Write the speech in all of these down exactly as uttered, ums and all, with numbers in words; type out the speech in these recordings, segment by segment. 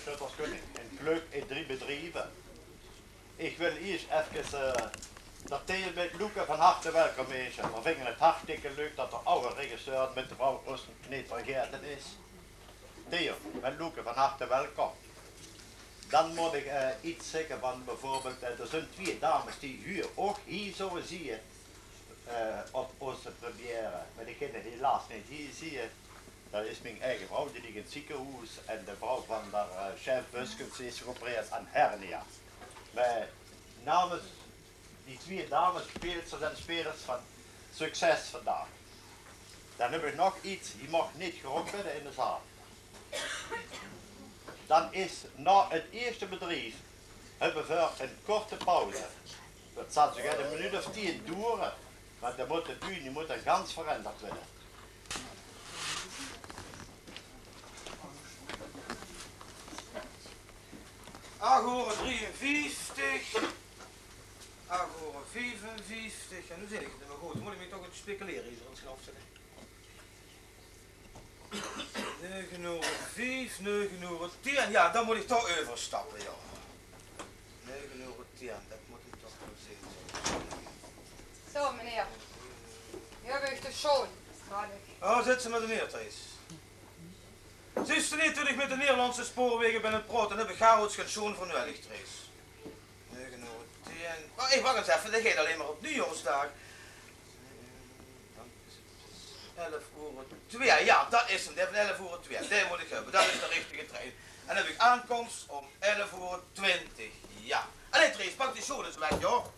Sjötterskunning, ein klök in drie bedrieve. Ich wil iers efkes, eh, d'r Theo mit Loeke van harte welkom weze. Veer vinge 't hartstikke leuk dat d'r aw regisseur mit de vrouw Osten neet vergaete is. Theo, mit Loeke van harte welkom. Dan mót ich, eh, get zègke van bieveurbeeld, eh, d'r zeen twieë dames die hie ouch hie zouwe zieë, eh, op ózze première. Mer die kinne helaas neet hie zieë. Dat is mien eige vrouw, die ligk in 't ziekehoes, en de vrouw van d'r, eh, chef Buskens, die is geopereerd aan hernia. Mer namens die twieë damesspeelsters en speelers van succes vandaag. Dan höb ich nog get, die maag neet geroke waere in de zaal. Dan is nao 't ierste bedrief höbbe veer ein korte pauze. Dat zal zoe get ein minuut of tieën doere, want dan mót de bühne, die mót dan gans veranderd waere. Ach oer drieënvieftig, ach oer viefenvieftig, en noe zeen ich 't neet mieë good. Dan mót ich mich toch 't speculere hie zo ins gaon zètte. Nege oer vief, nege oer tieën, jao, dan mót ich toch euverstappe, jao. Nege oer tieën, dat mót ich toch waal zeen. Zo, meneer. Hie höb ich de sjoon. Kan ich? Oh, zèt ze mer neer, Trees. Zuus se neet, toen ich mit de Nederlandse Spoorwege bön aan 't praote, höb ich gaar ouch gein sjoon veur nudig, Trees. Nege oer tieën. Oh, hey, wach ins effe, dat geit allein mer op nuujaarsdaag. Elf oer twieë, jao, dat is 'm, dae van elf oer twieë. Dae mót ich höbbe, dat is de richtige trein. En dan höb ich aankoms óm elf oer twintig, jao. Allee, Trees, pak die sjoon ins weg, jao.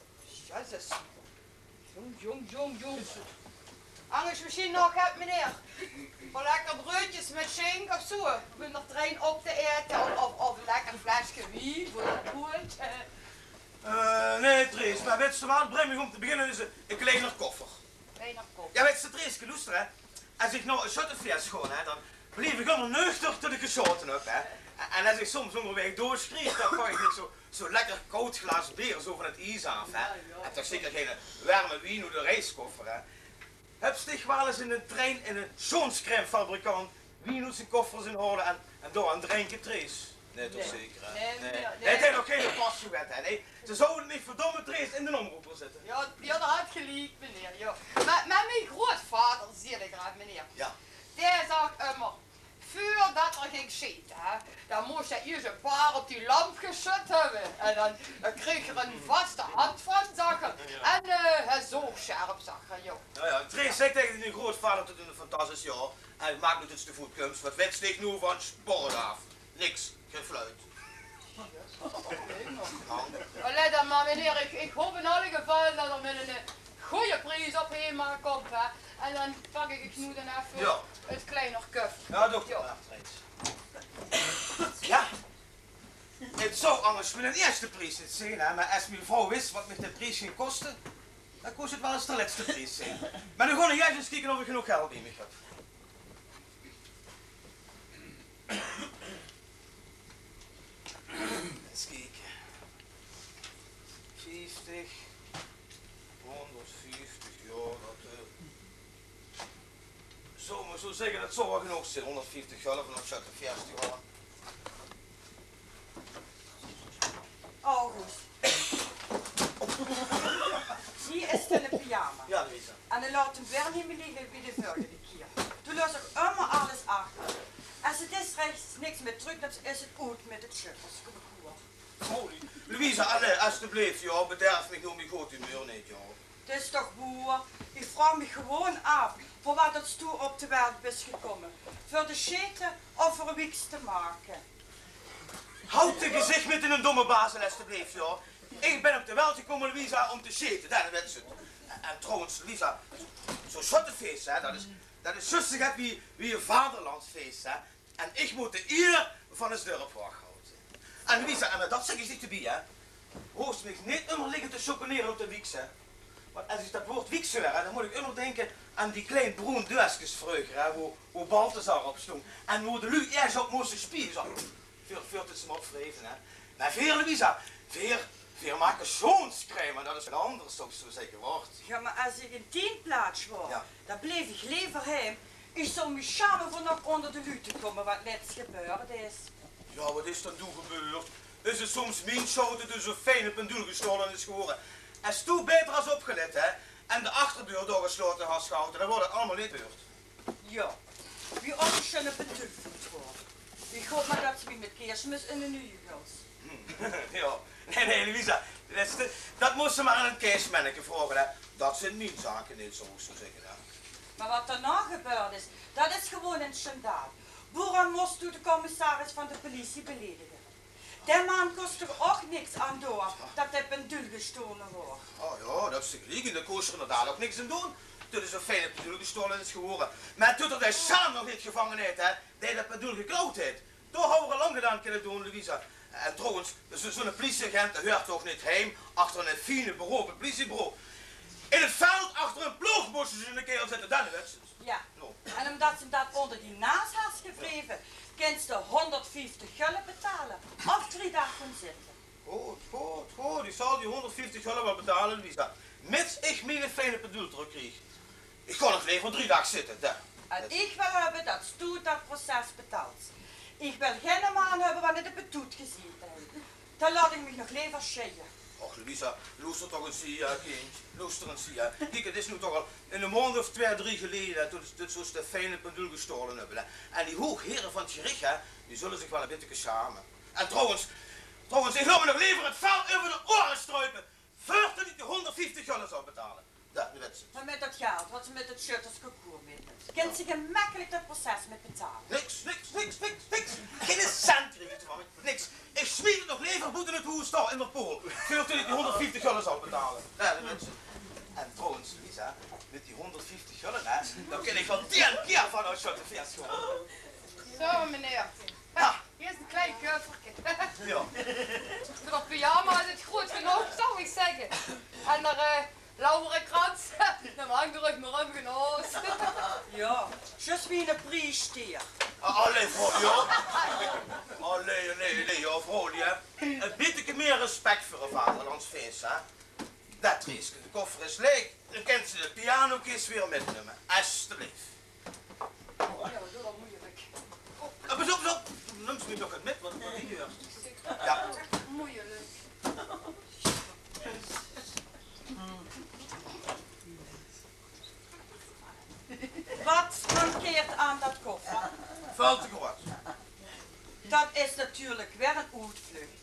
Jezus. Jóng, jóng, jóng, jóng. Angers mesjien nog get, meneer? Veur lekker breudjes mit sjink of zoe. Veur in d'r trein op te aete of, of, of e lekker flesje wien veur de koelte. Eh, nae, Trees, mer wèts se waat? Breng mich óm te beginne ins e, e kleiner koffer. Kleiner koffer. Jao, wèts se, Trees, loester, hè. Es ich nao e sjöttefees gaon, hè, dan blief ich ummer nuchter tot ich gesjaote höb, hè. En es ich soms óngerwaeg doorskriet, dan pak ich mich zoe, zoe lekker kaod glaas beer zoe van 't ies aaf, hè. En toch zeker geine werme wien oet de reiskoffer, hè. Höbs dich waal ins in d'n trein eine sjoonscrèmefabrikant wien oet zien koffer zeen haole en, en dao aan drinke, Trees? Nae, toch zeker, hè? Nae, nae, nae. Hae haet nog geine pas gehad, hè? Nae, ze zouwe mich verdomme, Trees, in d'n omroeper zètte. Jao, jao, dao haet geer geliek, meneer, jao. Mer, mer mien groeatvader, zieliger, meneer, jao, dae zag ummer, veurdat 'r ging sjete, hè, dan mós 'r iers e paar op die lamp gesjud höbbe. En dan, dan kreeg 'r 'n vaste hand van, zag 'r. En, eh, hae zoog sjerp, zag 'r, jao. Jao, jao, Trees zaet taenge dien groeatvader tot 'r fantas is, jao. En maak noe tot se te voet kums, want wèts dich noe van sport aaf? Niks, gein fluit. Allee dan mer, meneer, ich, ich haop in alle geval dat 'r mit 'ne, eh, goje pries op heem aankump, hè. En dan pak ich noe dan effe 't kleiner kufferke. Jao, doot dat mer, Trees. Jao, 't zouw angers miene ierste pries neet zeen, hè, mer es mien vrouw wis wat mich de pries ging koste, dan kós 't waal ins de lètste pries zeen. Mer noe gaon ich ins kieke of ich genóg geld bie mich höb. Ins kieke. Vieftig, hóngerdvieftig, jao, dat, eh, zouw mer zoe zègke, dat zouw waal genóg zeen. Hóngerdvieftig gölje van op sjöttefees te gaon. August. Hie is diene pyjama. Jao, Louisa. En laot 'm weer neet mieë ligke wie de vörige kier. Doe laots ouch ummer alles achter. Es se des reis niks mieë tröknums, is 't oet mit 't sjöttersconcours. Oh, Louisa, allee, estebleef, jao, bederf mich noe mien good humeur neet, jao. 't Is toch woer? Ich vraog mich gewoon aaf veur wat dats doe op de welt bis gekómme. Veur te sjete of veur e wieks te make? Haoj dien gezich mit diene dómme bazel, estebleef, jao. Ich bön op de welt gekómme, Louisa, óm te sjete, dat wèts se. En, en trouwens, Louisa, zoe'n sjöttefees, hè, dat is, dat is zjus zoe get wie, wie e vaderlandsfees, hè. En ich mót de ier van ós dörp hoeag haoje. En Louisa, en dat zèk ich dich d'rbie, hè. Hoofs mich neet ummer ligke te sjoekenere op de wieks, hè. Want es ich dat waord wieks huur, hè, dan mót ich ummer dinke aan die klein broen deuskes vreuger, hè, wo, wo Balthasar op stóng. En wo de luuj ieërs op móste sjpieje, zoe. Veer, veer tot ze 'm opwreve, hè. Mer veer, Louisa, veer, veer make sjoonscrème, en dat is get angers, zouw ich zoe zègke, waor. Jao, mer es ich in dien plaats waor, jao, dan bleef ich lever heim. Ich zouw mich sjame veur nog ónger de luuj te kómme, wat lèts gebeurd is. Jao, wat is dan noe gebeurd? Is 't soms mien sjold det zoe'n fijn pendule gestaole is gewore? Es doe baeter has opgelet, hè, en de achterdeur doorgeslaote has gehaoje, dan waor det allemaol neet gebeurd. Jao, wie óch ein sjun pendule vónd waor. Ich haop mer det se mich mit Keersmis ein nuuj gufs. Jao, nae, nae, Louisa, det, det mós se mer aan 't Keersmenneke vraoge, hè. Det zeen mien zake neet, zów ich zoe zègke, hè. Mer wat daonao gebeurd is, det is gewoon ein sjandaal. Boerum mós doe de commissaris van de pliesie beledige? Dae man kós d'r ouch niks aan doon det dae pendule gestaole waor. Oh jao, dao höbs se geliek in, dao kós se inderdaad ouch niks aan doon. Dit is ein fijn pendule gestaole is gewore. Mer doe d'r dae sjaam nog neet gevange haet, hè, dae det pendule geklauwd haet, dao hawwe v'r al lang get aan kinne doon, Louisa. En trouwens, zoe, zoe'n pliesie-agent, dae huuert toch neet heim achter ein fien bureau, ein pliesie-bureau. In 't veld achter ein ploog mós se zoe'n kaerel zitte, dan wèts se 't. Jao. Jao. En ómdet se 'm det ónger die naas has gewreve, kins se hónderdvieftig gulje betale of drie daag gaon zitte. Good, good, good. Ich zal die hónderdvieftig gulje waal betale, Louisa. Mits ich miene fijne pendule trökkrieg. Ich gaon nog lever drie daag zitte, hè. En ich wil höbbe det se det proces betaals. Ich wil geine man höbbe wae in de betoet gezaete haet. Dan laot ich mich nog lever sjieje. Och, Louisa, loester toch ins hie, hè, kindj. Loester ins hie, hè. Kiek, 't is noe toch al ein maondj of twieë, drie geleje, hè, det, det zoe de fijne pendule gestaole höbbe, hè. En die hoeag here van 't gerich, hè, die zulle zich waal ein bietje sjame. En trouwens, trouwens, ich laot mich nog lever 't vel euver de oere struipe, veurdet ich die hónderdvieftig gulje zal betale. Det wèts se. Mer mit det geld wat se mit 't sjöttersconcours mitnums, kins se gemekkelik det proces mit betale. Niks, niks, niks, niks, niks. Geine cent krieg ich d'rvan. Niks. Ich smiet 't nog lever boete 't hoes dao in de pool, veurdet ich die hónderdvieftig gulje zal betale. Jao, det wèts se. En trouwens, Louisa, mit die hónderdvieftig gulje, hè, dan kin ich waal tieën kier van ow sjöttefees gaon. Zo, meneer. Ha, hie is ein klein kufferke. Jao. Veur de pyjama is 't groeat genóg, zów ich zègke. En d'r, eh, lauwerkrans, dae hingk d'r ouch mer óm, genót. Jao, zjus wie eine priesteer. Ah, allee, vrouw, jao. Allee, allee, allee, jao, vrouw, hè. Ein bietje mieë respek veur ein vaderlandsfees, hè. Det, Trieske, de koffer is laeg. Dan kins se de pianokis weer mitnumme, estebleef. Jao, doe det moeilik. Eh, pas op, pas op. Nums se mich nog get mit, want, want hie huuert. Jao. Moeilik. Wat mankeert aan det koffer? Väöl te groeat. Det is natuurlik weer ein oetvluch.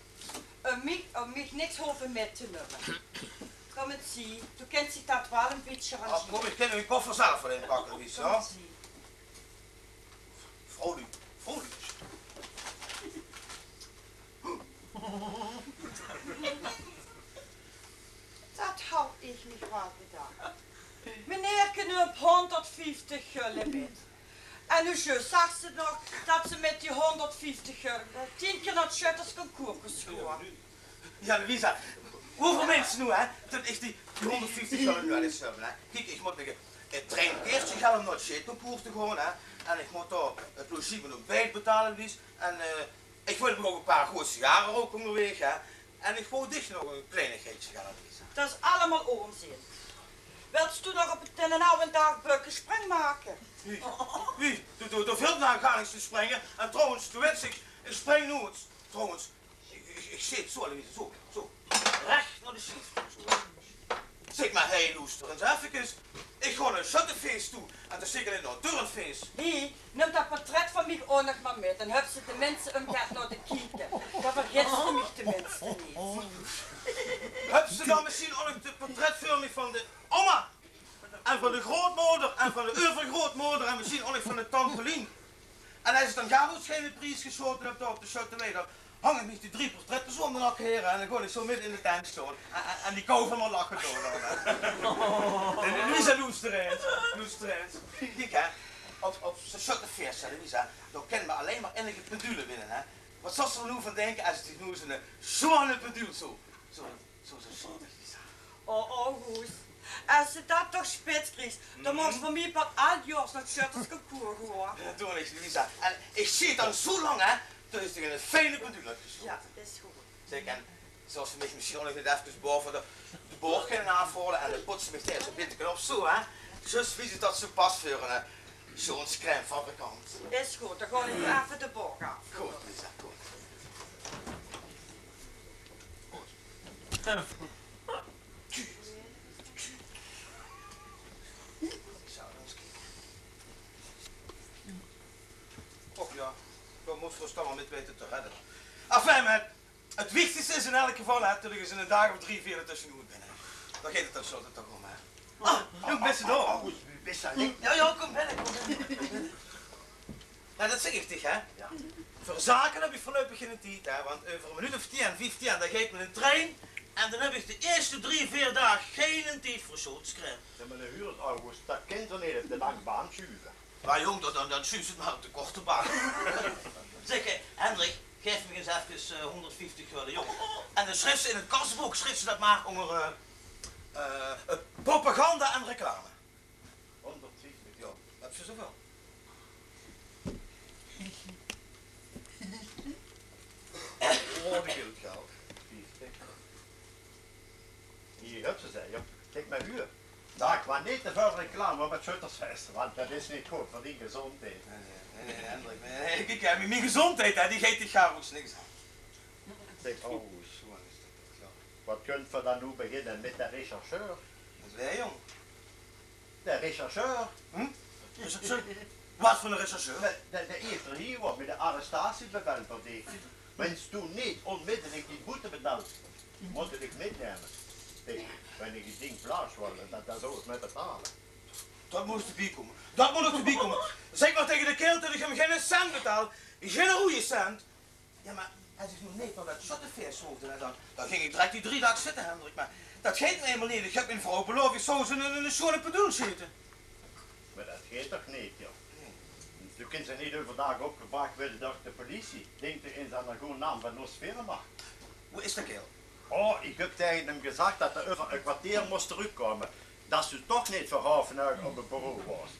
Óm mich, óm mich niks hove mit te numme. Kóm ins hie, doe kins dich det waal ein bietje rangere. Ach, kóm, ich kin mien koffer zelf waal inpakke, Louisa. Kóm ins hie. Vrouwluuj, vrouwluuj. Det haw ich mich waal gedach. Meneerke nump hónderdvieftig gulje mit. En noe zjus zags se nog det se mit die hónderdvieftig gulje tieën kier nao 't sjöttersconcours kós gaon. Jao, Louisa, wieväöl minse noe, hè, det ich die, die hónderdvieftig gulje noe al ins höb, hè? Kiek, ich mót mich ein treinkaertje haole óm nao 't sjeetconcours te gaon, hè? En ich mót dao 't logies en 't óntbiet betale, Louise. En, eh, ich wól ouch ein paar gooj sigare rouke óngerwaeg, hè? En ich wól dich nog ein kleinigheidje gaeve, Louisa. Det is allemaol ónzin. Wils doe nog op 'nen aw daag bökkespring make? Wie? Wie? Doe, doe, doe vilt noe gaar niks te springe. En trouwens, doe wèts, ich, ich spring noeats. Trouwens, ich, ich, ich zit zo, Louisa, zo, zo. Rech nao de sjief toe, zo. Zèk mer, hé, loester ins effekes. Ich gaon nao ein sjöttefees toe. En det is zeker neet nao ein turnfees. Hie, num det portrèt van mich ouch nog mer mit. Dan höbs se tenminste óm get nao te kieke. Dan vergits se mich tenminste neet. Höbs se dan mesjien ouch nog 't portrèt veur mich van de oma? En van de grootmoder en van de euvergrootmoder en mesjien ouch nog van de tant Pauline. En es ich dan gaar oets geine pries gesjaote höb dao op de sjöttewei, dan hang ich mich die drie portrètte zo óm de nak, hieër, en dan gaon ich zo midde in de tent staon. En, en, en die kouwe van mien lache dao dan, hè. En Louisa, loester ins, loester ins. Kiek, hè, op, op zoe'n sjöttefees, hè, Louisa, dao kinne v'r allein mer innige pendule winne, hè. Wat zóws se d'r noe van dinke es ich dich noe zoe'n, zoe'n pendule, zo, zo, zo, zo, zo, Louisa. O, o, Goos. Es se det toch spits kriegs, dan moogs se van mich per elf jaor nao 't sjöttersconcours gaon. Det doon ich, Louisa. En ich zeen dan zo lang, hè, tot ich dich ein fijne pendule höb gesjaote. Jao, is good. Zèk, en zóws se mich mesjien ouch nog efkes baove de, de boog kinne aafhaole en dan poets se mich dao ins ein bietje op, zo, hè. Zjus wie se det zo pas veur ein, eh, sjoonscrèmefabrikant. Is good, dan gaon ich effe de boog aaf. Good, Louisa, good. Och ja, veer mótte ós toch mer mit weite te redde. Enfin, mer 't wichtigste is in elk geval, hè, det ich ins in ein daag of drie, veer d'r tösjenoet bin, hè. Dao geit 't ten slotte toch óm, hè. Ah, jóng, bès se dao? Oh, bès se allein? Jao, jao, kóm binne, kóm binne. Jao, det zèk ich dich, hè. Jao. Veur zake höb ich veurluipig geine tied, hè, want euver ein minuut of tieën, vieftieën, dan geit miene trein en dan höb ich de ieëste drie, veer daag geine tied veur sjoonscrème. Jao, mer noe huur ins, August, det kins se neet op de lange baan sjuve. Mer jóng, dan, dan, dan sjuufs se 't mer op de korte baan. Zèk, eh, Hendrik, gaef mich ins efkes, eh, hónderdvieftig gölde, jóng. En dan sjrifs se in 't kasbook, sjrifs se det mer ónger, eh, eh, eh, propaganda en reclame. Hónderdvieftig? Jao, höbs se zoväöl? Oh, det geld, geld. Vieftig. Hie höbs se ze, jóng. Kiek mer huur. Dae kwam neet te väöl reclame op 't sjöttersfees, want det is neet good veur dien gezóndheid. Nae, nae, nae, nae, Hendrik, nae, nae, ich, ich höb mien gezóndheid, hè, die geit dich gaar ouch niks aan. Zèk, August, waat kónne veer dan noe beginne mit de rechercheur? Mit wae, jóng? De rechercheur. Hm? Rechercheur? Waat veur eine rechercheur? De, de, dae ieësjte hie waat mit de arrestatiebevel verdeeg. Wens doe neet ónmiddellik die boete betaals, mót ich dich mitnumme. Hey, wen ich die ding plaats wol, dan, dan zów ich mit betale. Det mót d'r bie kómme. Det mót d'r bie kómme. Zèk mer taenge de kaerel det ich häöm geine cent betaal. Geine roeje cent. Jao, mer es ich noe neet nao det sjöttefees hoofde, hè, dan, dan ging ich direk die drie daag zitte, Hendrik. Mer det geit noe einmaol neet. Ich höb mien vrouw belaof, ich zów ze ein, ein, ein sjoeane pendule sjete. Mer det geit toch neet, jóng? Nae. Doe kins toch neet euverdaag opgebrach waere door de politie. Dink ins aan de goje naam van ós firma. Wo is dae kaerel? Oh, ich höb taenge häöm gezag det d'r euver ein kwarteer mós trökkómme. Det doe toch neet veur haof nege op 't bureau waors.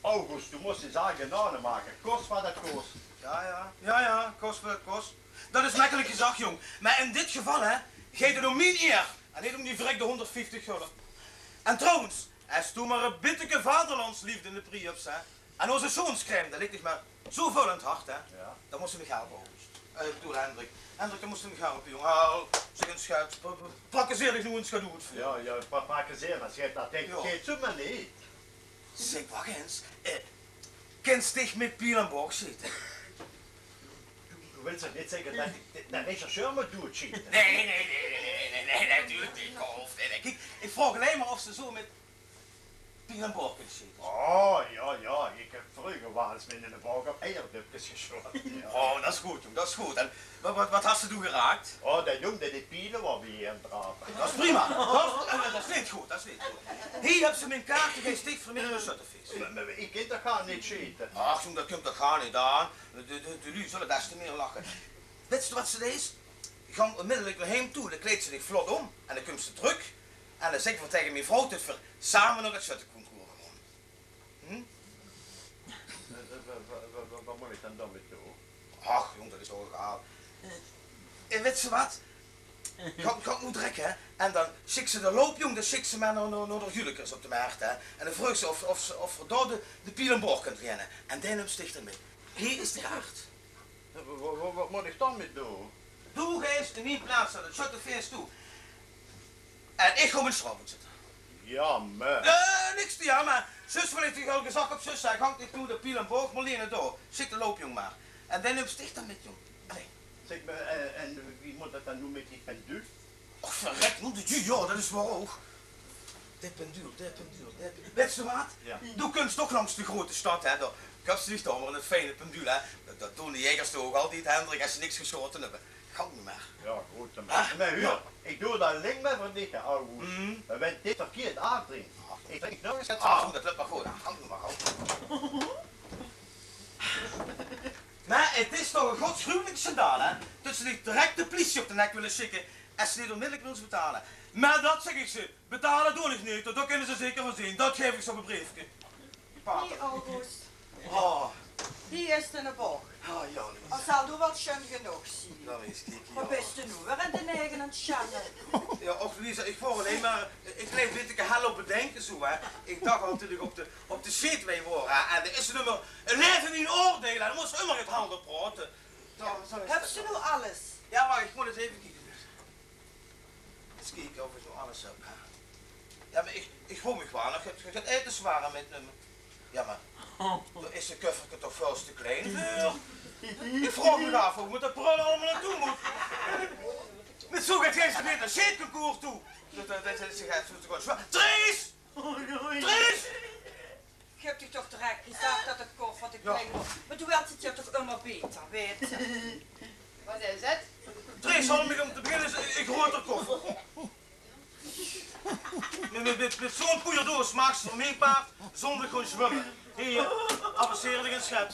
August, doe mós die zaak in orde make. Kós waat 't kós. Jao, jao. Jao, jao, kós waat 't kós. Det is mekkelik gezag, jóng. Mer in dit geval, hè, geit 't óm mien ieër en neet óm die verrekde hónderdvieftig gölde. En trouwens, es doe mer e bitteke vaderlandsleefde in de prie höbs, hè, en ózze sjoonscrème, det ligk dich mer zoväöl aan 't hart, hè. Jao. Dan mós se mich helpe, August. Eh, ich bedoel, Hendrik. Hendrik, dan mós se mich helpe, jóng. Haal, zèk ins, sjat, pra-, pra-, prakkezeer dich noe ins good oet veur. Jao, jao, pra-, prakkezeer, mer sjat, det geit, jao, geit zomer neet. Zèk, wach ins. Eh, kins dich mit piel en boog sjete? Doe wils toch neet zègke det ich de, de rechercheur mót doodsjete? Nae, nae, nae, nae, nae, nae, nae, natuurlik neet. Nae, nae, kiek, ich vraog allein mer of se zo mit piel en boog kins sjete. Oh, jao, jao, ich höb vreuger waal ins mit eine boog op eierdöpkes gesjaote, jao. Oh, det is good, jóng, det is good. En wa-, wa-, waat has se doe geraak? Oh, dae jóng dae die piele wól bie häöm drape. Det is prima. Det is, eh, det is neet good, det is neet good. Hie höbs se mien kaart, gaon ich dich veur mit nao 't sjöttefees. Mer, mer ich kin toch gaar neet sjete? Ach, jóng, det kump toch gaar neet aan. De, de, de luuj zulle des te mieë lache. Wèts se waat se deis? Gank ónmiddellik nao heem toe, dan kleids se dich vlot óm en dan kums se trök. En dan zègk ich taenge mien vrouw det veer same nao 't sjötteconcours gaon. Hm? Wa-, wa-, waat mót ich dan daomit doon? Ach, jóng, det is toch egaal. En wèts se waat? Gank, gank noe drek, hè. En dan sjik se de loupjóng, dan sjik se mer nao, nao, nao de Julekers op de mert, hè. En dan vreugs se of, of, of v'r dao de, de piel en boog kinne liene. En dae nums dich dan mit. Hie is de kaart. Wa-, wa-, wa-, waat mót ich dao mit doon? Doe geis in mien plaats nao 't sjöttefees toe. En ich gaon mien sjraope zitte. Jao, mer... Eh, niks te jammere. Zjus waat ich dich al gezag höb, zjus, hè, gank dich noe de piel en boog mer liene dao. Sjik de loupjóng mer. En dae nums dich dan mit, jóng. Allee. Zèk mer, eh, en wie mót det dan noe mit die pendule? Och, verrek, noe, de, jao, det is waor ouch. De pendule, de pendule, de pendule. Wèts se waat? Jao. Doe kums toch langs de groete sjtad, hè. Dao koups se dich toch mer ein fijn pendule, hè. Det, det doon de jaegers toch ouch altied, Hendrik, es ze niks gesjaote höbbe. Gank noe mer. Jao, good, dan. Hè? Mer huur, jao, ich doon det allein mer veur dich, hè, August. Mhm. Mer wen dit verkieërd oetdrink, ich drink nog ins get. Ah, det löp mer good. Gank noe mer, gank. Mer 't is toch ein godsgruwelik sjandaal, hè, det ze dich direk de pliesie op de nek wille sjikke es se neet ónmiddellik wils betale. Mer det zègk ich ze, betale doon ich neet, dao kinne ze zeker van zeen. Det gaef ich ze op ein breefke. Hie, August. Oh. Hie is d'n boog. Oh, jao, Louise. Zal noe waal sjoen genóg zeen. Jao, Louise, kiek, jao. Waat bès se noe weer in de nege aan 't sjelle? Jao, och, Louise, ich waor allein mer, ich bleef ein bietje hel op 't dinke, zo, hè. Ich dach altied op de, op de sjeet wei waor, hè. En dao is 't ummer, 't laeve mien oordeil, hè. Dan mós se ummer get helder praote. Jao, zo is 't. Höbs se noe alles? Jao, wach, ich mót ins effe kieke. Ins kieke of ich nog alles höb, hè. Jao, mer ich, ich wól mich waal nog get, get aetes ware mitnumme. Jao, mer dao is de kufferke toch väöls te klein veur. Ich vraog mich aaf wo ich mit de prul allemaol nao toe mót. Mit zoe get geis se neet nao 't sjeetconcours toe. Dat, dat, dat is ech zoe te zwaor. Dries! Dries! Ich höb dich toch direk gezag dat de koffer te klein waor. Mer doe wèts 't hie toch ummer baeter, wèts se. Waat is 't? Dries, haol mich óm te beginne ins eine groeatere koffer. Mit, mit, mit, mit zoe'n poeierdoos maags se van mien paard zóndig gaon zwumme. Hie, avanceer dich ins, sjat.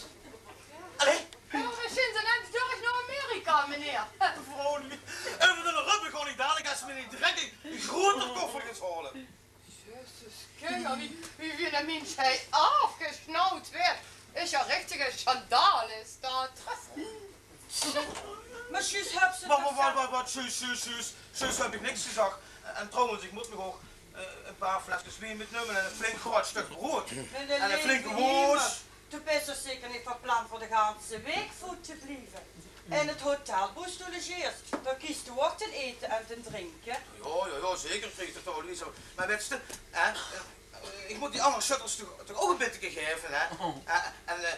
Allee. Jao, mesjiens zeen ze door nao Amerika, meneer. Vrouwlief, euver de rubbe gaon ich dalik es se mich neet direk eine groeatere koffer geis haole. Jezus, kinjer, wie, wie, wie eine mins hie aafgesjnauwd wuuert. Is jao richtige sjandaal, is dat. Mer zjus höbs se Wa-, wa-, toch wa-, zègk wa-, waat? Zjus, zjus, zjus. Zjus höb ich niks gezag. En trouwens, ich mót mich ouch, eh, e paar fleskes wien mitnumme en e flink groeat stök broead. En e flinke woors. Doe bis toch zeker neet van plan veur de ganse waek voet te blieve? In 't hotel boe s te logeers, dao kriegs doe ouch ten aete en ten drinke. Jao, jao, jao, zeker krieg ich dat, Louise. Mer wèts te, hè, eh, ich mót die anger sjötters toch, toch ouch e bitteke gaeve, hè. Eh, en, eh,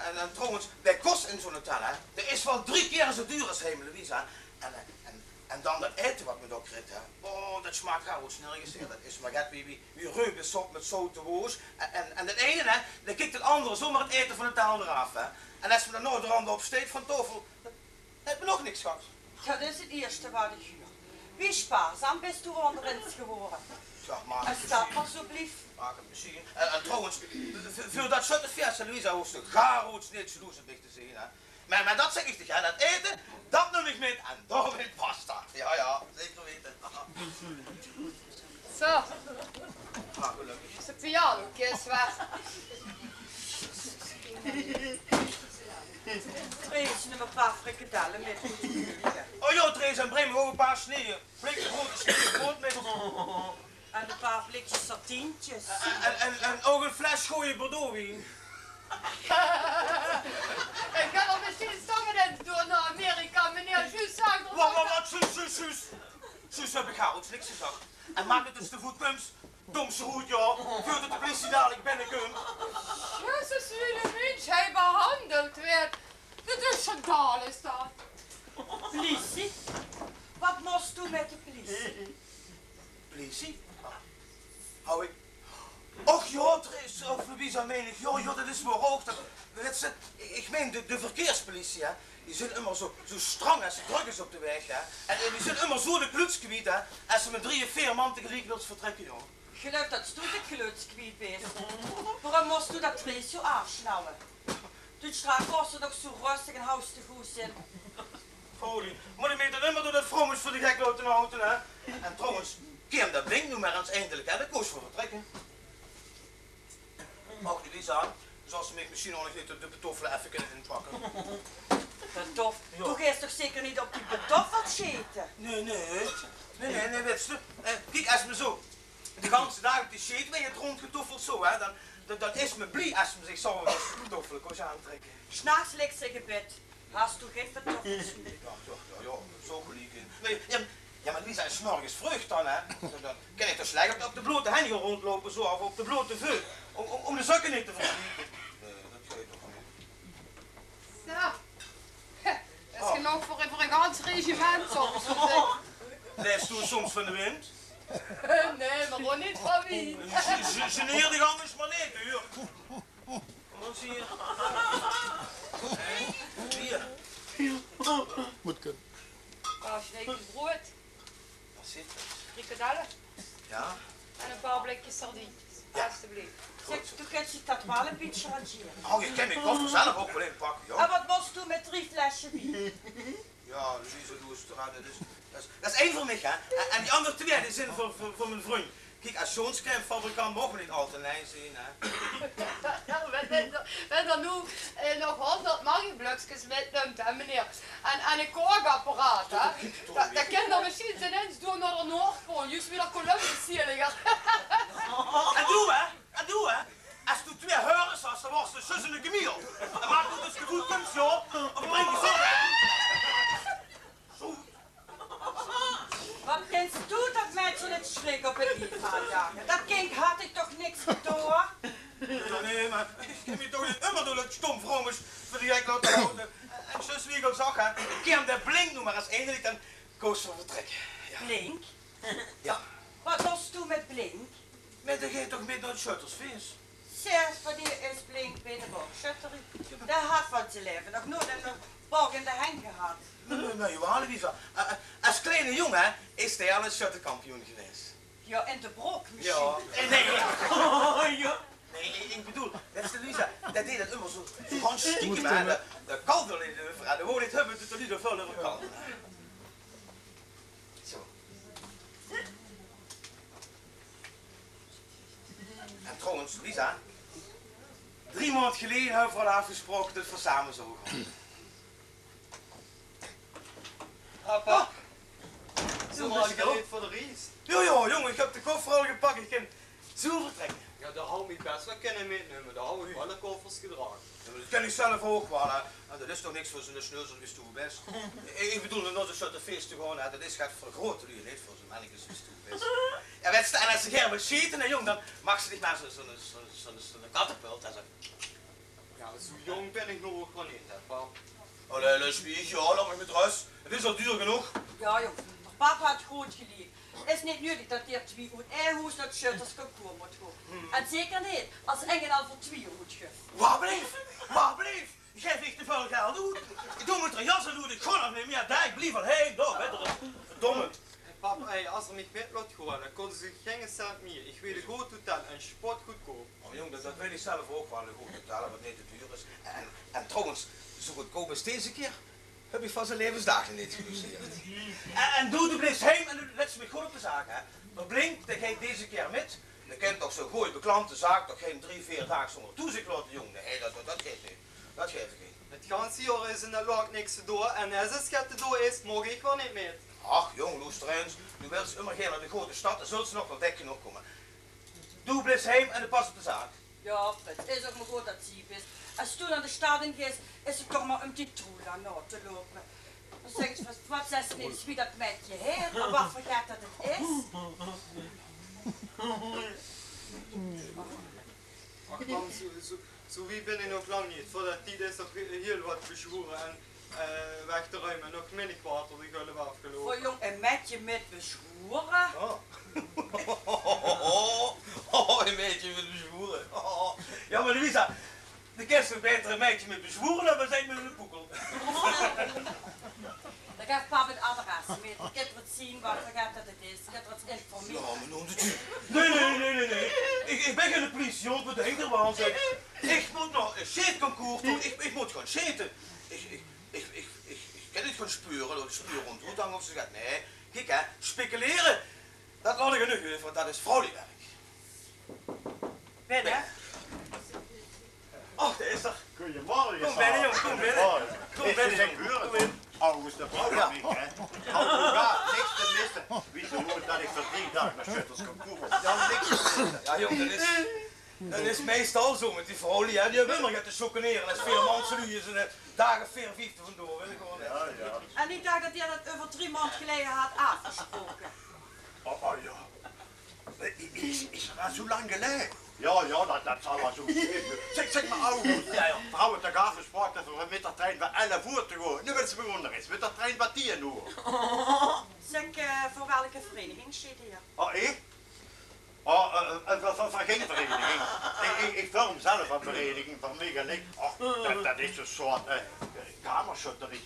en, en trouwens, bij kos in zoe'n hotel, hè, dat is waal drie kier zoe duur es heim, Louise, hè. En, eh, en, en dan dat aete wat me dao kriet, hè. Oh, dat smaak gaar nörges, hè. Dat is mer get wie, wie wie reubesop mit zoute woors. En, en, en 't eine, hè, dae kiek 't anger zomer 't aete van de taofel d'raaf, hè. En es me dan nog d'r ander op steit van taofel, dan höbbe me nog niks gehad. Dat is 't ierste wat ich huur. Wie spaarzaam bis doe ónger ins gewore. Jao, maag ich mesjien. Es dat mer zoe blief. Maag ich mesjien. En, en trouwens, veur, veur dat sjöttersfees, Louise, hoofs te gaar neet jaloers op mich te zeen, hè. Mer, mer dat zèk ich dich, hè, dat aete, dat num ich mit en daomit basta. Jao, jao, zeker weite. Zo. Ah, gelökkig. Is de piano, kies waat. Trace, num e paar frikadelle mit. Oh jao, Trace, en breng mich ouch e paar snieje. Flinke groete snieje broead mit. En e paar blikskes sartientjes. En, en, en ouch 'n fles gooje Bordeauxwien. Ich gaon mesjien same door nao Amerika, meneer. Zjus, zag ich. Wa-, wa-, waat? Zjus, zjus, zjus. Zjus höb ich gaar niks gezag. En maak 't es te voet kums, dóm sjroet, jao. Veurdat de pliesie dalik binnekump. Jezus, wie eine mins hie behandeld wuuert. Dit is sjandaal, is dat. Pliesie? Wat mós doe mit de pliesie? Pliesie? Hou ich. Och jao, Trace, och, Louisa, mein ich. Jao, jao, dat is waor ouch. Dat, wèts te, ich mein de, de verkeerspliesie, hè. Die zeen ummer zoe, zoe sjtrang es 't drök is op de waeg, hè. En, en die zeen ummer zoe de kluts kwiet, hè, es se mit drie of veer man tegeliek wils vertrèkke, jao. Ich geluif dats doe de kluts kwiet bis. Waorum mós doe dat Trace zoe aafsjnauwe? Doe sjtraaks waors te nog zoe röstig en houws te good zin. Paulien, mót ich mich dan ummer door dat vroumes veur de gek laote haoje, hè? En trouwens, kim, dat blinkt noe mer ins eindelik, hè? Dan kóns se vertrèkke. Och, Louisa, zóws se mich mesjien ouch nog neet de pantoffele effe kinne inpakke? Pantoff-, Jao. Doe geis toch zeker neet op die pantoffel sjete? Nae, nae. Nae, nae, nae, wèts te. Eh, kiek, es me zoe de ganse daag op die sjeetwei haet róndgetoffeld zoe, hè, dan, dan, dan is me blie es me zich 's aoves de pantoffele kós aantrèkke. 's Nachs liks se in bèd. Has doe gein pantoffels? Jao, jao, jao, jao, zoe geliek in. Nae, jao, jao, mer Louisa, 's morges vreug dan, hè? Dan, dan kin ich toch slech op, op de blote henj gaon róndjloupe, zoe, of op de blote veut, óm, óm, óm de zökke neet te versliete. Nae, dat geit toch neet. Zo. Dat is genóg veur, veur ein gans regiment, zóws se zègke. Laefs doe soms van de wind? Nae, mer ouch neet van wien. Ge-, ge-, geneer dich angers mer neet, huur. Waat is hie? Hie. Mót kónne. Paar sneekes broead. Waat zit d'r? Frikadelle. Jao. En e paar blikskes sardientjes. Jao. Alsjeblieft. Zèk, doe kins dich dat waal e bietje rangere. Oh, ich kin mich toch zelf ouch waal inpakke, jao. En wat mós doe mit drie flesje wien? Jao, Louise, doe ins te raje. Dat is, dat is, dat is ein veur mich, hè. En, en die anger twieë, die zeen veur, veur, veur mien vrunj. Kiek, es sjoonskrèmfabrikant moge v'r neet al te nei zeen, hè. Jao, wen, wen d'r, wen d'r noe, eh, nog hóngerd Maggi-blökskes mitnump, hè, meneer. En, en e kookapparaat, hè. Dat, dat kin d'r mesjiens inins doon nao de Noordpool, zjus wie d'r Columbus hie ligk. En doe, hè? En doe, hè? Es doe twieë heures has, dan waors te zjus eine kemiel. Dan maak doe dus de voet kums, jao. Of breng je zo. Zo. Wat kins doe Mien toch neet ummer door dat stom vroumes veur de gek laote hawte. En, en zjus wie ich al zag, hè, ich kin de Blink noe mer es eine die ich dan kós veur vertrèkke. Jao. Blink? Jao. Waat doos doe mit Blink? Mer dae geit toch mit nao 't sjöttersfees? Zèk, veur die is Blink beej de boogsjötterie. Dae haet van zie laeve nog noeats eine boog in de henj gehad. Nae, nae, nae, jao, Louisa. Eh, eh, es kleine jóng, hè, is dae al ins sjöttekampioen gewaes. Jao, in de brook mesjien. Jao. Eh, nae. Jao. Nae, ich bedoel, wèts se, Louisa, dae deeg dat ummer zoe, zoe gans stiekem, hè. De, de kalde leed euver, hè. Dae wou neet höbbe dat d'r lü d'r väöl euver kalde. Zoe. En trouwens, Louisa, drie maond geleje höbbe v'r al aafgesproke dat v'r same zouwe gaon. Ah, pap. Zoe, is 't al? Jao, jao, jóng, ich höb de koffer al gepak. Ich kin zoe vertrèkke. Jao, dao haw ich bès waal kinne mitnumme. Dao haw ich waal de koffers gedrage. Jao, mer dat kin ich zelf ouch waal, hè. En dat is toch niks veur zoe'n sneuzel wie s doe bès. Ich, ich bedoel, nao dat sjöttersfees te gaon, hè, dat is get veur groeate luuj, neet veur zoe'n mennekes wie s doe bès. Jao, wèts se, en es se gaer wils sjete, hè, jóng, dan maags se dich mer zoe, zoe'n, zoe'n, zoe'n, zoe'n katapult, hè, zoe. Jao, zoe jóng bön ich noe ouch weer neet, hè, pap. Allee, lès mich, jao, laot mich mit rös. 't Is al duur genóg. Jao, jóng, d'r pap haet groeat geliek. Is neet nuuedig dat geer twie oet ein hoes nao 't sjöttersconcours mót gaon. En zeker neet es ein al veur twie oetguf. Waat bleef? Waat bleef? Gaef ich te väöl geld oet? Doe mit d'r jas oet, ich gaon nog neet mie. Dae, ich blief al hie, doe, wèt d'r. Verdomme. Pap, hey, es se mich mit laots goon, dan kós se geine cent mie. Ich weit e good hotel en spotgoodkoop. Oh jóng, dat, dat weit ich zelf ouch waal, e good hotel wat neet te duur is. En, en trouwens, zoe goodkoop es deze kier höb ich van zien laevesdaag neet gehuusjeerd. En, en doe, doe bliefs heim en doe lèts mich good op de zaak, hè. D'r Blink, dae geit deze kier mit. Dae kint toch zoe'n gooj beklante zaak toch gein drie, veer daag zónger toezich laote, jóng. Nae, dat, dat, dat geit neet. Dat gaef ich neet. 't Ganse jaor is in dat lok niks te doon en es 't get te doon is, maag ich waal neet mit. Ach, jóng, loester ins. Doe wils ummer gaer nao de groeate stad, dan zöls se nog waal dèk genóg kómme. Doe bliefs heim en doe pas op de zaak. Jao, 't is ouch mer good dat se hie bis. Es doe nao de stad in geis, is 't toch mer óm die troela nao te loupe. Zèk ins, waat, waat zaes se neet ins wie dat maedje heet, of waat veur get dat 't is? Ach, mam, zoe, zoe, zoe wied bin ich nog lang neet. Veur dae tied is d'r hie-, hiel waat bezwore en, eh, weg te ruime. Nog minnig water de gulp aafgeloupe. Veur jóng, e maedje mit bezwore? Oh. Oh, e maedje mit bezwore. Oh. Jao, mer Louisa, de kins toch baeter e maedje mit bezwore höbbe es eine mit 'ne poekel. Dan gaef pap 't adres mit. Ich kin 't zien waat veur get dat 't is. Ich kin 't informere. Jao, mer noe, nae, nae, nae, nae, nae. Ich, ich bön geine pliesie, jóng, wat dink d'r waal, zèk. Ich mót nao e sjeetconcours toe. Ich, ich mót gaon sjete. Ich, ich, ich, ich, ich, ich kin neet gaon speure, dat ich speure ónger de hood hang of zoe get. Nae, kiek hè, speculere, dat laot ich aan uch euver, want dat is vrouweliewerk. Binne. Och, dao is 'r. Goeiemorge, Saar. Kóm binne, jóng, kóm binne. Goeiemorge. Kóm binne, jóng. Kóm in. August, de vrouw van mich, hè. August, jao, niks te misse. Wie ze hoort dat ich veur drie daag nao Sjötters kom koere. Jao, niks te misse. Jao, jóng, dat is, dat is meistal zoe mit die vrouwluuj, hè. Die höbbe ummer get te sjoekenere. Es veer manslui is 'n daag of veer, vief te vandoor, weit ich waal neet. Jao, jao. En ich dach dat geer dat euver drie maond geleje had aafgesproke. Oh, oh, jao. Is, is dat zoe lang geleje? Jao, jao, dat, dat zal waal zoe zeen. Zèk, zèk mer, August. Jao, jao. Veer hawwe toch aafgesproke dat veer mit d'r trein van elf oer te goon. Noe wils se mich ouch nog ins mit d'r trein van tieën oer. Zèk, eh, veur welke vereiniging sjit geer? Oh, ich? Oh, eh, eh, veur, veur, veur gein vereiniging. Ich, ich, ich vörm zelf 'n vereiniging veur mich allein. Och, dat, dat is 'n soort, eh, kamersjötterie.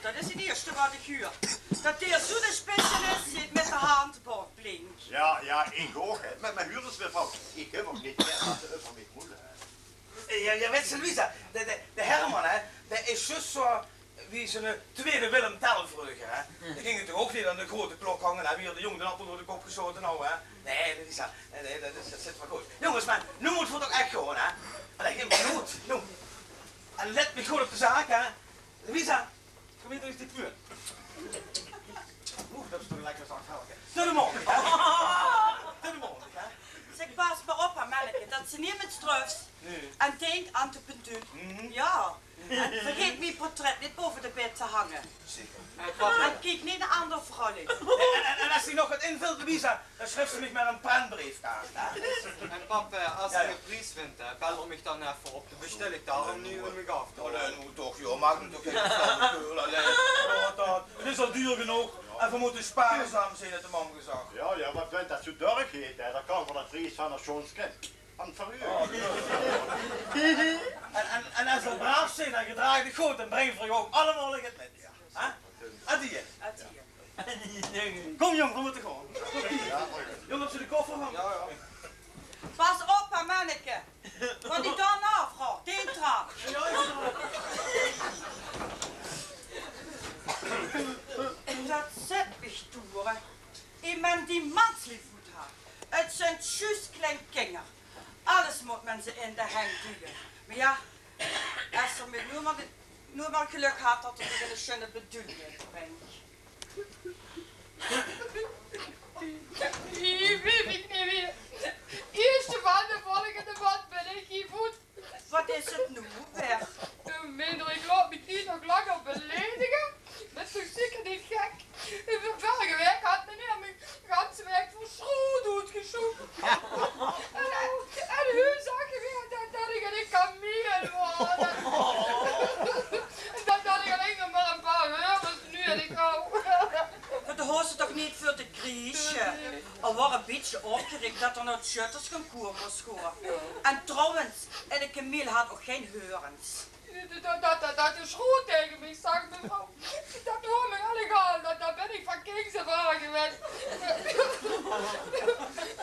Dat is 't ierste wat ich huur. Dat geer zoe'n specialis zeet mit de handboog, Blink. Jao, jao, ich ouch, hè. Mer, mer huur ins, mevrouw, ich höb ouch neet gaer dat ze euver mich moele, hè. Jao, jao, wèts se, Louisa, de, de, de Herman, hè, dae is zjus zoe wie zoe'n twiede Willem Tell vreuger, hè. Dae ging toch ouch neet aan de groeate klok hange, hè, wie d'r de jóng d'n appel door de kop gesjaote haw, hè. Nae, Louisa, nae, nae, dat is, dat zit waal good. Jónges, mer noe mótte v'r toch ech gaon, hè. Allee, geer mót noe. En lèt mich good op de zaak, hè. Louisa, kóm hie durch die deur. Oeh, dat is toch 'n lekker zach velke. Tot de maondig, hè. Tot de maondig, hè. Zèk, pas mer op, hè, menneke, dat Ze neet mit ströfs. Nae. En dink aan de penduul. Mhm. Jao. En vergaet mien portrèt neet bove de bed te hange. Zeker. En kiek neet nao anger vrouwe. En, en, en es ze nog get invult, Louisa, dan sjrifs ze mich mer ein prentbreef, hè? En pap, eh, es ich eine pries win, hè, bel mich dan effe op. Dan besjtel ich dao ein nuuj óm mich aaf te haole. Allee, noe toch, joh, maak noe toch gein flauwekul, allee. Jao, dat, 't is al duur genóg. En veer mótte sjpaarzaam zeen, haet de mam gezag. Jao, jao, mer wens det zoe doorgeit, hè, dan kan v'r de pries van ós sjoonste kind aan verhuure. Oh, jao. En, en, en es v'r braaf zeen en gedraag dich good, dan bringe v'r uch ouch allemaol get mit. Hè? Adieë. Adieë. Kóm, jóng, v'r mótte gaon. Jóng, höbs se de koffer van? Jao, jao. Pas op, hè, menneke. Wat ich dan aafraok, dink d'raan. Dat zèt mich door. Ich mein, die manslief mót höbbe. 't Zeen zjus klein kinger. Alles mót me ze in de henj duie. Mer jao, es ze mit noe mer, noe mer gelök haet dat 'r nog eine sjunne bedoeling mitbringk. Hie bön ich neet mieë. Ieësjte van de volgende maond bön ich hie voet. Wat is 't noe weer? Minder, ich laot mich neet nog langer beledige. Bös toch zeker neet gek? Vörige waek haet meneer mich de ganse waek veur sjroet oetgesjoete. En, en noe zag hae weer dat, dat ich eine kamiel waor. Dat, dat ich allein nog mer ein paar heures nuuedig haw. Mer doe hoofs toch neet veur te kriesje? Al waor e bietje opgereg dat 'r nao 't sjöttersconcours mós goa. En trouwens, eine kamiel haet ouch gein heurens. Dat, dat, dat, dat de sjroet taenge mich zag, mevrouw, dat waor mich allegaal, dat, dat bön ich van kinds aaf aan gewend.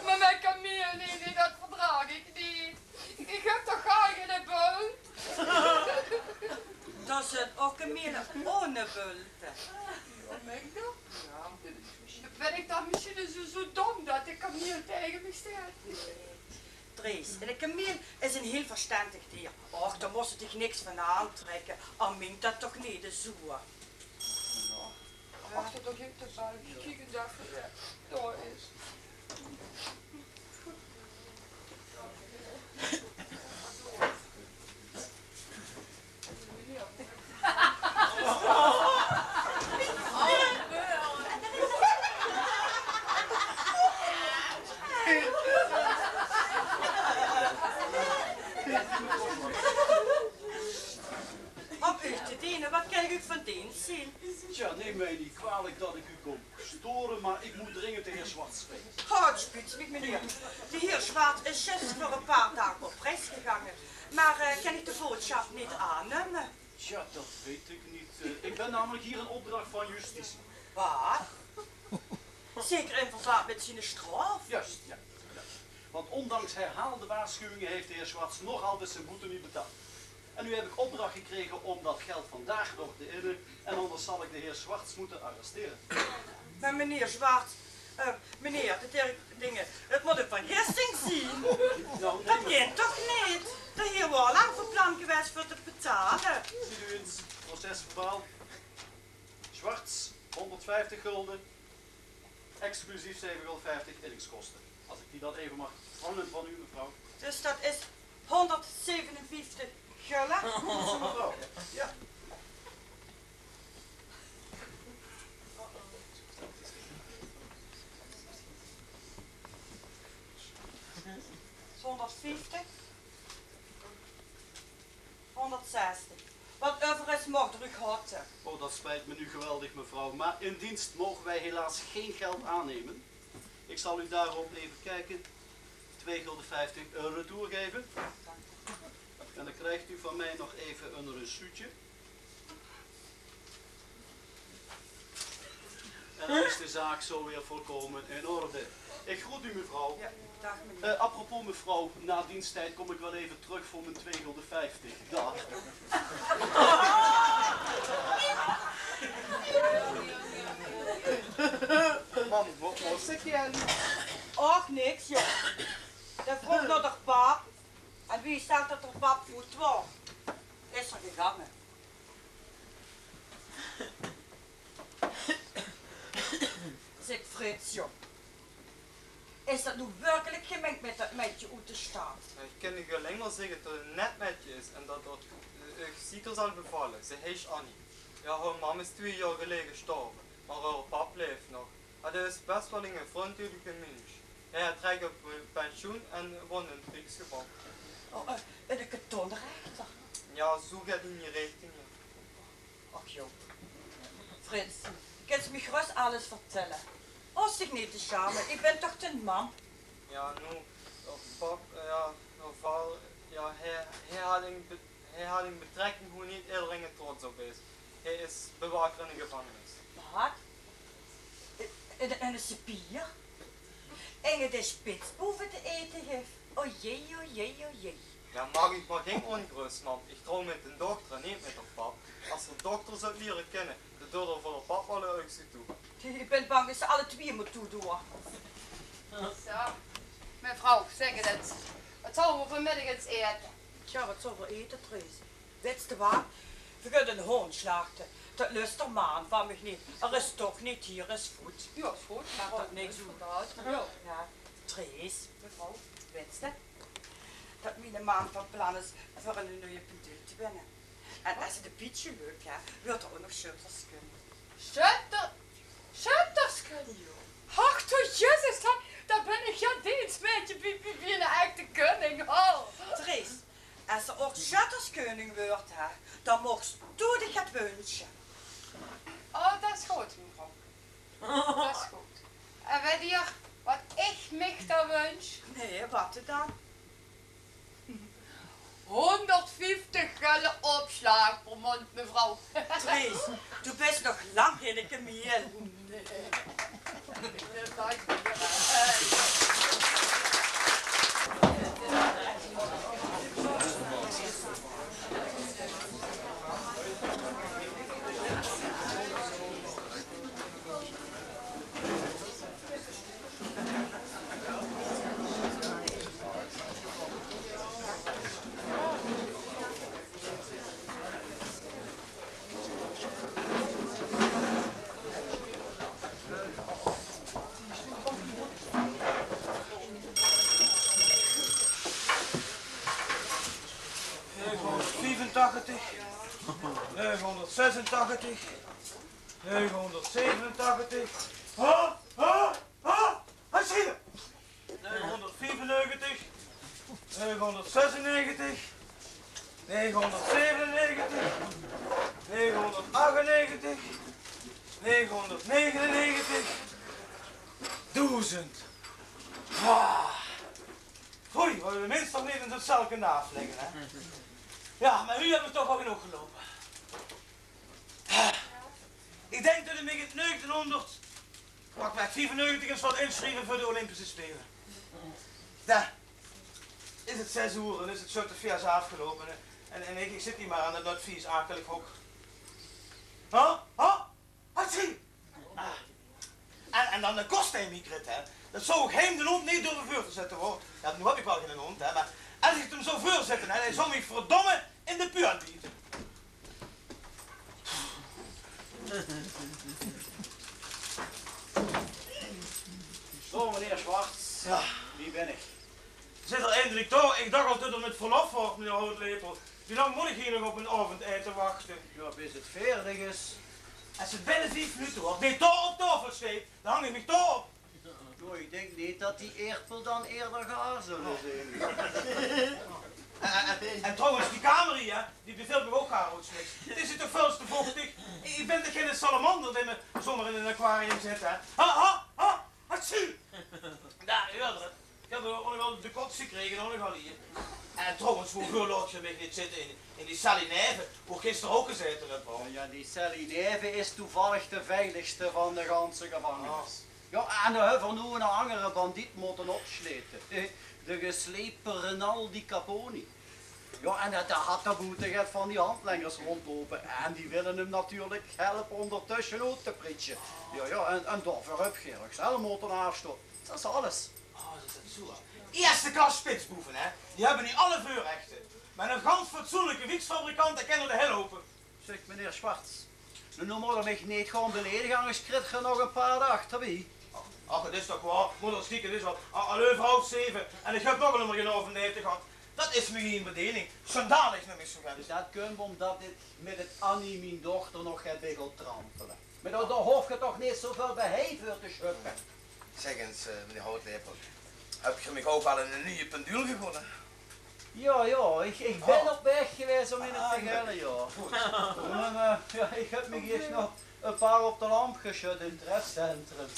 Mer mien kamiel, nae, nae, dat verdraag ich neet. Ich höb toch gaar geine bult? Dao zeen ouch kamiele ohne bult. Jao, meen ich toch? Jao. Bön ich dan mesjien zoe, zoe dóm dat de kamiel taenge mich zaet? Dries, eine kamiel is ein hieël versjtendig deer. Och, dao mós se dich niks van aantrèkke. Hae meint dat toch neet zoe. Ach, dat toch neet te bel. Kiek ins effe wae dao is. Op uch te diene, wat kan ich uch van deens zeen? Tja, neem mij niet kwalijk dat ik u kom storen, maar ik moet dringend de heer Schwarz spreken. Oh, 't sjpiet mich, meneer. De heer Schwarz is zjus veur e paar daag op reis gegange. Mer, eh, kan ich de boodsjap neet aannumme? Tja, dat weet ik niet. Eh, ik ben namelijk hier in opdracht van justitie. Wat? Zeker in verband mit ziene sjtraof? Juist, ja. Ja. Want ondanks herhaalde waarschuwingen heeft de heer Schwarz nog altijd zijn boete niet betaald. En nu heb ik opdracht gekregen om dat geld vandaag nog te innen. En anders zal ik de heer Schwarz moeten arresteren. Mer meneer Schwarz, eh, meneer, de Dirk, dinge, 't mót ein vergissing zeen. Nou, dat kan toch neet? De heer waor al lang van plan gewaes veur te betale. Ziet u eens, procesverbaal. Schwarz, honderdvijftig gulden. Exclusief zeven gulden vijftig inningskosten. Als ik die dan even mag ontvangen van u, mevrouw. Dus dat is honderdzevenenvieftig gulden. Mevrouw. Ja. Honderdvieftig. Honderdzestig. Wat euver is, moog d'r uch hotte. Oh, dat spijt me nu geweldig, mevrouw. Maar in dienst mogen wij helaas geen geld aannemen. Ik zal u daarom even kijken. Twee gulden vijftig retour geven. En dan krijgt u van mij nog even een reçuutje. En dan is de zaak zo weer volkomen in orde. Ik groet u, mevrouw. Ja, dag, meneer. Eh, apropos, mevrouw, na diensttijd kom ik wel even terug voor mijn twee gulden vijftig. Dag. Mam, wat was ik hier? Och, niks, joh. Dae vroog nao d'r pap. En wie ich zag dat d'r pap voet waor, is 'r gegange. Zèk, Frits, jóng. Is dat noe wirkelik gemengd mit dat mètje oet de sjtad? Ich kin uch allein mer zègke dat 't e net mètje is en dat 't uch zeker zal bevalle. Ze heesj Annie. Ja, häör mam is twieë jaor geleje gesjtorve, mer häör pap leef nog. Hae is bès waal inge vrundjelike minsj. Hae trèk op pensioen en woont in 't Rieksgebouw. Oh, eh, in de kartonrechter? Ja, zoe get in die richting, ja. Och jao. Frits, kins mich gerös alles vertèlle. Hoofs dich neet te sjame, ich bön toch dien mam. Ja, noe, eh, pap, eh, ja, noe, vader, ja, hae, hae haet inge be-, hae haet inge betrekking wo neet ederein trots op is. Hae is bewaker in de gevangenis. Wat? In, in, in de cipier? Inge dae spitsboeve te ete guf? O jee, o jee, o jee. Ja, maak uch mer gein óngerös, mam. Ich trouw mit dien dochter en neet mit häör pap. Es geer dien dochter zouw liere kinne, dan doot geer veur häör pap waal ein ougske toe. Ich bön bang dat ze alle twieë mót toedoon. Zo, mevrouw, zèk 't ins. Wat zólle v'r vanmiddig ins ete? Tja, wat zólle v'r ete, Trees? Wèts te waat? V'r gaon 'nen hoond sjlachte. Dat lust d'r maan van mich neet. D'r is toch neet hie, is good. Ja, is good. Maak dat niks oet. Ja. Trees. Mevrouw. Wèts te dat miene maan van plan is veur 'n nuuje pendule te winne? En es 't e bietje lök, hè, wuuert 'r ouch nog sjötterskeuning. Sjötter-, sjötterskeuning? Ja. Ach, doe Jezus, dan, dan bön ich ja deensmeidje bie, bie, bie 'ne echte keuning. Oh. Trees, es 'r ouch sjötterskeuning wuuert, hè, dan moogs doe dich get wunsje. Oh, dat is good, mevrouw. Dat is good. En wèt geer wat ich mich dan wunsj? Nae, wat dan? Hónderdvieftig gölde opsjlaag per maondj, mevrouw. Trees, doe bis nog lang geine kemiel. Negenhonderdviefentachtig, negenhonderdzesentachtig, negenhonderdzevenentachtig. Ha, ha, ha, ha, zie je. Negenhonderdvierennegentig, negenhonderdzesennegentig, negenhonderdzevenennegentig, negenhonderdachtennegentig, negenhonderdnegenennegentig, doezend. Ah. Foei, wat de mins toch neet in zo'n cel kan aaflègke, hè? Ja, mer noe höb ich toch waal genóg geloupe. Ich dink dat ich mich in negentiehnhonderd, pak weg, viefennegentig ins zal insjrieve veur de Olympische Spele. Dao is 't zès oer en is 't sjötterfees aafgeloupe. En, en ich, ich zit hie mer aan dat, dat vies akelig hók. Ha? Ha? Hatsjie! Ah. En, en dan de kos dae ich mich kriet, hè. Dat zouw ich häöm d'n hóndj neet durve veur te zitte, huur. Ja, noe höb ich waal geine hóndj, hè, mer es ich 't häöm zouw veurzitte, hè, dae zouw mich verdomme in de puut biete. Zo, meneer Schwartz. Ja. Wie bin ich? Zit 'r eindelik toch? Ich dach al dat 'r mit verlof waor, meneer Houtlepel. Wie lang mót ich hie nog op mien aovendete wachte? Ja, bis 't veerdig is. Es 't binne vief minute waert neet dao op taofel sjteit, dan hang ich mich dao op. Noe, ich dink neet dat die aerpel dan eerder gaar zölle zeen. En, en, en, en trouwens, die kamer hie, hè, die bevilt mich ouch gaar ouch niks. 't Is hie toch väöls te vochtig. Ich, ich bin toch geine salamander dae me zomer in 'n aquarium zèt, hè. Ha, ha, ha, hatsjie! Dao, huuert 'r 't. Ich höb ouch nog waal de kots gekrege, ouch nog waal hie. En trouwens, wo geer laot geer mich neet zitte in, in die cel hie neve, wo ich gister ouch gezaete höb, huur. Ja, ja, die cel hie neve is toevallig de veiligste van de ganse gevangenis. Oh. Ja, en dao höbbe v'r noe 'nen angere bandiet mótte opsjlete. De geslepe Renaldi Caponi. Ja, en dao, dao haet 'r boete get van die handlangers róndjloupe. En die wille 'm natuurlik helpe óm d'r tösjenoet te pritsje. Ja, ja, en, en daoveur höb geer uch zelf mótte aafstote. Dat is alles. Oh, is dat zoe? Ierste klas spitsboeve, hè? Die höbbe hie alle veurrechte. Mer 'ne gans fatsoenlike wieksfabrikant, dae kin d'r de hel ope. Zèk, meneer Schwartz, noe, noe mót geer mich neet gaon beledige, angers kriet geer nog e paar daag d'rbie. Ach, 't is toch waor. Mót ins kieke, 't is al, al, al euver haof zeve. En ich höb nog al ummer gein aovendete gehad. Dat is mich gein bediening. Sjandalig, num ich zoe get. Dus dat kump ómdat 't mit 't Annie, mien dochter, nog get bigelt trampele. Mer dao, dao hoof geer toch neet zoeväöl behei veur te sjöppe. Zèk ins, eh, meneer Houtlepel, höb geer mich ouch al ein nuuj pendule gegónne? Jao, jao, ich, ich bön op weg gewaes óm ein te gelle, jao. Good. Mer, eh, jao, ich höb mich ieërs nog ein paar op de lamp gesjöd in 't trefcentrum.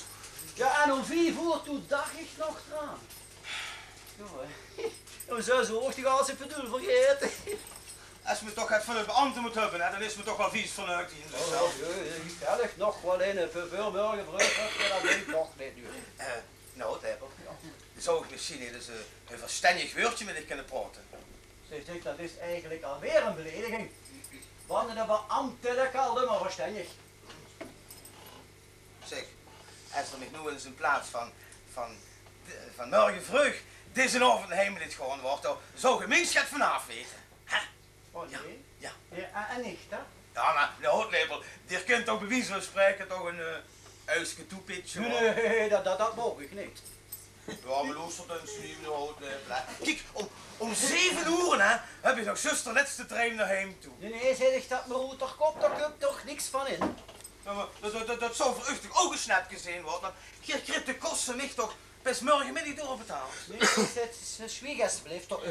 Jao, en óm vief oer, toen dach ich nog d'raan. Jao, hè. Óm zès oer waor ich al zien pendule vergaete. Es me toch get van de beambte mót höbbe, hè, dan is me toch waal vies verneukt hie in de cel. Oh, jao, jao, ich bel uch nog waal ein, eh, veur, veur mörge vreug höb geer dat dink toch neet nuuedig. Eh, noe, Tepel, zów ich mesjien ins, eh, ein verstenjig wäördje mit dich kinne praote? Zèk, Dick, dat is eigelik alweer ein belediging. Want eine beambte, dae kalt ummer verstenjig. Zèk, es d'r mich noe ins in plaats van, van, van mörge vreug dezen aovend heim leet gaon, waat, dao zów geer minstens get vanaaf weite. Hè? Oh, jao, nae? Jao. Jao, en, en ich dan? Jao, mer, meneer Houtlepel, geer kint toch bie wieze van spraeke toch ein, eh, uigske toepitsje, huur. Nae, nae, dat, dat, dat maag ich neet. Jao, mer loester ins, meneer Houtlepel, hè. Kiek, óm, óm zeve oer, hè, höb ich nog zjus de lètste trein nao heim toe. Nae, nae, zèk ich, dat mer oet d'r kop, dao kump toch niks van in. Jao, mer dat, dat, dat, dat zów veur uch toch ouch ein snepke zeen, waat? Geer kriet de kos van mich toch bès mörgemiddig doorbetaald. Nae, zèk, zwieg esjeblief toch.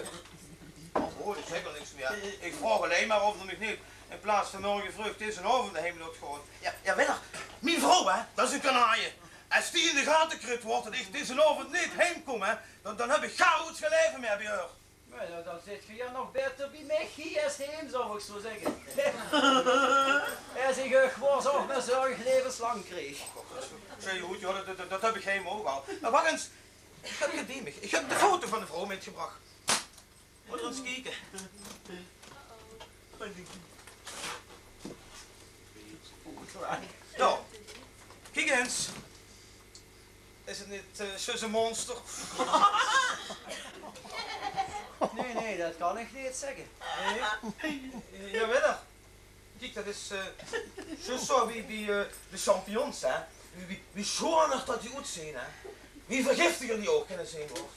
Och, hoor, ich zèk al niks mieë. Ich vraog allein mer of geer mich neet in plaats van mörge vreug dezen aovend heim laot gaon. Jao, jao, wèt geer, mien vrouw, hè, dat is ein kanarie. Es die in de gate kriet, waat, dat ich dezen aovend neet heim kóm, hè, dan, dan höb ich gaar oets gein laeve mieë bie häör. Nae, dan, dan zit geer jao nog baeter bie mich hie es heem, zów ich zoe zègke. Es ich uch waor, zów ich mien zörg levenslang kriege. Zèk, good, jao, dat, dat, dat höb ich heem ouch al. Mer wach ins, ich höb 't bie mich. Ich höb de foto van de vrouw mitgebrach. Mót ins kieke. Jao, kiek ins. Is 't neet, eh, zjus ein monster? Nae, nae, dat kan ich neet zègke. Nae? Jao, wèt geer. Kiek, dat is, eh, zjus zoe wie, wie, eh, de champignons, hè. Wie, wie, wie sjoener dat die oetzeen, hè, wie vergiftiger die ouch kinne zeen, huur.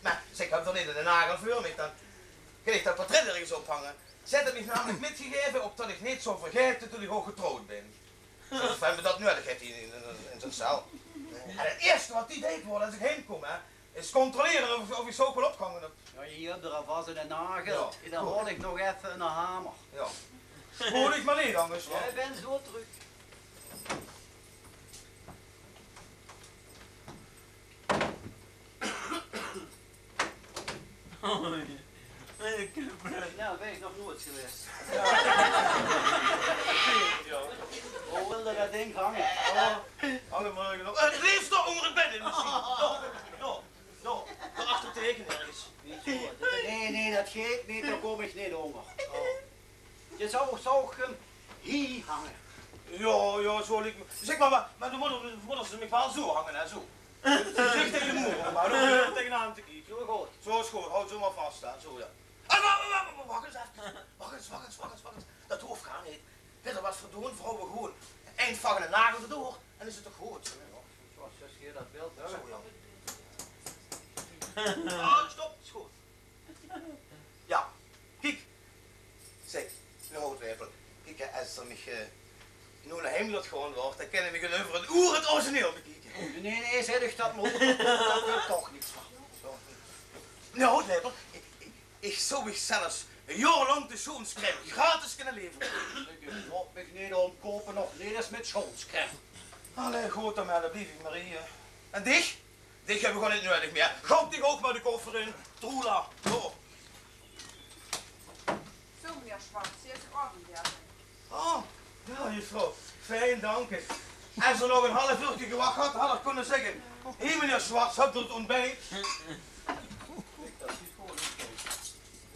Mer, zèk, höb d'r neet eine nagel veur mich, dan kin ich dat portrèt örges ophange. Ze haet 't mich namelik mitgegaeve, opdat ich neet zów vergaete dat ich ouch getrouwd bön. Of hae dat nuuedig haet in, in, in zien cel. En 't ierste wat die deit, waor, es ich heim kóm, hè, is controlere of, of ich ze ouch waal opgehange höb. Jao, hie höb d'r alvas eine nagel. Jao, good. Dan haol ich nog effe eine hamer. Jao. Spood dich mer neet, angers, huur. Jao, ich bön zo trök. Oh, jao. Nae, bön ich nog noeats gewaes. Jao. Wo wilde dat dink hange? Oh, hang 'm mer nog. Eh, lees toch ónger 't bèd in, mesjien. Jao, jao, jao. Dao achter taenge örges. Nae, nae, dat geit neet, dao kóm ich neet ónger. Oh. Doe zóws, zóws 'm hie hange. Jao, jao, zoe liek mich. Zèk mer, mer, mer doe mós, doe mós 'm mich waal zoe hange, hè, zoe. Geziech taenge de moer, mer doe hoof neet taengenaan te kieke. Zoe good. Zoe is good, haoj zoe mer vas, hè, zoe, jao. Ah, wa-, wa-, wa-, wa-, wach ins effe. Wach ins, wach ins, wach ins, wach ins. Dat hoof gaar neet. Wèt geer waat v'r doon? V'r houwe gewoon einvach eine nagel d'rdoor en is 't toch good. Zoe, jao. Zoe, jao. Ah, stop, is good. Jao, kiek. Zèk, meneer Houtlepel, kiek, hè, es d'r mich, eh, noe nao heim laot gaon, waor, dan kinne v'r mich euver ein oer 't origineel bekieke. Nae, nae, zèk ich, dat mót, dao kump toch niks van. Zoe. Meneer Houtlepel, ich, ich, ich zów uch zelfs ein jaor lang de sjoonscrème gratis kinne levere. Ich laot mich neet ómkoupe, nog neet ins mit sjoonscrème. Allee, good, dan mer, dan blief ich mer hie. En dich? Dich höb ich gewoon neet nuuedig mieë. Gok dich ouch mer de koffer in. Troela. Zo. Zo, meneer Schwarz, hie is uch aovendete. Oh, jao, juffrouw. Fijn, dank uch. Es d'r nog ein haaf uurke gewach had, had ich kónne zègke: "Hie, meneer Schwarz, höb geer 't óntbijt?"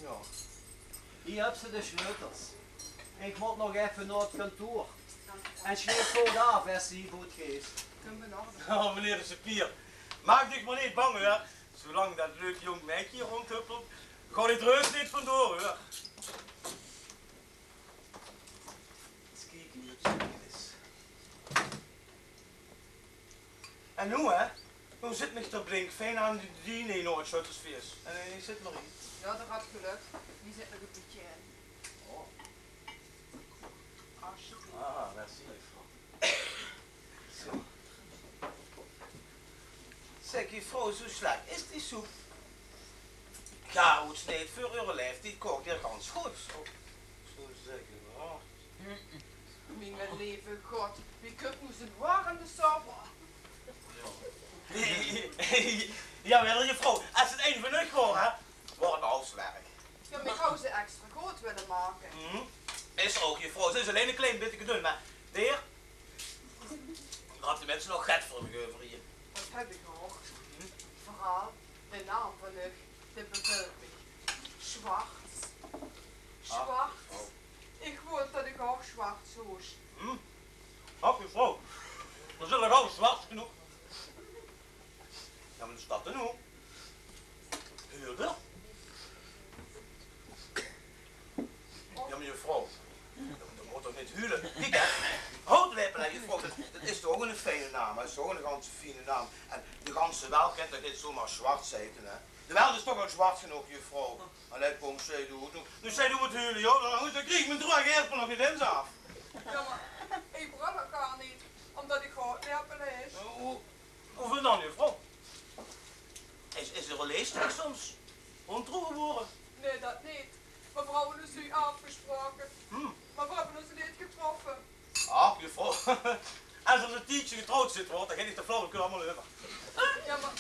Jao. Hie höbs se de sleutels. Ich mót nog effe nao 't kantoor. En sjleet good aaf es se hie voort geis. Oh, meneer de cipier, maak uch mer neet bang, huur. Zoelang dat leuk jónk maedje hie róndhuppelt, gaon ich d'r heus neet vandoor, huur. Ins kieke wie 't is. En noe, hè? Noe zit mich d'r blink fijn aan die, die, nee, nooit sjöttersfees. En, eh, ich zit nog in. Jao, dat had gelök. Die zit nog e bietje in. Oh. Alsjeblieft. Ah, merci, juffrouw. Zo. Zeg, juffrouw, zo slek is die soep gaar oets neet. Veur uur leeftied kook die gans good. Zo, zo zeg je wel. Miene leve god, wie kunt noe zo'n warende sop? Jawel, juffrouw, as het ein van uch waor, hè, waor het al smerrig. Jao, mer ich hou ze extra good wille make. Mhm. Is ouch, juffrouw, ze is allein e klein bietje dun, mer deer, had de minse nog get veur mich euver hie. Dat heb ich ouch. Mhm. Veural de naam van uch, de bevelt mich. Schwarz. Schwarz. Ich wol dat ich ouch Schwarz hoos. Hm. Ach, juffrouw. D'r zit nog alles zwart genóg. Jao, mer is dat dan noe? Huurder? Jao, mer juffrouw, dan, dan mót toch neet huule. Kiek, hè. Houtlepelaar, juffrouw, dat, dat is toch ouch 'ne fijne naam, hè. Is toch ouch 'ne ganse fijne naam. En de ganse welt kint toch neet zomaar Schwarz heite, hè. De welt is toch al zwart genóg, juffrouw. Allee, kom, Seidoe, doe, doe, Seidoe mót huule, jao. Dan, dan krieg ich mien droge erpel nog neet ins aaf. Jao, mer ich brul ouch gaar neet, ómdat ich houtlepelaar is. Hoe, hoeveul dan, juffrouw? Is, is uch leeftied soms óntrouw gewore? Nee, dat neet. Mer veer hawwe ós noe aafgesproke. Hm. Mer veer höbbe ós neet getroffe. Ach, juffrouw. As er ein tiedje getrouwd zit, waor, dan geit de flauwekul allemaol euver. Jao, mer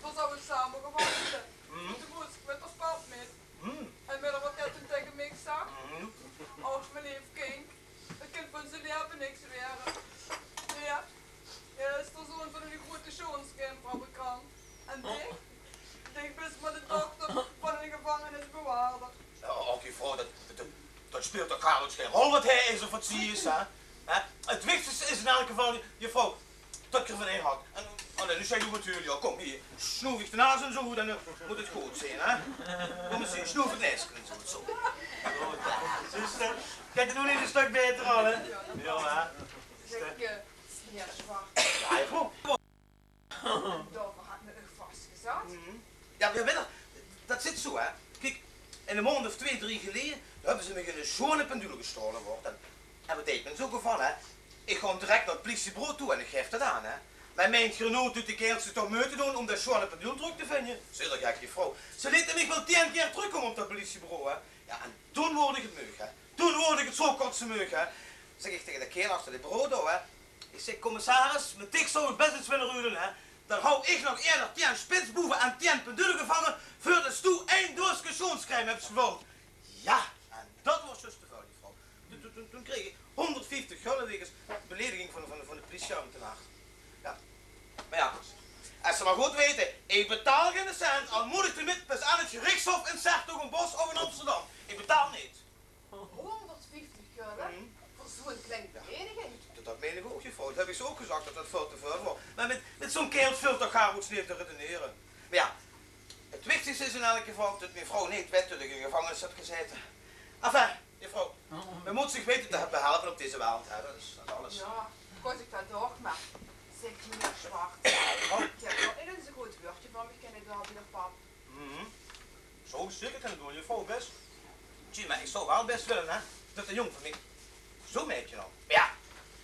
veer zouwe same gewandeld. Mhm. Toen mós ich mit ós pap mit. Mhm. En weit geer waat dae toen taenge mich zag? Mhm. Och, mien leef kindj, det kin van zie laeve niks waere. Jao, hae is de zoon van eine groete sjoonskrèmfabrikant. En dich? Dich bis mer de dochter van eine gevangenisbewaarder. Jao, och, juffrouw, det, det, det speelt toch gaar gein rol waat hae is of waat zie is, hè? Hè? Het wichtigste is in eder geval, juffrouw, det geer van ein hart. En, allee, noe zeen v'r natuurlik, jao, kom, hie, snoef ich de naas en zo, dan, eh, mót het good zeen, hè? Kom ins hie, snoef het naas en zo, zo. Good, hè. Zuster, geit het noe neet ein stök baeter al, hè? Jao, hè? Zeg, eh, meneer Zwart. Jao, juffrouw. Dao had me uch vasgezat. Mhm. Jao, jao, weit geer, det zit zo, hè. Kiek, ein maondj of twee, drie geleje, dao höbbe ze mich ein sjoon pendule gestaole, waor. En, en waat deit me in zo'n geval, hè? Ich gaon direk nao het plissiebureau toe en ich gaef det aan, hè. Mer meint geer noe det die kaerels zich toch meujte doon óm det sjoon pendule trök te vinje? Zeer gek, juffrouw. Ze lete mich waal tien kier trökkómme op det plissiebureau, hè. Jao, en toen woort ich het meug, hè. Toen woort ich het zo kotse meug, hè. Zeg ich taenge de kaerel achter det bureau dao, hè. Ich zeg: "Commissaris, mit dich zou ich bès ins wille ruile, hè. Dan hou ich nog eerder tien spitsboeve en tien pendule gevange, veurdet doe ein dooske sjoonscrème höbs gevange." Jao, en det waor zjus te väöl, juffrouw. Toen, toen, toen, toen kreeg ich hónderdvieftig gulde wegens belediging van, van, van de plissieambtenaar. Jao. Mer jao, es ze mer good weite, ich betaal geine cent, al mót ich d'rmit bès aan het gerichtshof in 's-Hertogenbosch of in Amsterdam. Ich betaal neet. Hónderdvieftig gulde? Mhm. Veur zo'n klein belediging? Det, det mein ich ouch, juffrouw. Det höb ich ze ouch gezag, det det väöl te väöl waor. Mer mit, mit zo'n kaerel speelt toch gaar oets neet te redenere. Mer jao, het wichtigste is in elk geval det mien vrouw neet weit det ich in gevangenis höb gezaete. Enfin, juffrouw, me mót zich weite te behelpe op deze wereld, hè. Det is, det is alles. Jao, kós ich det ouch, mer zeg, meneer Zwart, geer höb waal ins ein good wäördje veur mich kinne doon bie de pap. Mhm. Zou ich zeker kinne doon, juffrouw, bès. Tjie, mer ich zou waal bès wille, hè, det de jóng van mich zo'n maedje haw. Mer jao,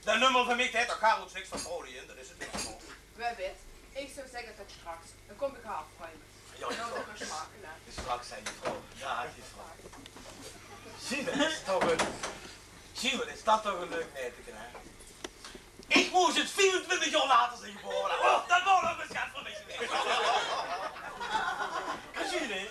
de nummer van mich, dae haet toch gaar oets niks van vrouwluuj in, det is het waal. Wae weit, ich zou zègke det straks. Dan kóm ich effe opruime. Jao, juffrouw. Straks, hè, juffrouw. Daag, juffrouw. Zie, det is toch ein, zie, waat is det toch ein leuk maedje, hè? Ich mós het viefentwintig jaor later zeen gebore. Oh, det waor nog ein schat van mich gewaes. Gezeen, hè?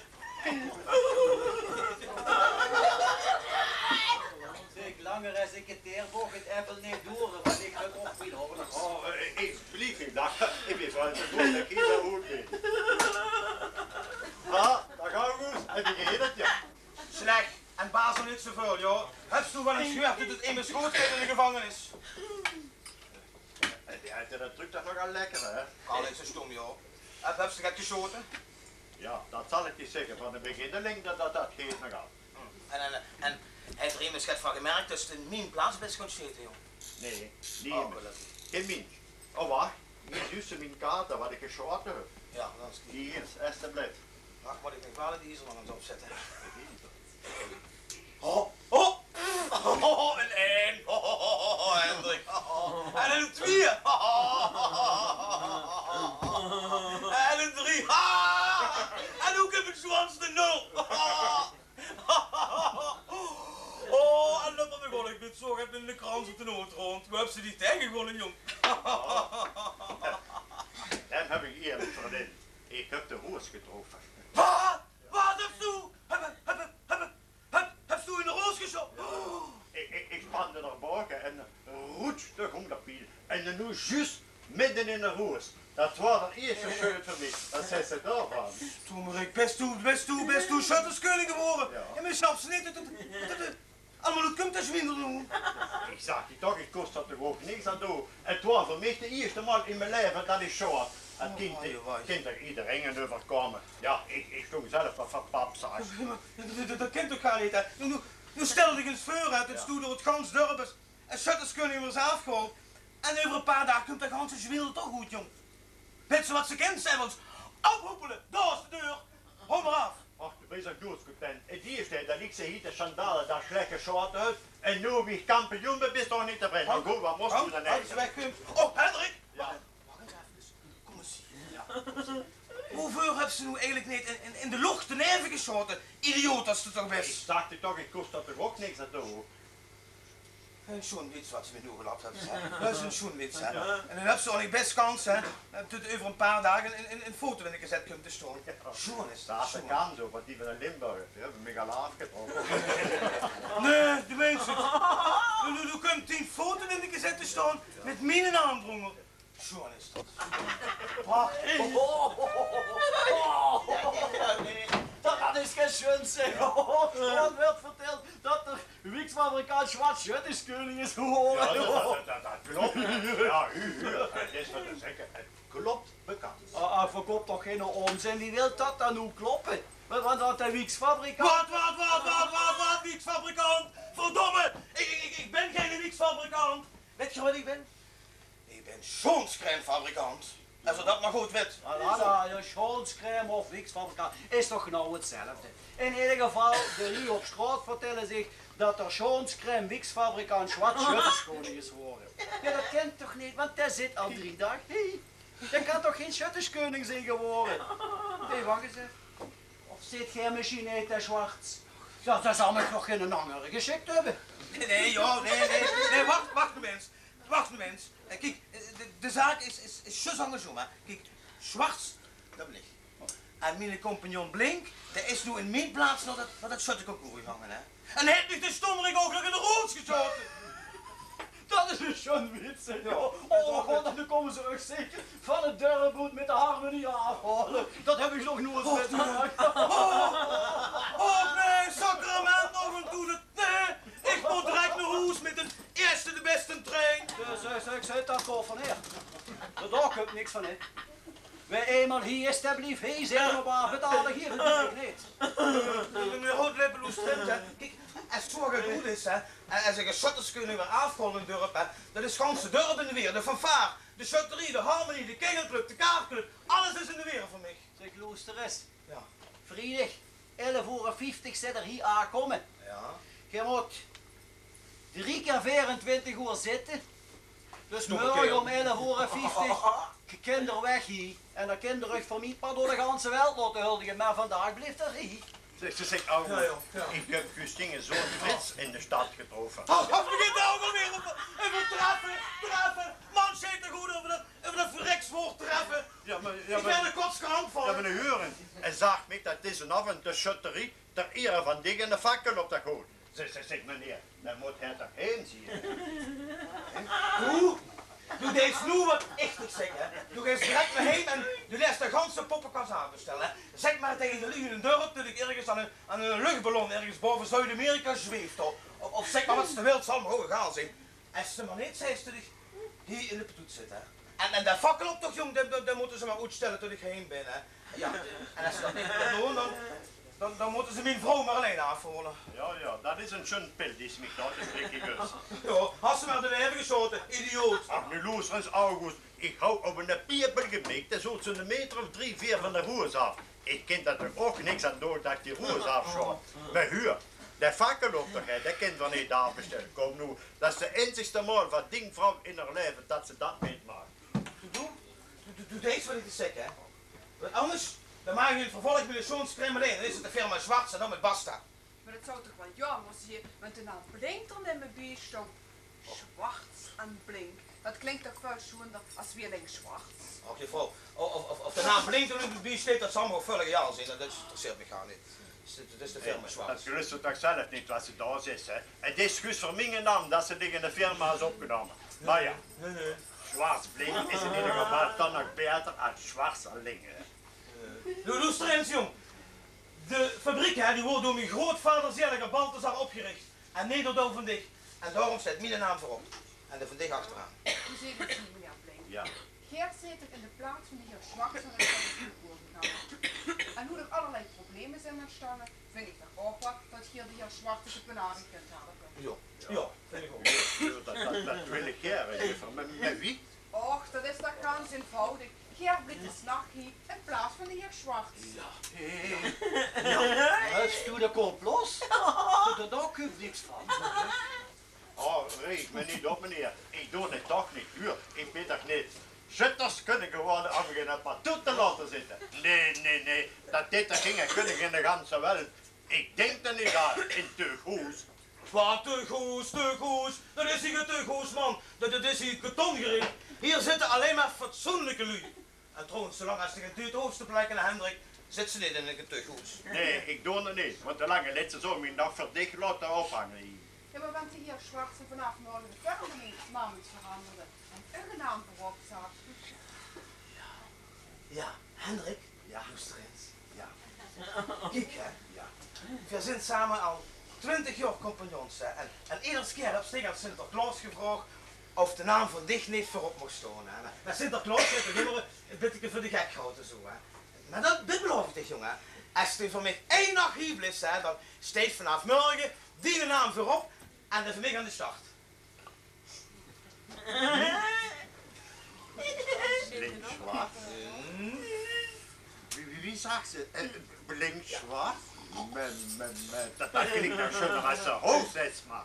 Zeg, langer es ich het d'r boch het effe neet door, want ich höb ouch väöl hordes. Oh, eh, ich blief in lache. Ich bin väöl te good det ich hie zo good bin. Ha, dao gaon v'r ós. Höb ich gehuurd, jao. Slek, en bazel neet zo väöl, jao. Höbs doe waal ins gehuurd det het emes good geit in de gevangenis? En die aete det trök toch nogal lekker, hè? Kan neet zo stóm, jao. Höb, höbs se get gesjote? Jao, det zal ich dich zègke. Van de beginneling, det, det, det geit nogal. Hm. En, en, en haet d'r emes get van gemerk det se in mien plaats bès gaon sjete, jóng? Nae, nemes. Oh, gelökkig. Gein mins. Oh, wach. Hie zuus se mien kaarte, wat ich gesjaote höb. Jao, dat is good. Hie is, esjeblief. Wach, mót ich nog waal 't iezer nog ins opzètte. Ho, ho! Ho, ein ein. Ho, ho, ho, ho, Hendrik. En ein twieë. En ein drie. En ouch ein besjwansde nul. Oh, en det begon ich mit zoe get mit de krans op de noodrond. Wo höbs se die taengegónge, jóng? Dae höb ich ierlik verdeend. Ich höb de roos getroffe. Waat? Waat höbs doe? Höb, höb, höb, höb, höbs doe in de roos gesjaote? Ich, ich, ich spande d'r boge en roets, dao góng d'r piel. En noe zjus midde in de roos. Dat waor d'n ierste sjeut veur mich. Wat zaes se daovan? Tomerik, bès doe, bès doe, bès doe sjötteskeuning gewore? Jao. En mich snaps se neet, det, det, det, allemaol, det kump det sjwindel noe. Ich zag dich toch, ich kós d'r toch ouch niks aan doon. 't Waor veur mich de ierste maol in mien laeve dat ich sjoot. 't Kint, 't kint toch ederein euverkómme. Jao, ich, ich stóng zelf wat veur pap, zag. Jao, mer dat, dat, dat kint toch gaar neet, hè? Noe, noe, noe stèl dich ins veur, hè, det doe door 't gans dörp bès en sjötteskeuning waers aafgehaold. En euver e paar daag kump det ganse sjwindel toch good, jóng. Wèts se wat se kins, Evans? Ophoepele, dao is de deur. Haw mer aaf. Ach, doe bès toch doedscontent. 't Ierste, dat ich zeen hie te sjandaal, dat ich slech gesjaote höb. En noe, wie ich kampioen bön, bès se toch neet tevreje. Mer good, wat mós doe dan eigelik? Weg, Wim. Oh, Hendrik! Jao. Wach ins effe. Kóm ins hie. Jao. Woveur höbs se noe eigelik neet in, in, in de loch deneve gesjaote? Idioot as se toch bès. Ich zag dich toch, ich kós d'r toch ouch niks aan doon. Ein sjoen wits wat se mich noe gelapt höbs, hè. Dat is ein sjoen wits, hè. En dan höbs se ouch nog bès kans, hè, dat euver e paar daag ein, ein, ein foto in de gezèt kump te sjtaon. Sjoen is dat, sjoen. Dat kan zoe, want die van de Limburgers, die höbbe mich al aafgetrok. Nae, die minse. Noe, noe, noe kump dien foto in de gezèt te sjtaon mit miene naam d'rónger. Sjoen is dat. Prachtig. Oh, oh, oh, oh, oh. Jao, nae, dat, dat is gein sjoen, zeg. Oh, d'r wuuert vertèld dat d'r wieksfabrikant Schwarz sjötteskeuning is gewore. Jao, dat, dat, dat, dat klop. Jao, huur, huur. 't Is wat te zègke, 't klop bekans. Ah, ah, verkoup toch geine ónzin. Wie wilt dat dan noe kloppe? Want, want dat de wieksfabrikant... Wat, wat, wat, wat, wat, wat, wieksfabrikant? Verdomme, ich, ich, ich, ich bön geine wieksfabrikant. Wèt geer wat ich bön? Ich bön sjoonscrèmefabrikant. Es geer dat mer good wit. Voilà, jao, sjoonscrème of wieksfabrikant is toch genauw 'tzelfde. In eder geval, de luuj op sjtraot vertèlle zich dat d'r sjoonscrème wieksfabrikant Schwarz sjötteskeuning is gewore. Jao, dat kint toch neet, want dae zit al drie daag hie. Dae kan toch gein sjötteskeuning zeen gewore? Nae, wach ins effe. Of zit geer mesjien neet, hè, Schwarz? Jao, dae zal mich nog geine angere gesjik höbbe. Nae, nae, jao, nae, nae. Nae, wach, wach noe ins. Wach noe ins. Eh, kiek, eh, de, de zaak is, is, is zjus angersóm, hè. Kiek, Schwarz, dat bön ich. En miene compagnon Blink, dae is noe in mien plaats nao dat, nao dat sjötteconcours gegange, hè. En haet mich de stommerik ouch nog in de roos gesjaote. Dat is ein sjoen wits, hè, jao. Oh god, dan kómme ze uch zeker van 't dörp oet mit de harmonie aafhaole. Dat höb ich nog noeats mitgemaak. Oh, oh, nae, sacrament nog ein toeter. Nae, ich mót direk nao hoes mit d'n ierste de bèste trein. Zeg, zeg, zeg, zèt dat koffer neer. Dao kump niks van, hè. Wae einmaol hie is, dae blief hie, zeen op aaf, betale geer natuurlik neet. Meneer Houtlepel, oes trint, hè. Kiek, es 't zoe good is, hè, en es ich ein sjötteskeuning waer aafgehaold in 't dörp, hè, dan is 't ganse dörp in de weer. De fanfaar, de sjötterie, de harmonie, de kingelclub, de kaartclub, alles is in de weer veur mich. Zeg, loester ins. Jao. Vriedig, elf oer vieftig zit d'r hie aangekomme. Jao. Geer mót drie kier veerentwintig oer zitte. Dus mörge óm elf oer vieftig k-, kint d'r weg hie. En dan kint d'r uch van mien part door de ganse welt laote huldige. Mer vandaag blief d'r hie. Zeg, zeg, zeg, August, jao, jao, jao. Ich höb zjus dien zoon Frits in de stad getroffe. Ach, begint d'r ouch alweer euver, euver treffe, treffe. Man, sjeit d'r good euver dat, euver dat verrekswoord treffe. Jao, mer, jao, mer, ich bön d'r kotskrank van. Jao, mer noe huur ins. Hae zag mich dat dezen aovend de sjötterie ter iere van dich eine fakkel optook haet. Zeg, zeg, zeg, meneer, dan mót hae toch heem zeen. Doe, doe deis noe wat ich dich zègk, hè. Doe geis direk nao heem en doe leis de ganse poppekas aafbestelle, hè. Zègk mer taenge de luuj in 't dörp dat ich örges aan ein, aan ein luchballon örges baove Zuid-Amerika zweef, hè. Of, of zègk mer wat se wils, zal mich ouch egaal zeen. Es se mer neet zeis dat ich hie in de petoet zit, hè. En, en dae fakkeloptoch, jóng, dae, dae, dae mótte ze mer oetsjtèlle tot ich heem bön, hè. Jao, en es ze dat neet doon, dan Dan, dan mótte ze mien vrouw mer allein aafhaole. Jao, jao, dat is ein sjun pil die ze mich dao te slikke guf. Jao, has ze mer de waeve gesjaote, idioot. Ach, noe loester ins, August. Ich hou op eine piepel gemik, dan zót ze eine meter of drie, veer van de roes aaf. Ich kin dao toch ouch niks aan doon dat ich die roes aafsjaot. Mer huur, de fakkeloptoch, hè, dae kint van neet aafbestelle. Kóm noe, dat is de einzigste maol van dien vrouw in häör laeve dat ze dat mitmaak. Doe, doe, doe, doe deis wat ich dich zèk, hè. Want angers, dan maak ich in 't vervolg mit de sjoonste kremmeling. Dan is 't de firma Schwarz en dan mit basta. Mer dat zou toch waal jaomer zeen, want de naam Blink d'r neet mie bie stóng. Schwarz en Blink. Dat klink toch väöl sjoender es wie allein Schwarz. Och, juffrouw, of, of, of de naam Blink d'r neet bie steit, dat zal mich ouch völlig egaal zeen. Dat, dat interesseert mich gaar neet. Dat is, dat is de firma Schwarz. Dat geluifs se toch zelf neet wat se dao zaes, hè? 't Is zjus veur miene naam dat se dich in de firma has opgenómme. Mer jao. Nae, nae. Schwarz Blink is in eder geval dan nog baeter es Schwarz allein, hè. Noe, loester ins, jóng. De fabriek, hè, die woort door mien grootvader, zaeliger Balthazar, opgerich. En neet door dae van dich. En daorum steit miene naam veurop. En dae van dich achteraan. Doe zeet 't, meneer Blink. Jao. Geer zeet in de plaats van de heer Schwarz aan de telefoon gegange. En noe d'r allerlei probleme zeen ontstange, vinj ich toch ouch waal dat geer de heer Schwarz ins op benadig kint helpe. Jao, jao, vinj ich ouch. Jao, dat, dat, dat wil ich gaer, juffer. Mer, mer wie? Och, dat is toch gans einvoudig. Geer blief des nachs hie in plaats van de heer Schwarz. Jao. Jao. Höbs doe de kop los? Doe, doe, dao kump niks van. Oh, reeg mich neet op, meneer. Ich doon 't toch neet, huur. Ich bön toch neet sjöttersköning gewore óm mich in ein patoet te laote zitte. Nae, nae, nae. Dat dit d'r ginge kónne in de ganse welt. Ich dink d'r neet aan, in Teughoes. Wat Teughoes, Teughoes? Dat is hie gein Teughoes, man. Dat, dat is hie Ketongerief. Hie zitte allein mer fatsoenlike luuj. En trouwens, zoelang es se gein tuut hoof te plekke, Hendrik, zits se neet in ein Teughoes. Nae, ich doon 't neet, want de lange litsje zou mich nog veur dich laote ophange hie. Jao, mer wen de heer Schwarz vanaaf morge de firmanaam ins verangerde en uche naam veurop zat. Jao, Hendrik, jao, loester ins. Jao. Kiek, hè. Jao. Veer zeen same al twintig jaor compagnons, hè. En, en eder kier höbs se dich aan Sinterklaos gevraog of de naam van dich neet veurop moch staon, hè. Mer, mer Sinterklaos haet toch ummer ein bitteke veur de gek gehaoje, zoe, hè. Mer dat, dit belaof ich dich, jóng, hè. Es doe veur mich eine nach hie bliefs, hè, dan steit vanaaf morge diene naam veurop en dae van mich aan de start. Blink Schwarz? Wie, wie, wie zags se? Eh, Blink Schwarz? Mer, mer, mer, dat, dat klink nog sjoener es de hoofdzeis, mer.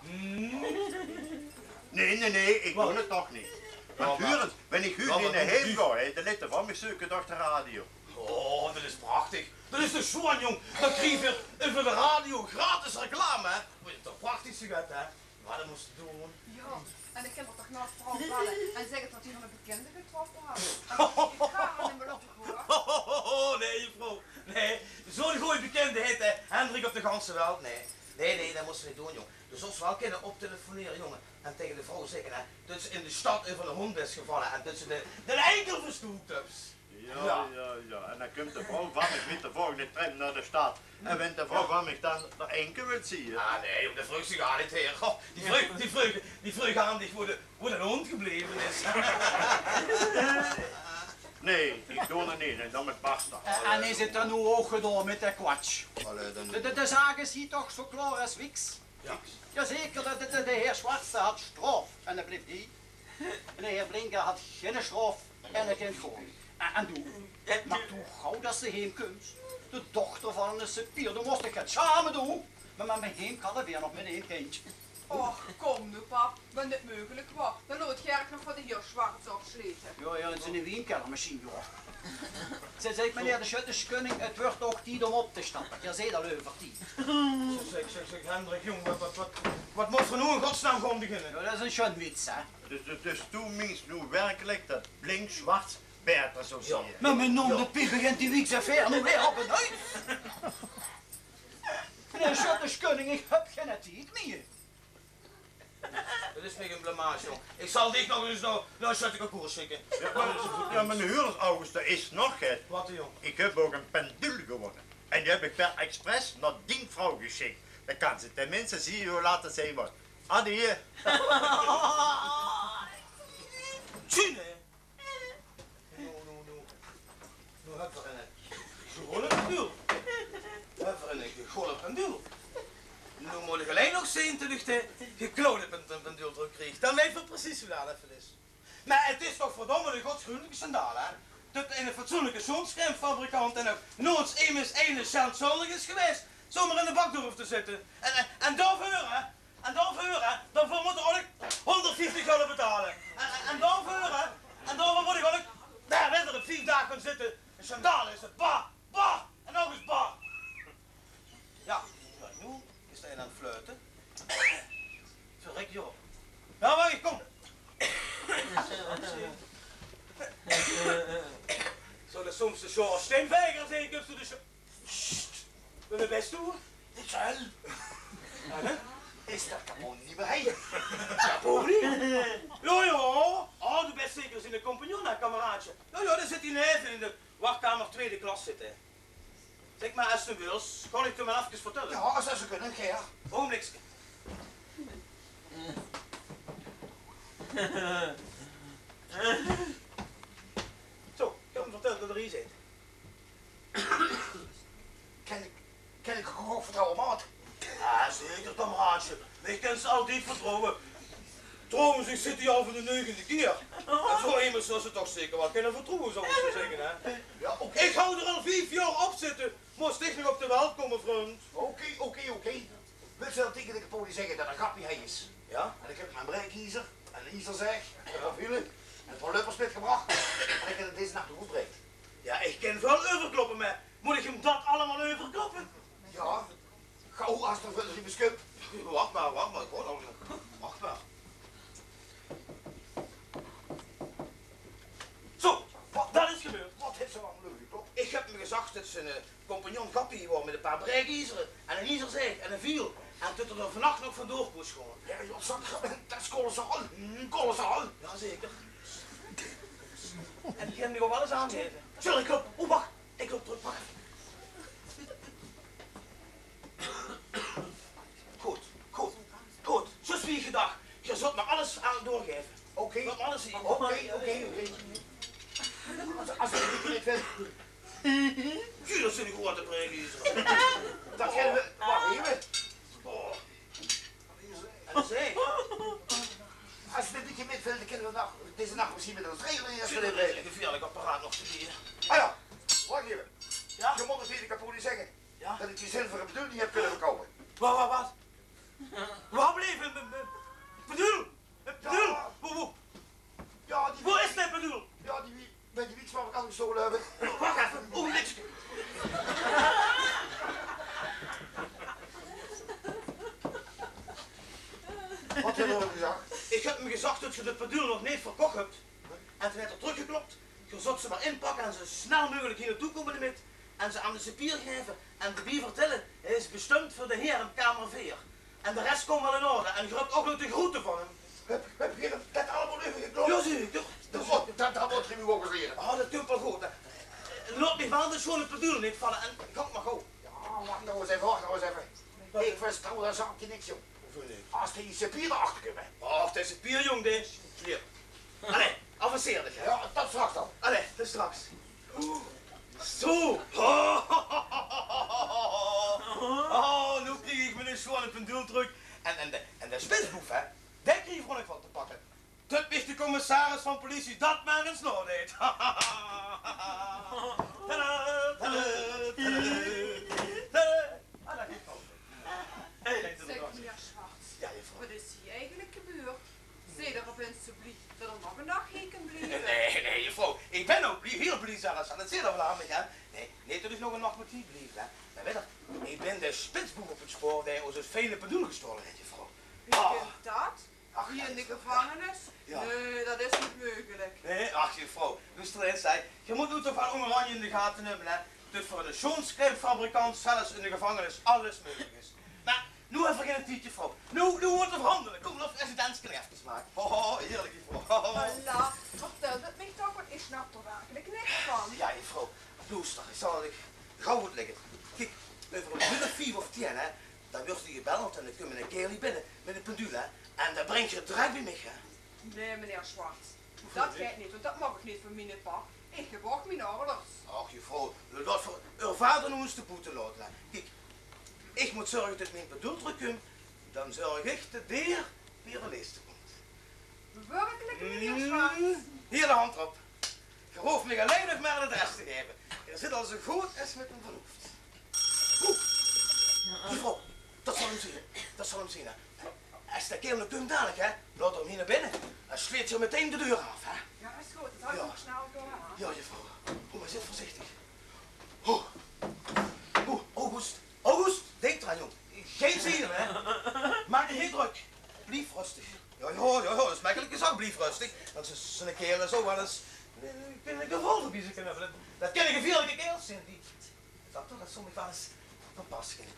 Nae, nae, nae, ich doon 't toch neet. Want huur ins, wen ich huur neet nao heem gaon, hè, dan lèt de vrouw mich zeuke door de radio. Oh, dat is prachtig. Dat is toch sjoean, jóng. Dan kriege veer euver de radio gratis reclame, hè. Mót toch prachtig zeen, hè? Wat mós se doon? Jao, en ich kin toch nao de vrouw belle en zègke dat die nog ein bekinde getrokke haet. En dat ze gaar neet mie op de hoor. Nae, juffrouw. Nae, zoe'n gooj bekinde haet, hè, Hendrik, op de ganse welt. Nae. Nae, nae, dat mós se neet doon, jóng. Doe zóws waal kinne optelefonere, jóng, en taenge de vrouw zègke, hè, dat se in de stad euver eine hóndj bös gevalle en dat se de, de inkel verstoept höbs. Jao, jao, jao. En dan kump de vrouw van mich mit de volgende tram nao de stad. En wen de vrouw van mich dan d'r inkel wilt zeen. Ah, nae, jóng, dat vreug ze gaar neet, hè. Goh, die vreug, die vreug, die vreug aan dich wo de, wo de hóndj gebleve is. Nae, ich doon 't neet. En dan mit basta. En, en is 't dan noe ouch gedaon mit de kwatsj? Allee, dan... De, de, de zaak is hie toch zoe klaor es wiks. Jao. Jazeker, de, de, de, de heer Schwarz haet straof en dae blief hie. En de heer Blink haet gein straof en dae kint gaon. En, en doe, mer doe, gaw dat se heem kums. De dochter van eine cipier, doe mós dich get sjame, doe. Mer, mer, mer heem kalle veer nog mit ein kindj. Och, kóm noe, pap. Wen 't meugelik waor, dan laot geer uch nog veur de heer Schwarz opsjlete. Jao, jao, in ziene wienkeller mesjien, jao. Zèk, zèk, meneer de sjöttersköning, 't wuuert ouch tied óm op te stappe. Geer zeet al euver tied. Zèk, zèk, zèk, Hendrik, jóng, wat, wat, wat, wat mótte veer noe in godsnaam gaon beginne? Jao, dat is ein sjoen wiets, hè? Dus, dus, dus doe meins noe wirkelik dat Blink Schwarz baeter zou zeen? Jao. Mer mien naam de Piep begint die wieks afaire noe weer op ein huis. Meneer de sjöttersköning, ich höb geine tied mie. Dat is mich ein blamage, jóng. Ich zal dich nog ins nao, nao 't sjötteconcours sjikke. Jao, mer, jao, mer huur ins, August, d'r is nog get. Wat dan, jóng? Ich höb ouch ein pendule gewónne. En die höb ich per expres nao dien vrouw gesjik. Dan kan ze tenminste zeen wie laat 't zeen weurt. Adie. Tjune. Noe, noe, noe. Noe höbbe veer ein gewone pendule. Euver ein gegolde pendule. Noe mót ich allein nog zeen det ich de geklauwde pen-, pen-, pendule trök krieg. Dan weit ich precies wie laat 't is. Mer 't is toch verdomme ein godsgruwelike sjandaal, hè? Det eine fatsoenlike sjoonscrèmefabrikant en ouch noeats emes eine sjendschuldig is gewaes, zomer in de bak durf te zitte. En, en, en daoveur, hè? En daoveur, hè? Daoveur mót 'r ouch honderdvieftig gulde betale. En, en, en daoveur, hè? En daoveur mót ich ouch, dao wèt 'r, vief daag gaon zitte. Ein sjandaal is 't. Bah! Bah! En nog ins bah! Jao, jao, noe is d'r ein aan 't fluite. Verrek, joh. Jao, wach, ich kóm. Zólle soms de sjoon steinveiger zeen, kums doe de sjoon. Sst! Wae bès doe? Ich zelf. Jao, hè? Is det Caponi neet mie hie? Caponi? Jao, jao. Oh, doe bès zeker ziene compagnon, hè, kameraadje? Jao, jao, dae zit hie neve in de wachkamer twiede klas zitte. Zèk mer, es doe wils, kan ich 't 'm efkes vertèlle. Jao, es, es se kins, Ger. Ougenblikske. Zo, ich höb 'm vertèld det 'r hie zit. Kin ich, kin ich uch ouch vertrouwe, maat? Jao, zeker, kameraadje. Mich kins se altied vertrouwe. Trouwens, ich zit hie al veur de negende kier. En zoe emes zóws se toch zeker waal kinne vertrouwe, zów ich zoe zègke, hè? Jao, oké. Ich höb d'r al vief jaor op zitte. Mós dich nog op de welt kómme, vrund. Oké, oké, oké. Wils se dan taenge de Caponi zègke det 'r Gappie hie is? Jao? En ich höb mien breekiezer en ein iezerzaeg en ein paar viele en ein paar löppers mitgebrach. En ich höb 't dees nach nog oetgebreid. Jao, ich kin waal euverkloppe, mer mót ich 'm det allemaol euverkloppe? Jao. Gaw, es d'r väöl is, Wach mer, wach mer, ich waor nog neet. Wach mer. Zo, waat, det is gebeurd. Waat haet ze allemaol euvergeklop? Ich höb 'm gezag det ziene, eh, compagnon Gappie hie waor mit ein paar breekiezere en ein iezerzaeg en ein viel. En det 'r d'r vannach nog vandoor mós gaon. Jao, jao, det is kolossaal. Kolossaal. Jao, zeker. En ich kin 'm ouch alles aangaeve. Sorry, ich loup. Oeh, wach. Ich loup trök. Wach effe. Good, good, good. Zjus wie ich gedach. Geer zult mich alles aan doorgaeve. Oké. Zult mich alles zègke. Oké, oké, oké. Es, es ich 't neet weit. Jao, det zeen de groeate breekiezere. Det kinne v'r, wach effe. Oh. En dan zèk ich, es se dit neet mit wils, dan kinne v'r nog, deze nach mesjien mit ós regele. Jao, det is ein gevieërlik apparaat nog te bie. Ah jao, wach effe. Jao? Geer mót taenge de Caponi zègke det ich die zilvere pendule neet höb kinne verkoupe. Waat, waat, waat? Waat bleef? Ein, ein, ein pendule? Ein pendule? Jao. Wo, wo? Jao, die... Wo is dae pendule? Jao, die wie, bie die wieksfabrikant gestoole höbbe. Wach effe, oegenblikske. Waat höbs se gezag? Ich höb 'm gezag det geer de pendule nog neet verkoch höbt. En toen haet 'r trökgeklop. Geer zót ze mer inpakke en zoe snel meugelik hie nao toe kómme demit. En ze aan de cipier gaeve en debie vertèlle: "Hae is bestump veur de hieërkamer veer. En de res kump waal in orde. En geer höbt ouch nog de groete van 'm." Höb, höb geer det allemaol euvergeklop? Jao, zeker. Det mót, det, det mót geer mich ouch ins liere. Ah, det kump waal good, hè. Laot mich waal de sjoon pendule neet valle en gank mer gaw. Jao, wach noe ins effe, wach noe ins effe. Ich verstao dao zaak niks, jóng. Hoezo neet? Es dae cipier dao achter kump, hè. Och, dae cipier, jóng, dae... Hie. Allee, avanceer dich, hè. Jao, det straks dan. Allee, tot straks. Zo. Oh, noe krieg ich mien sjoon pendule trök. En, en de, en de spitsboef, hè, dae krieg ich ouch nog waal te pakke. Det mich de commissaris van politie det mer ins naodeit. Tada, tada, tada, tada. Ah, dao geit 'r. Hey, zèk, meneer Schwarz, jao, juffrouw, waat is hie eigelik gebeurd? Zeet geer opins zoe blie det geer nog eine nach hie kint blieve? Nae, nae, juffrouw. Ich bön ouch blie, hieël blie zelfs. En det zeet geer waal aan mich, hè. Nae, nae, det ich nog eine nach mót hie blieve, hè. Mer weit geer, ich bön de spitsboef op 't spoor dae ós fijne pendule gestaole haet, juffrouw. Wie kint det? Ach, hie in de gevangenis? Jao. Nae, det is neet meugelik. Nae, ach, juffrouw, loester ins, hè. Geer mót noe toch waal ónger ange in de gate höbbe, hè, det veur eine sjoonscrèmefabrikant zelfs in de gevangenis alles meugelik is. Mer noe höbbe v'r geine tied, juffrouw. Noe, noe mótte v'r handele. Kóm, laot ós effe ein danske make. Ho, ho, hieërlik, juffrouw. Ho, ho. Alla, vertèl 't mich toch, want ich snap d'r werkelik niks van. Jao, juffrouw, loester, ich zal 't gaw oetlègke. Kiek, euver ein minót vief of tieën, hè, dan wuuertj d'r gebeld en dan kump eine kaerel binne mit ein pendule, hè. En dae bringtj geer direk bie mich, hè. Nae, meneer Schwarz. Det geit neet, want det maag ich neet van miene pap. Ich gedraag mien orders. Och, juffrouw, laot v'r eur vader noe ins de boete laote, hè. Kiek, Ich mót zörge det mien bedoel trökkump, dan zörg ich det d'r weer ein lees kump. Werkelik, meneer Schwarz? Hie, de hand d'rop. Geer hoof mich allein nog mer 't adres te gaeve. Geer zit al zo good es mit ein verloofd. Oeh, juffrouw, det zal 'm zeen. Det zal 'm zeen, hè. Es de kaerel kump dalik, hè, laot 'm hie nao binne. Dan sleet geer metein de deur aaf, hè. Jao, is good. Det zal ich nog snel doon, hè. Jao, juffrouw. Oeh, mer zit veurzichtig. Oeh. Oeh, August. August, dink d'raan, jóng. Gein zenuwe, hè. Maak dich neet drök. Blief röstig. Jao, jao, jao, jao, det is mekkelik gezag, blief röstig. Want zo, zo'n kaerel zou waal ins, eh, ein revolver bie zich kinne höbbe. Det, det kinne gevieërlike kaerels zeen, die, det, det zów mich waal ins van pas kinne.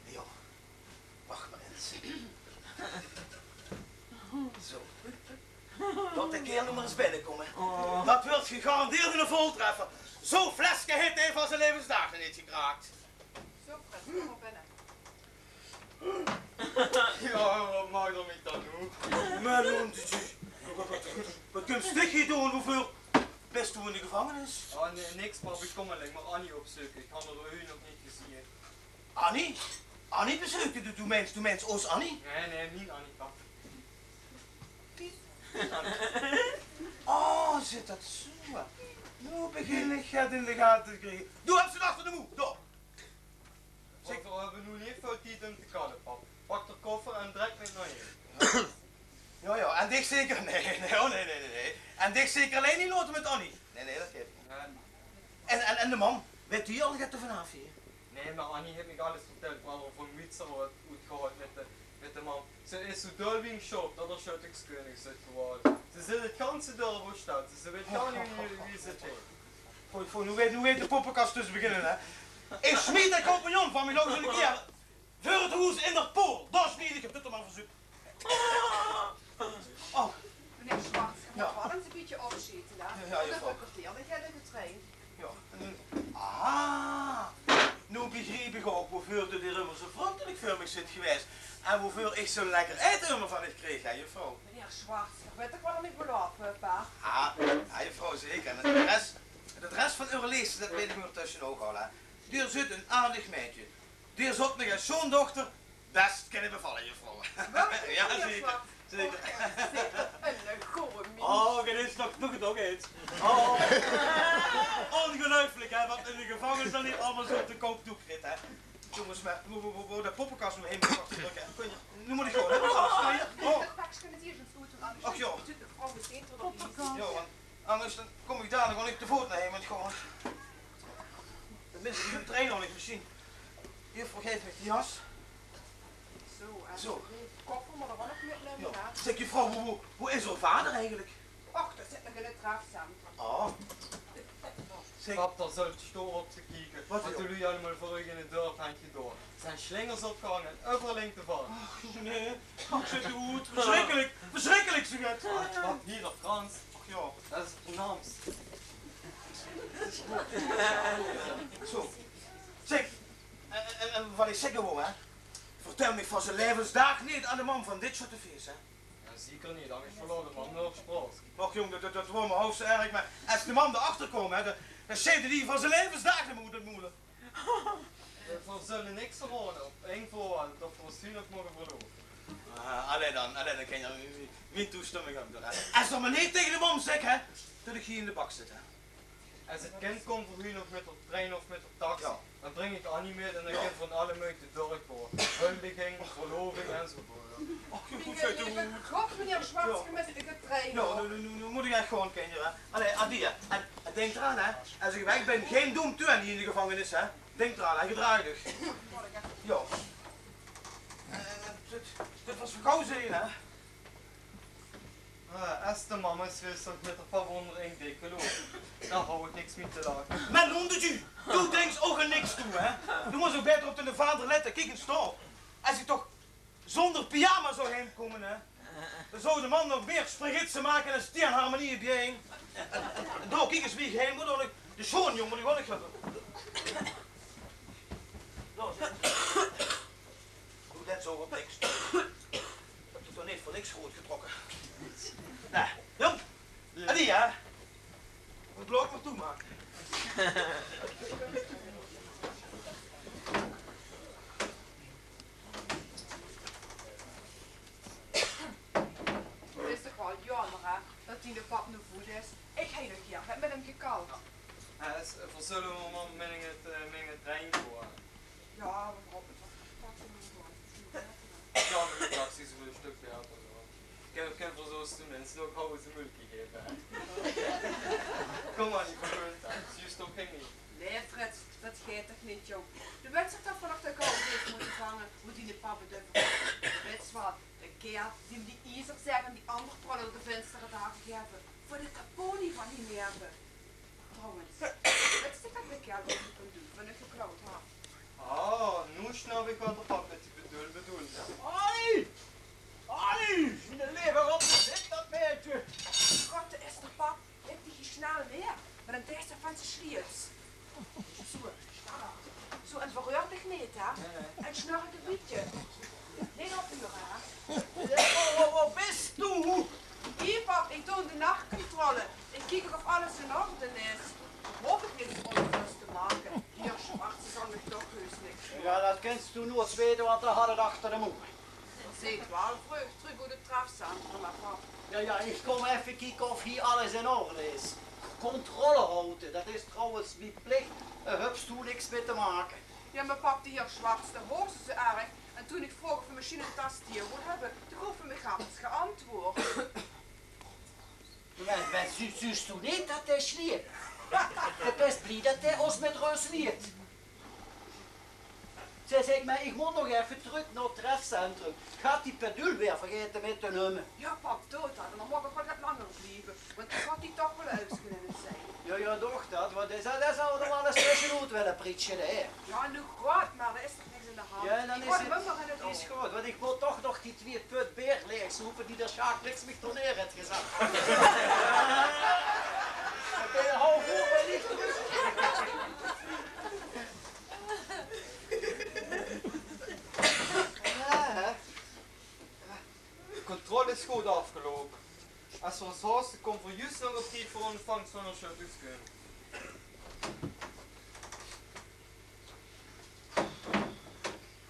Jao, wach mer ins. Zo. Laot de kaerel noe mer ins binnekómme. Det wuuert gegarandeerd eine voltreffer. Zo'n fleske haet hae van zien laevesdaag nog neet gekraak. Zo, Frits, kóm mer binne. Jao, waat maak ich d'r mit dan noe? Mer Loentje, waat, waat, waat kums dich hie doon? Woeveur bis doe in de gevangenis? Oh, nae, niks, pap. Ich kóm allein mer Annie opzeuke. Ich han häör nog neet gezeen. Annie? Annie bezeuke? Doe, doe meins, doe meins ós Annie? Nae, nae, mien Annie, pap. Oh, zit det zo? Noe begin ich 't in de gate te kriege. Doe höbs 't achter de moe. Dao. Zèk, veer höbbe noe neet väöl tied óm te kalle, pap. Pak d'r koffer en drek mit nao hie. Jao, jao, en dich zeker? Nae, nae, oh, nae, nae, nae, nae. En dich zeker allein neet laote mit Annie? Nae, nae, det geit neet. Nae. En, en, en de mam? Weit die al get d'rvan aaf hie? Nae, mer Annie haet mich alles vertèld, waat d'r van witser haet oetgehaold mit de, mit de mam. Ze is zo dol wie ein sjaop det d'r sjöttekskeuning zit gewore. Ze zit 't ganse dörp oet te sjtalte. Ze weit gaar neet wie, wie ze 't haet. Good, good, noe weit, noe weit de poppekas dus beginne, hè. Ich smiet dae compagnon van mich nog ins ein kier veur 't hoes in d'r pool. Dao smiet ich 'm, det 'r mer verzuup. Oh. Meneer Schwarz, geer mót waal ins ein bietje opsjete, hè? Jao, jao, juffrouw. Euver ein kwarteer ligk geer in de trein. Jao, en noe, ah, noe begriep ich ouch woeveur geer ummer zo vrundelik veur mich zeet gewaes en woeveur ich zo'n lekker aete ummer van uch kreeg, hè, juffrouw? Meneer Schwarz, geer weit toch waat geer mich beloof höb, hè? Ah, jao, juffrouw, zeker. En 't adres, 't adres van eure lees, det weit ich óngertösse ouch al, hè. Geer zeet ein aardig maedje. Geer zót mich es sjoondochter bès kinne bevalle, juffrouw. Jao, zeker. Zeker. Oh, det is toch, toch, toch get. Oh. Óngeluifelik, hè, waat in de gevangenis dan neet allemaol zo te koup toe krit, hè. Jónges, mer wo, wo, wo, wo de poppekas noe haer mót waere gebrach, hè. Noe mót ich gewoon, hè. Oh. Och, jao. Jao, want angers dan kóm ich dalik waal neet te voot nao haes, want gewoon, dan mis ich de trein nog neet gezeen. Juffrouw, gaef mich die jas. Zo, en de koffer mót d'r ouch nog mitnumme, hè? Zèk, juffrouw, wo, wo, wo is eur vader eigelik? Och, dae zit nog in 't trefcentrum. Oh. Zèk. Pap, dao zóls se ins op kieke. Waat, joh? Waat de luuj allemaol veur uch in 't dörp han gedaon. D'r zeen slingers opgehange en euveral ligk 't vaan. Och, nae. Och, zèk, oeh, versjrikkelik. Versjrikkelik, zèk 't. Pap, pap, hie, d'r Frans. Och, jao. Det is de naam. Zo. Zèk, en, en, en waat ich zègke wól, hè. Vertèl mich van zien laevesdaag neet aan de mam van dit sjöttefees, hè. Jao, zeker neet, angers verlaot de mam de sjpraok. Och jóng, det, det, det waor mer half zo erg, mer es de mam d'rachter kaom, hè, dan, dan sjeidt die van zien laevesdaag de moed oet de moele. Eh, veer zölle niks verraoje, op ein veurwaarde, det veer ós huwelijk moge verlove. Ah, allee dan, allee dan, kènne v'r mien toestömming ouch door, hè. Es d'r mer neet taenge de mam zèk, hè, det ich hie in de bak zit, hè. Es 't kind kump veur huur of mit d'r trein of mit d'r taxi, jao, dan bring ich Annie mit en dan kint v'r in alle meujte dörchgaon. Huldiging, verloving enzovoort. Och, good, good, good. Mien leve God, meneer Schwarz, geer mist de trein. Jao, noe, noe, noe, noe mót ich ech gaon, kinjer, hè. Allee, adie, hè. En, en dink d'raan, hè. Es ich weg bön, gein dóm doon hie in de gevangenis, hè. Dink d'raan, hè. Gedraag dich. Jao. Eh, dit, dit waas veur gauw zeen, hè. Eh, es de mam ins wis det ich mit d'r pap ónger ein dek loop, dan hauw ich niks mie te lache. Mer Loentje, doe dinks ouch aan niks toe, hè? Doe mós ouch baeter op diene vader lètte. Kiek ins dao. Es ich toch zónger pyjama zou haemkómme, hè, dan zou de mam nog mieë spreegitse make es tieën harmonieë biejein. En, en, en dao, kiek ins wie ich haem mót, want ich, de sjoon jóng mót ich ouch nog höbbe. Dao zit 'r. Doe det zo op niks. Höb ich toch neet veur niks groot getrokke. Nae, jóng. Adie, hè. Mót 't blok mer toemake. Pap noe voet is, ich hei nog hie get mit häöm gekald. Hè, is, eh, veer zölle waal mer mit 't, eh, mit 't trein goa. Jao, veer höbbe toch get te doon. Jao, mer ich dach, zie is waal e stök baeter, huur. Ich höb, ich höb veur zoe'n minse nog hawwe ze mulki geve, hè. Kóm mer, ich vergeet 't. Zuus toch gein Nae, Frits, dat geit toch neet, jóng. Doe wèts toch dat v'r nog de gouw höbbe mótte vange, wo diene pap 't euver haw. Wèts waat, de kaerel die die iezer zègk en die anger prölle door de vinster daageve, veur de caponi van die neve. Trouwens, wèts toch dat de kaerel ouch neet kós doon, veur 'ne geklauwd haw. Ah, noe snap ich waat de pap mit die bedoel, bedoel. Annie! Annie! Miene leve, waat is dit, dat maedje? God, dao is de pap. Höb die gesnel weer, mer dan deis se van ze sliets. Zoe, zoe, en verreur dich neet, hè? Nae, nae. En snurk e bietje. Neet ophure, hè? Wo, wo, wo bis doe? Hie, pap, ich doon de nachcontrole. Ich kiek of alles in orde is. Hoof ich neet ins óngerus te make. D'r Schwarze zal mich toch heus niks doon. Jao, dat kins doe noe weite, want dae haet 't achter de moer. Geer zeet waal vreug trök oet 't trefcentrum, hè, pap? Jao, jao, ich kóm effe kieke of hie alles in orde is. Controle haoje, dat is trouwens mien plich. Dao höbs doe niks mit te make. Jao, mer pap, d'r Schwarze, dae hoosde zoe erg. En toen ich vroog of v'r mesjien 'n tas thee wólle höbbe, toen krege v'r mich gaar neet geantwoord. Mer, mer zuus, zuus doe neet dat dae sliep? Dae is blie dat dae ós mit rös leet. Zèk, zèk, mer ich mót nog effe trök nao 't trefcentrum. Ich haw die pendule weer vergaete mit te numme. Jao, pap, doot dat. En dan maag ich waal get langer blieve. Want ich haw die toch waal effe kónne zeen. Jao, jao, doot dat. Want dae zal, dae zal d'r waal ins tösjenoet wille prietsje, hè. Jao, noe good, mer d'r is toch niks aan de hand. Jao, dan is 't, is good, want ich mót toch nog die twieë pöt beer laeg zoepe die d'r Sjaak Bliksem mich dao neer haet gezat. Oké, haw good bie dich. De controle is good aafgeloupe. Es v'r ós haaste, kómme v'r zjus nog op tied veur óntvangst van ós sjötterske.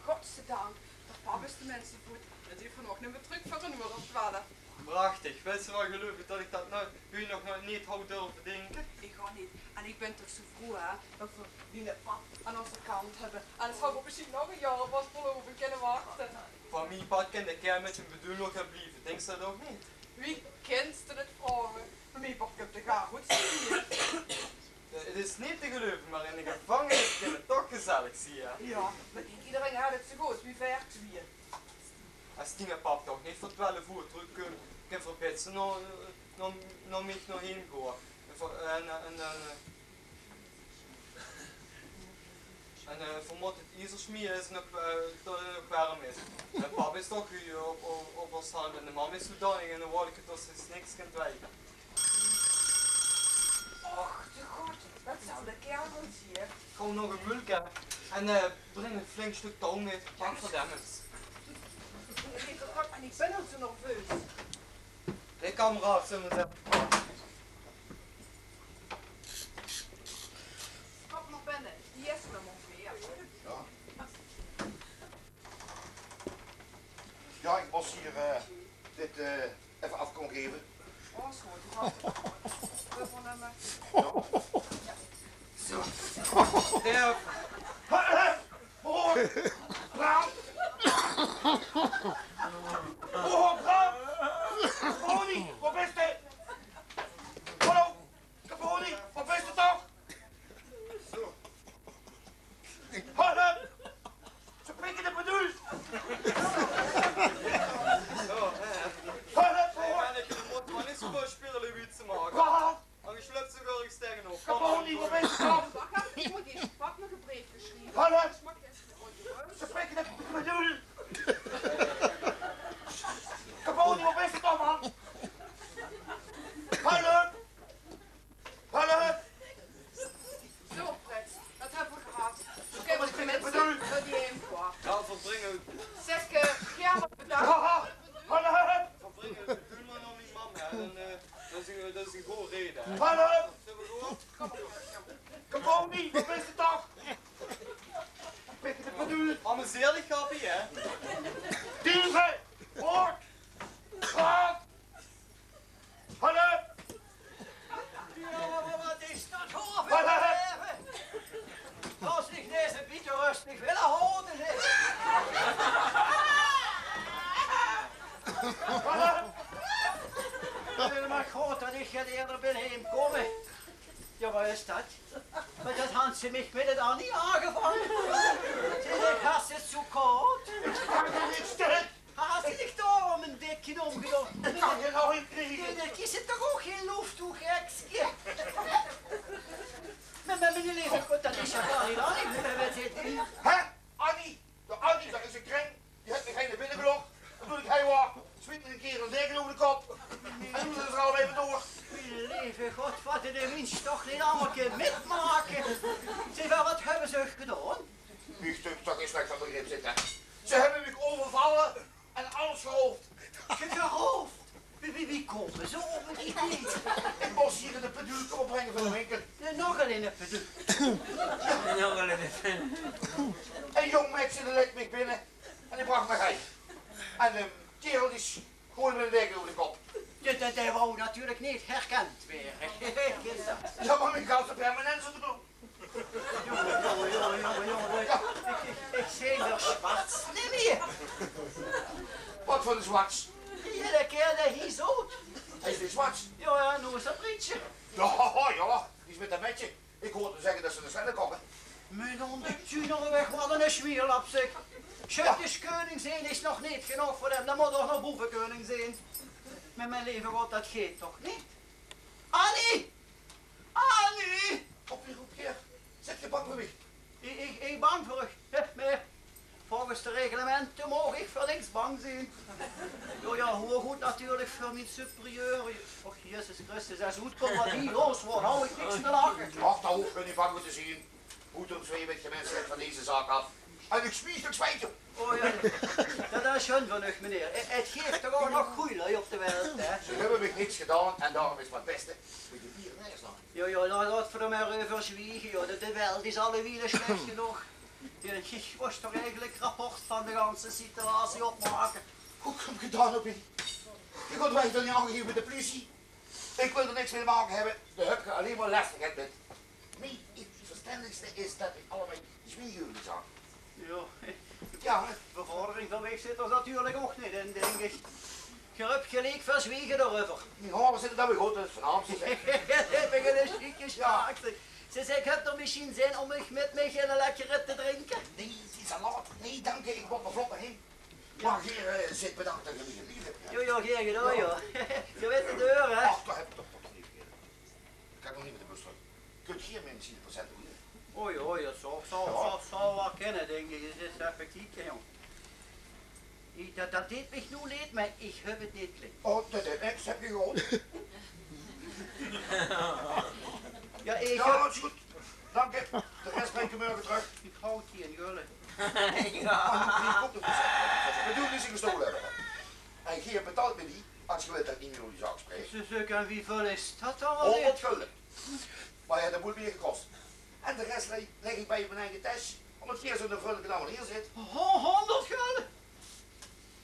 Godzijdank, d'r pap is tenminste voet. Dae is vanaovend neet mie trök veur 'n oer of twelf. Prachtig. Wils se waal geluive dat ich dat noe, noe nog neet haw durve dinke? Ich ouch neet. En ich bön toch zoe vroe, hè, dat v'r diene pap aan ózze kant höbbe. Anders haw ich mesjien nog e jaor op ós verloving kónne wachte. Van mien part kin de kaerel mit zien pendule nog blieve. Dinks se dat ouch neet? Wie kins se dat vraoge? Van mien part kump d'r gaar good hie. Eh, 't is neet te geluive, mer in de gevangenis kin 't toch gezellig zeen, hè? Jao, mer neet ederein haet 't zoe good wie veer twieë. Es diene pap toch neet veur twelf oer trökkump, kin v'r bèts nao, nao, nao mich nao heem goa. En, en, en, en, eh, en, eh, v'r mótte 't iezer smieë is en op, eh, tot 't nog werm is. En pap is toch, eh, op, op, op ós hand en de mam is zoedanig in de wolke tot ze niks kint weite. Och, de god, wat zal de kaerel waal zeen? Gaw nog e mölke en, eh, bring e flink stök touw mit. Dank veur de emmers. Lieve god, en ich bön al zoe nerveus. Hé, kameraad, zölle v'r ins effe praote? Kóm mer binne, hie is 'r nog weer. Jao. Jao, ich mós hie, eh, dit, eh, effe aaf kómme gaeve. Oh, is good. Ich gaon 't euvernumme. Jao. Zoe. Jao. Ho, ho, Bram! Ho, ho, Bram! Caponi, wo bis se? Hallo! Caponi, wo bis se toch? Hallo! Ze pikke de pendule! Hallo! Hey, manneke, doe mós waal neet zoe väöl spieële wie ze make. Wat? Angesj löp ze gor ins taenge ós. Caponi, wo bis se toch? Wach effe, ich mót ins, pap haet nog e breefke gesjreve. Hallo! Ze pikke de pendule! Caponi, wo bis se toch, man? Hallo! Hallo! Zoe, Frits, dat höbbe v'r gehad. Noe kónne v'r tenminste nao die heem goa. Jao, v'r bringe... Zèk, eh, Gerard, bedank. Hallo! V'r bringe de pendule mer nao mien mam, hè. Dan, eh, dat is ein, dat is ein gooj raeje, hè. Hallo! Zölle v'r goa? Caponi, wo bis se toch? Amuseer dich, grappie, hè? Dieve! Hoort! Graaf! Hallo! Is dat? Mer dat han ze mich mit 't Annie aangevange. Zeen ich, has 't zoe kaod? Is dat neet stil? Has dich dao ein dèkske ómgedaon? Ich kan gein lucht kriege. Nae, dao is 't toch ouch gein loef toe, gekske. Mer, mer, mien leve God, dat is ja gaar neet Annie. Mer, mer, zeen, hè? Annie? De Annie, dat is ein kreng. Die haet mich hie binne gelok. En toen ich hie waor, smeet mich ein kaerel ein deken euver de kop. En noe zeen ze d'r al effe door. Mien leve God, wat de mins toch neet allemaol kin mitmake. Zeen, mer wat höbbe ze uch gedaon? Mich dunk dat is weg van begrip zitte. Ze höbbe mich euvervalle en alles geroofd. Ge-, geroofd? Wie, wie, wie kómme ze op 't idee? Ich mós hie ein pendule kómme bringe van de winkel. Eh, nog ein pendule. Nog ein pendule. Ein jóng maedje lèt mich binne en die brach mich hie. En de kaerel die goeide mich ein deken euver de kop. Dae, dae, dae wou natuurlik neet herkend waere. Ja, mer mich geit 't permanent zo te doon. Jónge, jónge, jónge, jónge, jónge. Ich, ich, ich zeen d'r Schwarz neet mie. Wat veur ein Schwarz? Ja, de kaerel dae hie zoot. Hae is neet Schwarz. Ja, ja, noe is dat Prietje. Ja, ja, die is mit dat maedje. Ich hoor 'm zègke dat ze nao Senne kómme. Mien hond, ich zeen d'r weg, wat ein smierlap, zeg. Sjötjeskeuning zeen is nog neet genóg veur häöm, dan mót 'r nog boevekeuning zeen. Mer mien leve God, dat geit toch neet? Annie! Annie! Op wie roep geer? Zit geer bang veur mich? Ich, ich, ich bang veur uch? Hè, mer volges de reglemente maag ich veur niks bang zeen. Ja, ja, hoeëgood natuurlik veur mien superieur. Och, Jezus Christus, es oet kómme die los, wo hou ich niks te lache. Och, dao hoof geer neet bang veur te zeen. Oet ós twee wèt geer minse van deze zaak aaf. En ich smiet uch zwiete. O ja, dat is sjoen van uch, meneer. 't Geef toch ouch nog gooj lui op de wereld, hè? Ze höbbe mich niks gedaon en daorum is 't 't bèste. Mit de bier neer slaan. Jo, jo, laot, laot v'r d'r mer euver zwiege, jo. De, de wereld is allewiel slech genóg. Jo, ich mós toch eigelik rapport van de ganse situatie opmake. Wie kómp geer dao noe bie? Geer kónt mich toch neet aangeve bie de pliesie? Ich wil d'r niks mit te make höbbe. Dao höb geer allein mer lestigheid mit. Nae, 't verstendigste is det ich allemaol zwieg euver die zaak. Jo, hè? Bevordering van mich zit d'r natuurlik ouch neet in, dink ich. Geer höb geliek verzwege daoreuver. Mien haore zitte dan weer good, dus vanaaf, zèk. Ich höb ein sjieke sjaak, zèk. Zèk, höb geer mesjien zin óm mit mich ein lekker rit te drinke? Nae, 't is al laat. Nae, dank uch, ich mót mer vlot nao heem. Mer geer, eh, zit bedank det geer mich gebeld höb. Jo, jo, gaer gedaon, jo. Geer wèt de deur, hè? Ach, dao höb ich toch nog neet vergaete. Ich kan nog neet mit de bus trök. Kunt geer mich mesjien ein paar cent lene? O jo, o jo, zów, zów, zów waal kinne, dink ich. 't Is effectief, jóng. Ich, det, det deit mich noe leed, mer ich höb 't neet klink. O, det deit niks, höb geer gehuurd? Jo, ich höb... Is good. Dank uch. De res breng ich morge trök. Ich haw tieën gulje. Mer noe, noe kómp 't. Bedoel, die ze gestoole höbbe. En geer betaalt mich die es geer wilt det ich neet mieë euver die zaak spraek. Zèk, zèk, en wieväöl is det dan alweer? Hóngerd gulje. Mer det haet mich gekos. En de res lègk, lègk ich bie mien eige tes, ómdet geer zoe'n vrundelike man hie zit. Hóngerd gulje?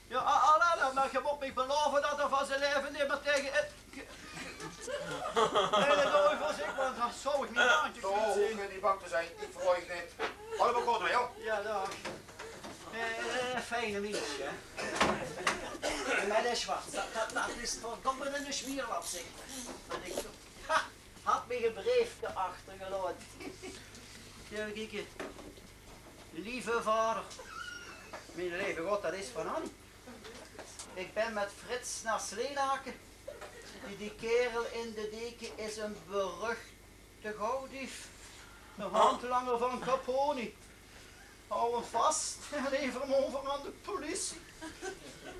Jo, a-, alla, alla, mer geer mót mich belaove det d'r van zie laeve neet mieë taenge, eh, ge-, nae, det doon ich veur zich, want dan zów ich mien baantje kwiet zeen. Dao hoof geer neet bang te zeen, ich verlaot uch neet. Allemaol good, jo? Jo, daag. Eh, fijne mins, hè? Mer det is waat, det, det, det is verdomme eine smierlap, zèk. Waat ich, ha, haet mich ein breefke achtergelaote. Jao, kiek. Lieve vader. Mien leve God, det is van Annie. Ich bön mit Frits nao Sledake. Die, die kaerel in de deke is eine beruchte gouwdief. Eine handlanger van Caponi. Haw 'm vas en lever 'm euver aan de pliesie.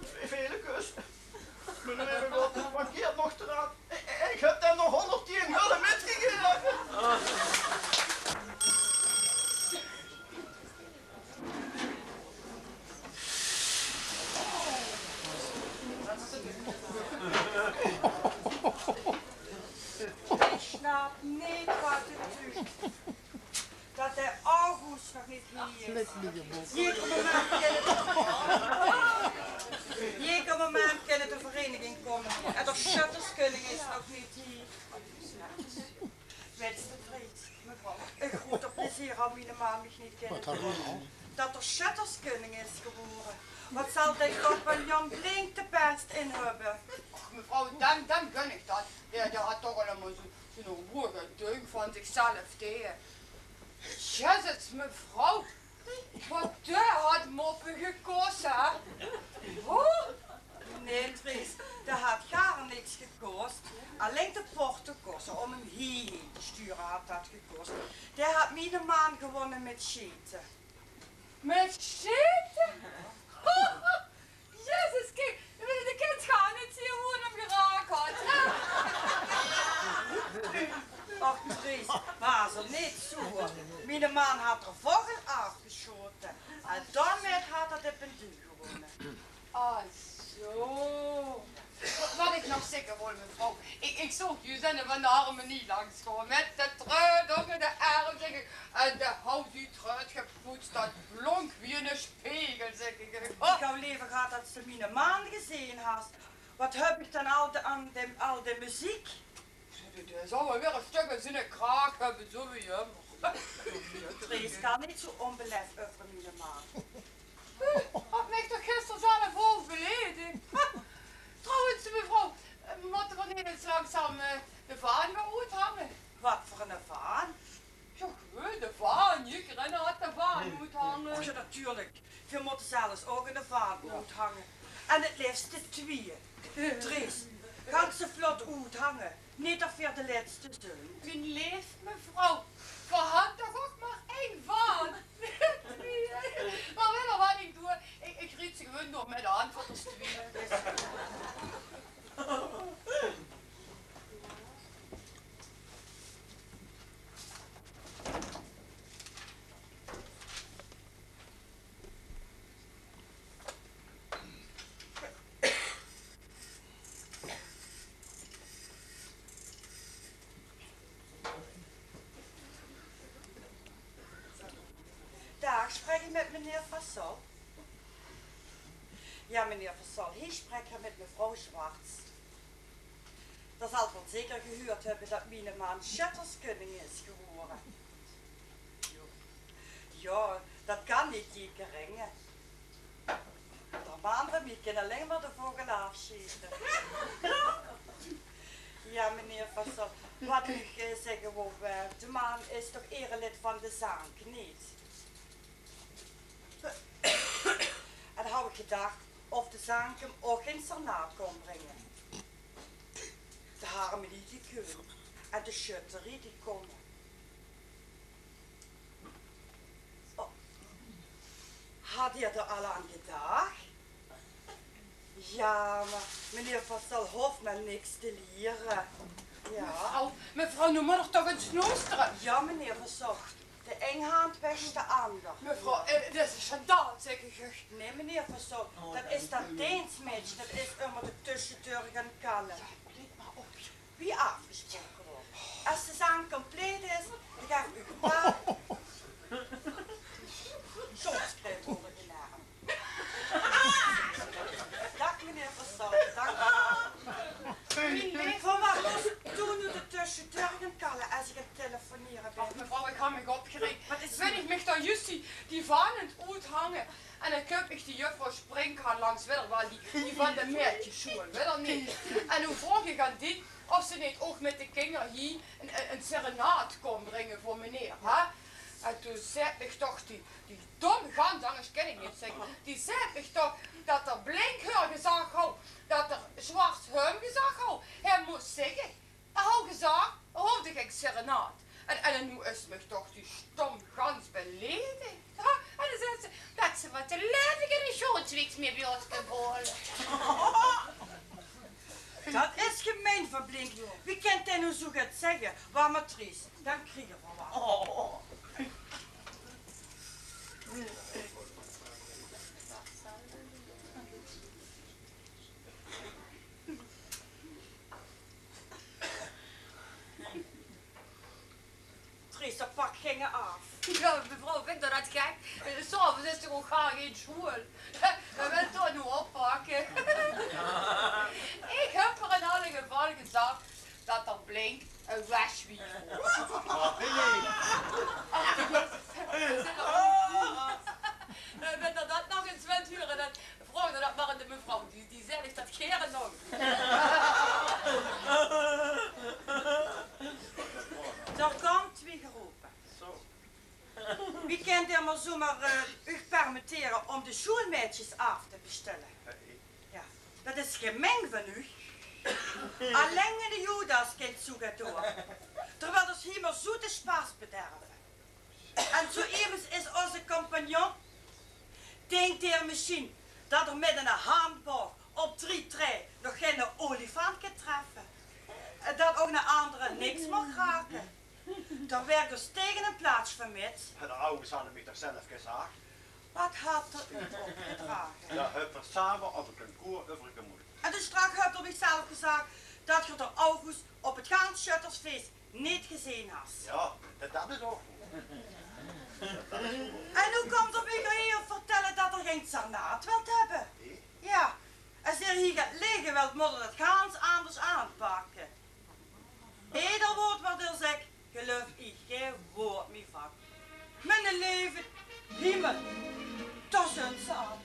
Twee vele kusse. Mien leve God, 't mankeert nog d'raan. Ich, ich höb 'm nog hóngerdtieën gulje mitgegaeve. Ich snap neet waat 't duit det de August nog neet hie is. Jeder moment kin 't, jeder moment kin 't de vereiniging kómme. En de sjötterskeuning is nog neet hie. Wèts se, Frits, ein groeter plezeer haw miene ma mich neet kinne doon. Det d'r sjötterskeuning is gewore. Waat zal dae kop van Jan Blink de pest in höbbe? Och, mevrouw, dan, dan gun ich det. Dae, dae haet toch al ein miljoen Zoe'n hoge dunk van zichzelf deje. Jezus, mevrouw. Wat dae had moppe gekos, hè? Hoe? Nae, Tries, dae had gaar niks gekos. Allein de portekosse óm 'm hieheen te sjture had dat gekos. Dae had miene maan gewónne mit sjete. Mit sjete? Jezus, kiek, de kins gaar neet zeen wie 'r 'm geraak had. Och, Tries, waas 'r neet zoe. Miene maan had d'r vogel aafgesjote. En daomit had 'r de pendule gewónne. Ah, zo. Wat ich nog zègke wol, mevrouw. Ich, ich zoog uch zègke van de harmonie langs kómme. Mit de trui ónger de erm, zègk ich. En de haw die trui gepoets, dat blónk wie eine sjpegel, zègk ich. Ich haw lever gehad dat se miene maan gezeen has. Wat höb ich dan al de, aan de, al de meziek? Dae, dae zal waal weer e sjtök in ziene kraag höbbe, zoe wie ummer. Tries, kan neet zoe ónbelef euver miene maan. Haw mich toch gister zelf ouch beledigd. Trouwens, mevrouw, mótte v'r neet ins langzaam, eh, de vaan gaon oethange? Wat veur 'ne vaan? Jao, gewoon de vaan. Jidderein haet de vaan oethange. Och jao, natuurlik. Veer mótte zelfs ouch 'ne vaan oethange. En 't leefste twieë. Tries, gank ze vlot oethange. Neet of veer de lètste zeen. Mien leef mevrouw, veer hant toch ouch mer ein vaan. Twieë. Mer wèt geer wat ich doon? Ich, ich ried ze gewoon door mit de hantj veur de twieë. Daag, sjprek ich mit meneer Fasol? Jao, meneer Fasol, hie sjprek geer mit mevrouw Schwarz. Geer zalt waal zeker gehuurd höbbe dat miene maan sjötterskunning is gewore. Jao, dat kan neet jidderein. D'r maan van mich kin allein mer de vogel aafsjete. Jao, meneer Fasol, wat ich, eh, zègke wou, eh, de maan is toch erelid van de zaank, neet? En haw ich gedach of de zaank 'm ouch gein sernaat kós bringe. De harmonie die kump en de sjötterie die kómme. Oh. Hat geer d'r al aan gedach? Jao, mer meneer Fasol hoof mer niks te liere. Jao. Mevrouw, mevrouw, noe mót geer toch ins loestere. Jao, meneer Fasol. De ein hand wèsj de anger. Mevrouw, eh, dat is ein sjandaal, zègk ich uch. Nae, meneer Fasol, dat is dat deensmeidje, dat is ummer de tösjedeur gaon kalle. Jao, let mer op. Wie aafgesproke waor. Es de zaank compleet is, dan gaef ich uch e paar sjoonskleid ónger de erm. Daag, meneer Fasol, dank uch waal. Van wat mós doe noe de tösjedeur gaon kalle es ich aan 't telefonere bön? Och, mevrouw, ich höb mich opgereg. Wat is... Bön ich mich dan zjus die, die vaan aan 't oethange. En dan kump mich die juffrouw Sprinkhaan langs, wèt geer waal, die, die van de meidjessjoeal, wèt geer neet. En noe vroog ich aan die of ze neet ouch mit de kinger hie ein, ein, ein serenaad kós bringe veur meneer, hè? En toen zag mich toch die, die dómme gans, angers kin ich neet zègke, die zag mich toch dat d'r Blink häör gezag haw, dat d'r Schwarz häöm gezag haw, hae mós zinge. Haw gezag, haw de gek serenaad. En, en noe is mich toch die stóm gans beledigd. Ha? En dan zaet ze dat ze wat te lèvig in de sjoonswieks mie bie ós kin baole. Dat is gemein van Blink. Wie kint dae noe zoe get zègke? Waor mer, Tries, dan kriege v'r waal. Tries, dat pak ginge aaf. Jao, mevrouw, vingt geer dat gek? Eh, 's aoves is toch ouch gaar gein sjoeal? Wae wilt dao noe oppakke? Ich höb häör in alle geval gezag dat d'r Blink ein wesjwief waor. Ach, die is... Eh, wen geer dat nog ins wilt hure, dan vraog geer dat mer aan de mevrouw. Die, die zègk uch dat gere nog. Wie kint geer mer zomer, eh, uch permittere óm de sjoelmeidjes aaf te bestelle? Jao, dat is gemeng van uch. Allein de Judas kint zoe get doon. Terwiel d'r hie mer zoe de spaas bederve. En zoe emes is ózze compagnon. Dink geer mesjien dat d'r mit eine handboog op drie trae nog geine olifant kint treffe? En dat ouch eine andere niks maag rake? Dao wirk ós tege ein plaatsje van mit. En d'r August haet 't mich toch zelf gezag? Waat haet d'r uch opgedrage? Dao höbbe v'r same op ein concours euver gemoeid. En toen straks höb geer mich zelf gezag dat geer d'r August op 't gans sjöttersfees neet gezeen has. Jao, dat, dat is ouch good. En noe kómp geer mich hie vertèlle dat geer gein sernaat wilt höbbe. Nae? Jao, es geer hie gaot ligke wilt, mót geer dat gans anders aanpakke. Eder waord wat geer zèk, geluif ich gein waord mie van. Miene leve hiemel, dao zunt ze al.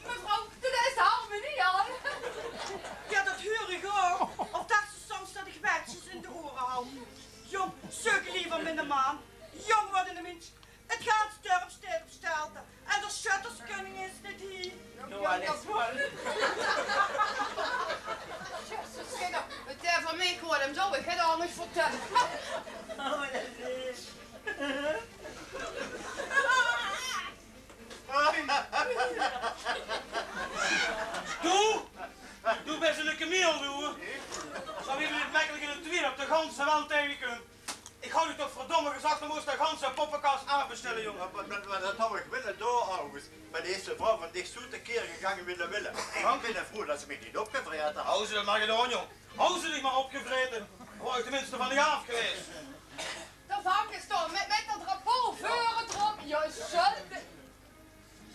Mevrouw, dat is de harmonie al. Jao, dat huur ich ouch. Of dachs se soms dat ich wetsjes in de ore haw? Jóng, zeuk leever miene maan. Jóng, wat eine mins. 't Gans dörp steit op stelte. En d'r sjötterskeuning is neet hie. Noe, wat is 't? Jezus, kiek, 't is veur mich gewoon, dan zou ich 't anders vertèlle. Doe, doe bès eine kemiel, doe. Zoe wie me dit mekkelik in de twiede op de ganse welt taengekómp. Ich haw dich toch verdomme gezag, doe mós de ganse poppekas aafbestelle, jóng. Mer, mer, mer dat haw ich wille doon, August. Mer die is de vrouw van dich zoe tekeer gegange wie de wille. Ich bin vrouw dat ze mich neet opgevrete haet. Haw ze dat mer gedaon, jóng. Haw ze dich mer opgevrete. Dan waor ich teminste van dich aaf gewaes. Dao vank ze toch mit, mit dat rapport veur 't raam. Jao, zölle.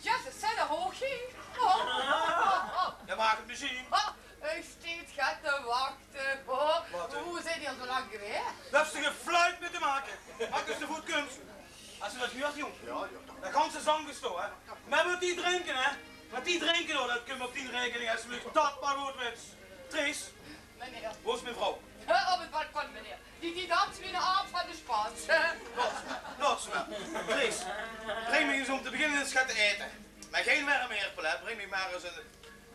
Jezus, zeen d'r hoog hie? Jao, maag ich 't mesjien? Ha, ich stóng get te wachte. Waat, hè? Wie zeen geer al zoe lang gewaes? Dao höbs se gefluit mit te make. Maak es se voort kums. Höbs se dat gehuurd, jóng? Jao, jao. De ganse zang is dao, hè. Mer wat die drinke, hè? Wat die drinke, huur, dat kump op dien raekening, es se mich dat mer good wits. Trees. Meneer. Wo is mien vrouw? Op 't balkon, meneer. Die, die dans wie 'ne aap van de sjpaans. Laot, laot ze mer. Trees, bring mich ins óm te beginne ins get te aete. Mer gein werm aerpel, hè. Bring mich mer ins ein,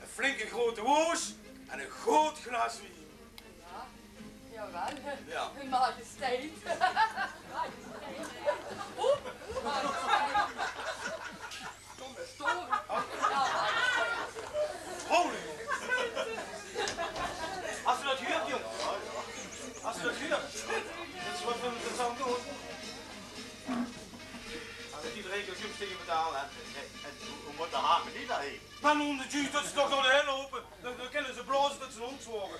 ein flinke groeate woos en ein good glaas wien. Jao, jaowel. Jao. Majesteit. Majesteit. Oep. Majesteit. Kom ins door. Holy. Höbs se dat gehuurd, jóng? Höbs se dat gehuurd? Wèts se wat v'r mit de zang doon? As ich die drie kier zoe stege betaal, hè. En, en wie, wie mót de harmonie dao heen? Mer noe, de Jews, dat is toch door de hel ope. Dan, dan kinne ze blaoze tot ze óntswaoge.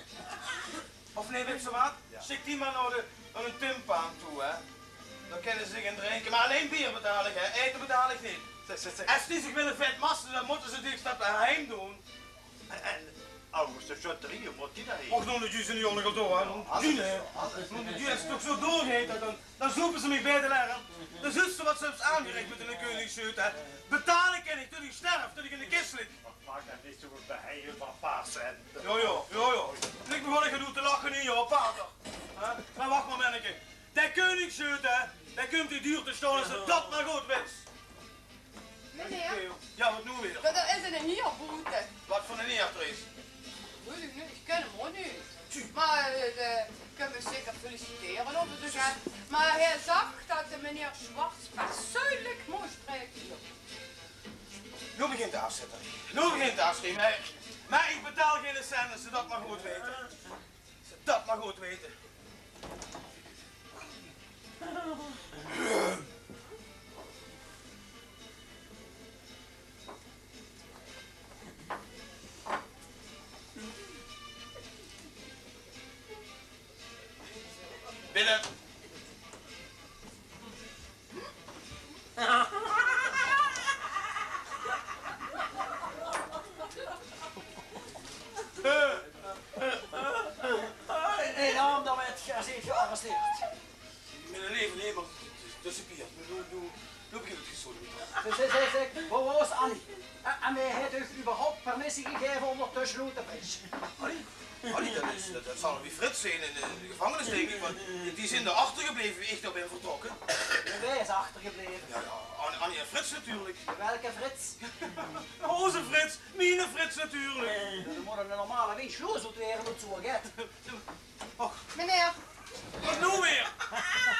Of nae, wèts se wat? Jao. Sjik die mer nao de, nao de timpaan toe, hè. Dan kinne ze zich ein drinke. Mer allein beer betaal ich, hè. Aete betaal ich neet. Zèk, zèk, zèk. Es die zich wille vet masse, dan mótte ze zich dat heim doon. En, en August, de sjötterie, wie mót die dao heen? Och, noe, de Jews zeen die ónger elkaar door, hè. Noe, alles, die, hè. Alles. Noe, de Jews is toch zoe doorgeheet, dan, dan zoepe ze mich beide leeg. Dan zuus se wat ze höbs aangerich mit de keuningssjeut, hè. Betale kin ich tot ich sterf, tot ich in de kis lig. Maak dich neet zoe beheie van paar cent. Jao, jao, jao, jao. Ich begin hie te lache, hè, jao, pater. Hè? Mer wach mer, menneke. De keuningssjeut, hè, dae kump hie duur te sjtaon es se dat mer good wèts. Meneer. Jao, wat noe weer? Dao, dao is eine hier boete. Wat veur eine hier, Trees? Weit ich neet, ich kin 'm ouch neet. Tju. Mer, eh, de, ich kin 'm zeker feliciteren of zoe get. Mer hae zag dat de meneer Schwarz persoonlik mós sjpraeke. Noe begint de aafzetter. Noe begint de aafzetter. Mer, mer ich betaal geine cent, es se dat mer good wèts. Es se dat mer good wèts. Binne. Enorm, dan weurt ge, zeet gearresteerd. Mien leve hemel, dus, dus Pier, noe, noe, noe, noe begint 't gezoel. Zèk, zèk, zèk, zèk, wo, wo is Annie? En, en wae haet uch überhaupt permissie gegaeve óm d'r te sjloete, bitch? Annie? Annie, det is, det, det zal waal Frits zeen in, in de gevangenis, dink ich, want die zeen dao achtergebleve wie ich dao bin vertrokke. Wae is achtergebleve? Ja, ja, Annie, Annie en Frits natuurlik. Welke Frits? Ózze Frits, miene Frits natuurlik. Ja, det mót eine normale mins sjloezeld waere, wie zoe get. Och. Meneer. Waat noe weer?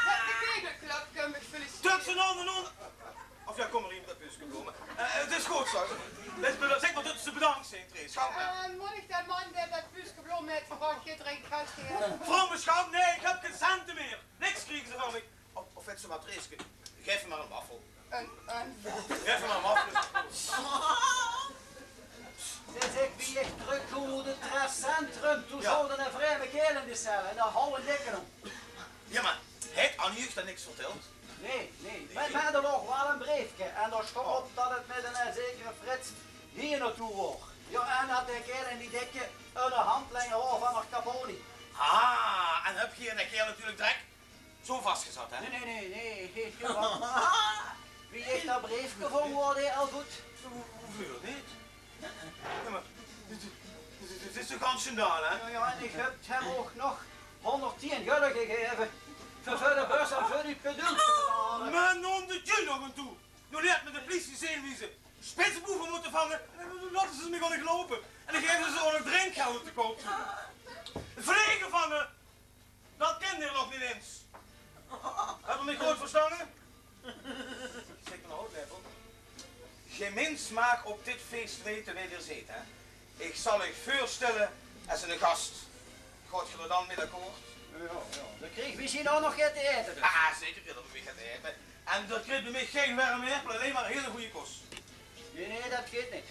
Mit de kegelclub kóm ich feliciteren. Tösse ónger, ónger. Of ja, kóm mer hie mit det buske blome. Eh, 't is good zoe. Zèk mer det ze bedank zeen, Trees. Gaon mer. Eh, mót ich dae man dae det buske blome haet gebrach gister ein kras gaeve? Vrome sjat, nae, ich höb gein cente mieë. Niks kriege ze van mich. Of, of wèts se waat, Treeske? Gaef 'm mer ein waffel. Ein, ein waffel? Gaef 'm mer ein waffel. Zèk, wie ich trökkóm oet 't trefcentrum, toen zaot eine vreme kaerel in de cel en dao hou ich ein dikke óm. Ja, mer haet Annie uch dan niks vertèld? Nae, nae. Mer, mer d'r loog waal ein breefke en dao stóng op det 't mit eine zekere Frits hie nao toe waor. Ja, en det dae kaerel en die dikke eine handlanger waor van d'r Caponi. Ah, en höb geer dae kaerel natuurlik direk zoe vasgezat, hè? Nae, nae, nae, nae. Wie ich det breefke vóng, waor dae al doed. Wie, wie, wie neet? Ja, mer dit, dit, dit is toch gans sjandaal, hè? Ja, ja, en ich höb 'm ouch nog hóngerdtieën gölde gegaeve veur, veur de bus en veur die pedul te betale. Mer nondedju nog aan toe. Noe leert mich de pliesie zeen wie ze spitsboeve mótte vange. En dan laote ze mich ouch nog loupe. En dan gaeve ze ze ouch nog drinkgeld te koup. Vlege vange, det kènt geer nog neet ins. Höb geer mich good verstange? Zèk mer, Houtlepel. Gein mins maag op dit fees weite wae geer zeet, hè? Ich zal uch veurstelle es eine gas. Gaot geer dao dan mit akkoord? Ja, ja. Dan krieg ich mesjien ouch nog get te aete. Ah, zeker krieg geer bie mich get te aete. En geer kriegt bie mich gein werm aerpele, allein mer hiel gooj kos. Nae, nae, det geit neet.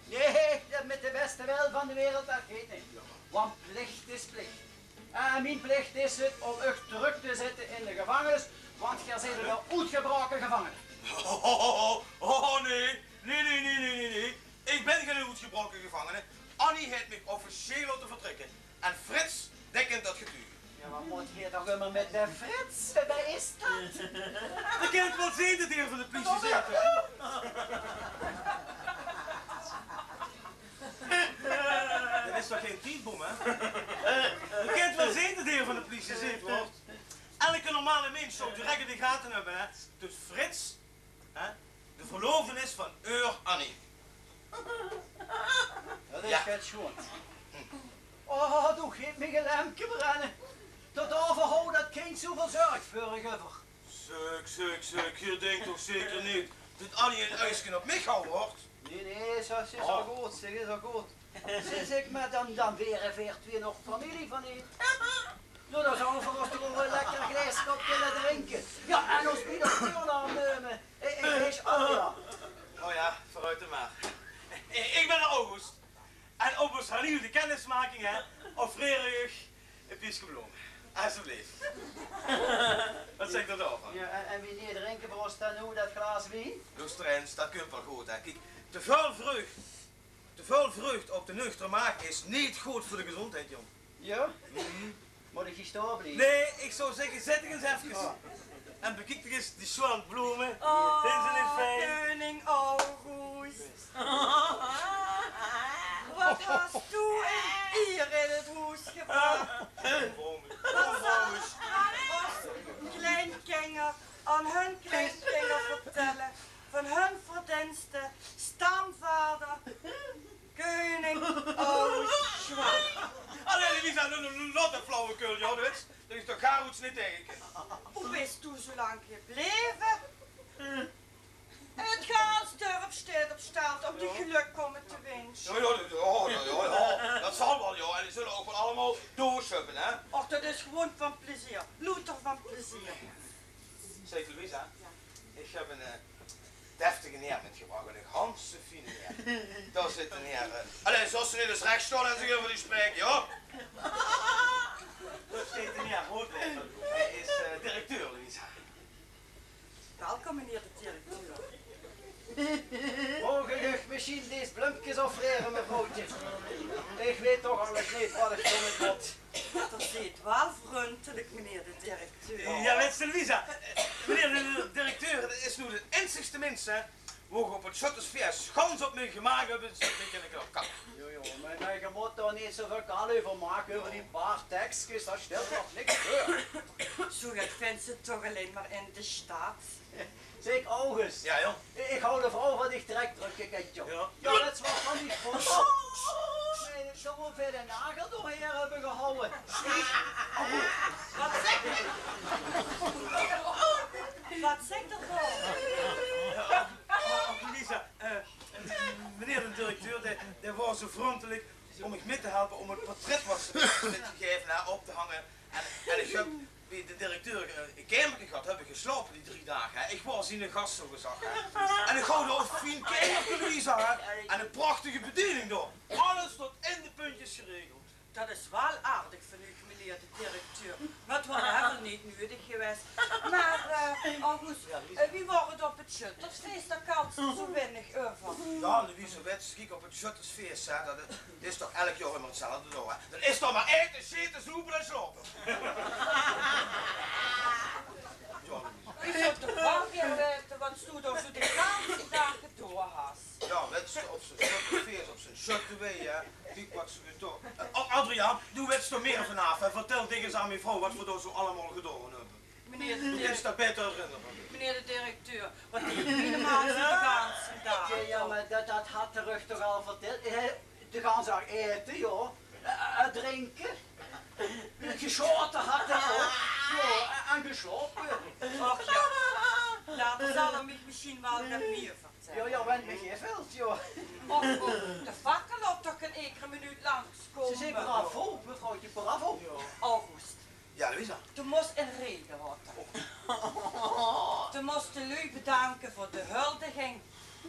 Nae, det mit de bèste wil van de wereld, det geit neet. Want plich is plich. En mien plich is 't óm uch trök te zètte in de gevangenis, want geer zeet eine oetgebraoke gevangene. Oh, oh, oh, oh, nae. Nae, nae, nae, nae, nae, nae. Ich bön geine oetgebraoke gevangene. Annie haet mich officieel laote vertrèkke. En Frits, dae kènt det getuge. Ja, waat mót geer toch ummer mit dae Frits? Wae is det? Geer kènt waal zeen det geer van de pliesie zeet. Det is toch gein tiedbom, hè? Geer kènt waal zeen det geer van de pliesie zeet, huur. Eder normale mins zou direk in de gate höbbe, hè? Dus Frits, hè? De verloofde is van eur Annie. Det is get sjoons. Oh, doe geet mich ein lempke brenne. Tot euverhauw det kind zoeväöl zörg veur uch euver. Zèk, zèk, zèk, geer dinkt toch zeker neet det Annie ein uigske op mich hawwe, huur? Nae, nae, is al, is al good, zèk, is al good. Zèk, zèk, mer dan, dan waere veer twieë nog femilie van uch. Noe, dan zouwe veer ós toch ouch ein lekker glaeske op kónne drinke. Ja, en ós bie de deur dan numme. Ich, ich, ich, oh ja. Oh ja, veuroet dan mer. Ich bön August. En op ós hernieuwde kennismaking, hè, offreer ich uch ein pieske blome. Esjeblief. Waat zègk geer dao van? Ja, en, en wienie drinke veer ós dan noe det glaas wien? Loester ins, det kump waal good, hè. Kiek, te väöl vreugd, te väöl vreugd op de nuchtere maag is neet good veur de gezóndheid, jóng. Ja? Mót ich hie staon blieve? Nae, ich zou zègke, zèt dich ins efkes. Oh. En bekiek dich ins die sjoean blome. Oh, vinjs se neet fijn? Keuning August. Waat höbs doe ein ier in 't hoes gebrach. Waat zal ós kleinkinger aan hun kleinkinger vertèlle van hun verdinste stamvader, keuning August Schwab. Allee, Louisa, noe, noe, noe, laot det flauwekul, jao, det is, det is toch gaar get waat ich neet taenge kin. Wo bis doe zoe lang gebleve? 't Gans dörp steit op stelt óm dich gelök kómme te winsje. Jao, jao, jao, jao, jao. Det zal waal, jao. En die zulle ouch waal allemaol doorsjöppe, hè? Och, det is gewoen van plezeer. Louter van plezeer. Zèk, Louisa, ich höb ein, eh, deftige haer mitgebrach, ein ganse fiene haer. Dao zit ein haer, eh. Allee, zals se neet ins rech staon en zich euver dich spraeke, jao? Dao steit ein haer, Houtlepel. Hae is, eh, directeur, Louisa. Welkom, meneer de directeur. Moge ich uch mesjien dees blumkes offrere, mevrouwtje? Ich weit toch alles neet waat ich doon mit mót. Geer zeet waal vrundelik, meneer de directeur. Jao, wèts se, Louisa, meneer de directeur, det is noe de einzigste mins, hè, Woog op 't sjöttersfees gans op mien gemaak höbbe, zit ich in de kap. Jo, jo, mer, mer geer mót dao neet zoväöl kal euver make, euver die paar tekskes, dao stèlt toch niks veur. Zoe get vinjs se toch allein mer in de stad. Zèk, August. Jao, jóng. Ich haw de vrouw van dich trek trökgekènd, jóng. Jao. Jao, det is waal van die vrouw. Nae, dao mót veer de nagel doorhaer höbbe gehouwe. Waat zaet 'r? Waat zaet 'r dan? Ach, Louisa, eh, meneer de directeur, dae, dae waor zoe vrundelik óm mich mit te helpe óm 't portret wat ze mich haet gegaeve, hè, op te hange. En, en ich höb, wie de directeur, eh, e kamerke gehad, höb ich geslaope die drie daag, hè. Ich waor ziene gas, zoe gezag, hè. En ich haw dao e fien kamerke, Louisa, hè. En 'n prachtige bediening dao. Alles tot in de puntjes geregeld. Dat is waal aardig van uch, meneer de directeur. Mer 't waor hel neet neudig gewaes. Mer, eh, August, eh, wie waor 't op 't sjöttersfees? Dao kals se zoe winnig euver. Jao, Louise, wèts se, kiek, op 't sjöttersfees, hè, dat, dat is toch elk jaor ummer 'tzelfde dao, hè. Dan is dao mer aete, sjete, zoepe en slaope. Jao, Louise. Ich zów toch waal gaer weite wat se dao zoe de ganse daag gedaon has. Jao, wèts se, op zoe'n sjöttersfees, op zoe'n sjöttewei, hè. Kiek wat ze doon. Eh, oh, Adriaan, doe wèts d'r mieë vanaaf, hè. Vertèl dich ins aan mien vrouw wat v'r dao zoe allemaol gedaon höbbe. Meneer de direc-, is dat baeter herinnere. Meneer de directeur, wat deeg miene man zoe de ganse daag? Jao, jao, mer dat, dat hat 'r uch toch al vertèld. Hae, de ganse daag aete, jao. Eh, eh, drinke. Gesjaote hat 'r ouch. Jao, en, en geslaope. Och jao. Later zal 'r mich mesjien waal get mieë vertèlle. Jao, jao, wen 't mich invèlt, jao. Och, och, de fakkeloptoch kan edere minuut langskómme. Ze zeen bravo, mevrouwtje, bravo. August. Jao, Louisa. Doe mós 'n rede haoje. Oh. Doe mós de luuj bedanke veur de huldiging.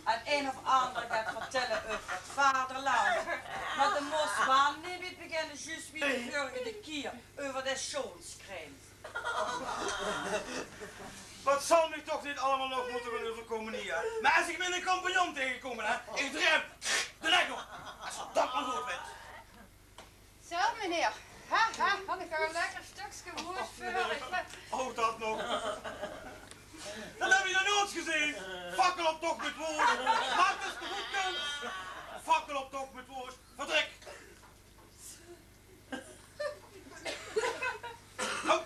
En ein of anger get vertèlle euver 't vaderland. Mer doe mós waal neet mit beginne, zjus wie de vörige kier, euver de sjoonscrème. Wat zal mich toch neet allemaol nog mótte gaon euverkómme hie. Mer es ich miene compagnon taengekóm, hè, ich draej 'm de nek óm. Es se dat mer good wèts. Zo, meneer. Ha, ha, had ich al e lekker stökske woosj veur uch. Oh, dat nog. Dat höb ich nog noeats gezeen. Fakkeloptoch mit woosj. Maak es se good kins. Fakkeloptoch mit woosj. Vertrèk. Ho.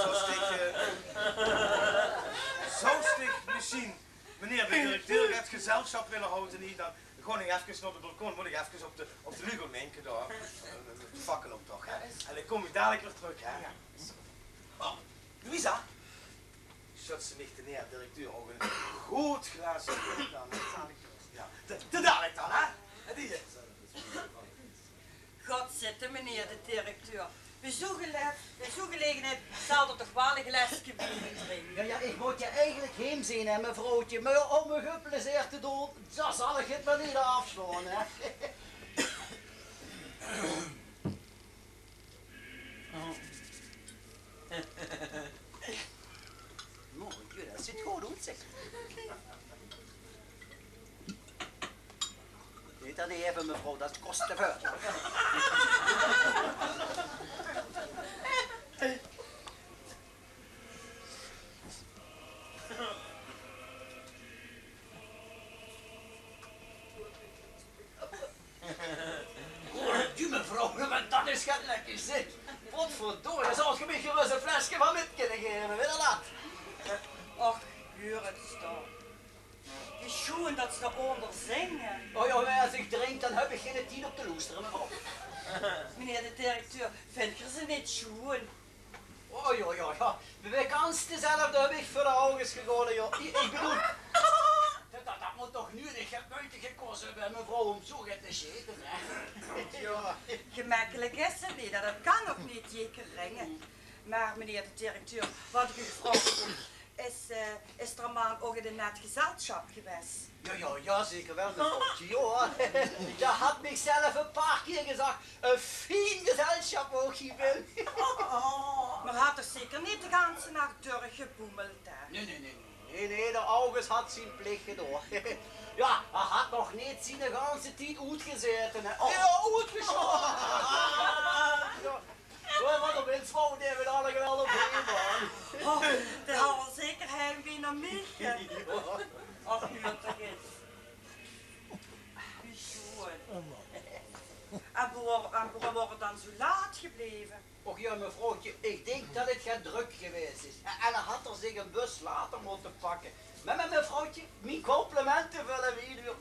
Zo stik, eh, zo stik mesjien. Meneer de directeur, 't gezelsjap wille haute hie, dan gaon ich efkes nao de balkon, mót ich efkes op de, op de luuj gaon minke dao. De fakkeloptoch, hè. En dan kóm ich dalik weer trök, hè. Oh, Louisa. Sjöts se mich de neer directeur ouch e good glaas wien dan? Jao, te, te dalik dan, hè. En die, eh, Gaot zitte, meneer de directeur. Bie zoe'n gele-, bie zoe'n gelegenheid zal d'r toch waal e glaeske wien drinke. Jao, jao, ich mót jao eigelik heem zeen, hè, mevrouwtje. Mer óm uch e plezeer te doon, dan zal ich 't mer neet aafslaon, hè. Noe, jao, dat zuut good oet, zeg. Neet aan de heve, mevrouw, dat kos te väöl. Hoor, die mevrouw, want dat is get lekkers, zeg. Potverdorie, zouw ge mich gerös e fleske van mit kinne gaeve, wèt ge dat? Och, huur 't ins. Wie sjoen dat ze dao ónger zinge. Oh jao, mer es ich drink, dan höb ich geine tied óm te loestere, mevrouw. Meneer de directeur, vindt geer ze neet sjoen? Oh, jao, jao, jao. Bie mich gans dezelfde höb ich veur de ouges gegaone, jao. Ich, ich bedoel, dat, dat, dat mót toch nuuedig get meujte gekos höbbe, hè, mevrouw, óm zoe get te sjete, hè. Jao, gemekkelik is 't neet, en dat kan ouch neet jekelinge. Mer, meneer de directeur, wat ich uch vraoge wól, is, eh, is d'r man ouch in e net gezelsjap gewaes? Jao, jao, jao, zeker waal, mevrouwtje, jao. Dae haet mich zelf e paar kier gezag, e fien gezelsjap wól ich hie bin. Mer hae haet toch zeker neet de ganse nach durchgeboemeld, hè? Nae, nae, nae, nae, nae, d'r ouges haet zien plich gedaon. Jao, hae haet nog neet zien ganse tied oetgezaete, hè. Oh. Jao, oetgesjaote. Jao. Wat op ins vrouw, die hebben alle geweldig op de baan. Oh, die hadden zeker heimwee naar mich. Och, huur toch ins. Wie schoon. En wo-, en woerom waor 't dan zo laat gebleve? Och ja, mevrouwtje, ik denk dat het get druk geweest is. En, en dan had er zich een bus later moeten pakken. Maar, maar mevrouwtje, mijn complimenten vele wieduur.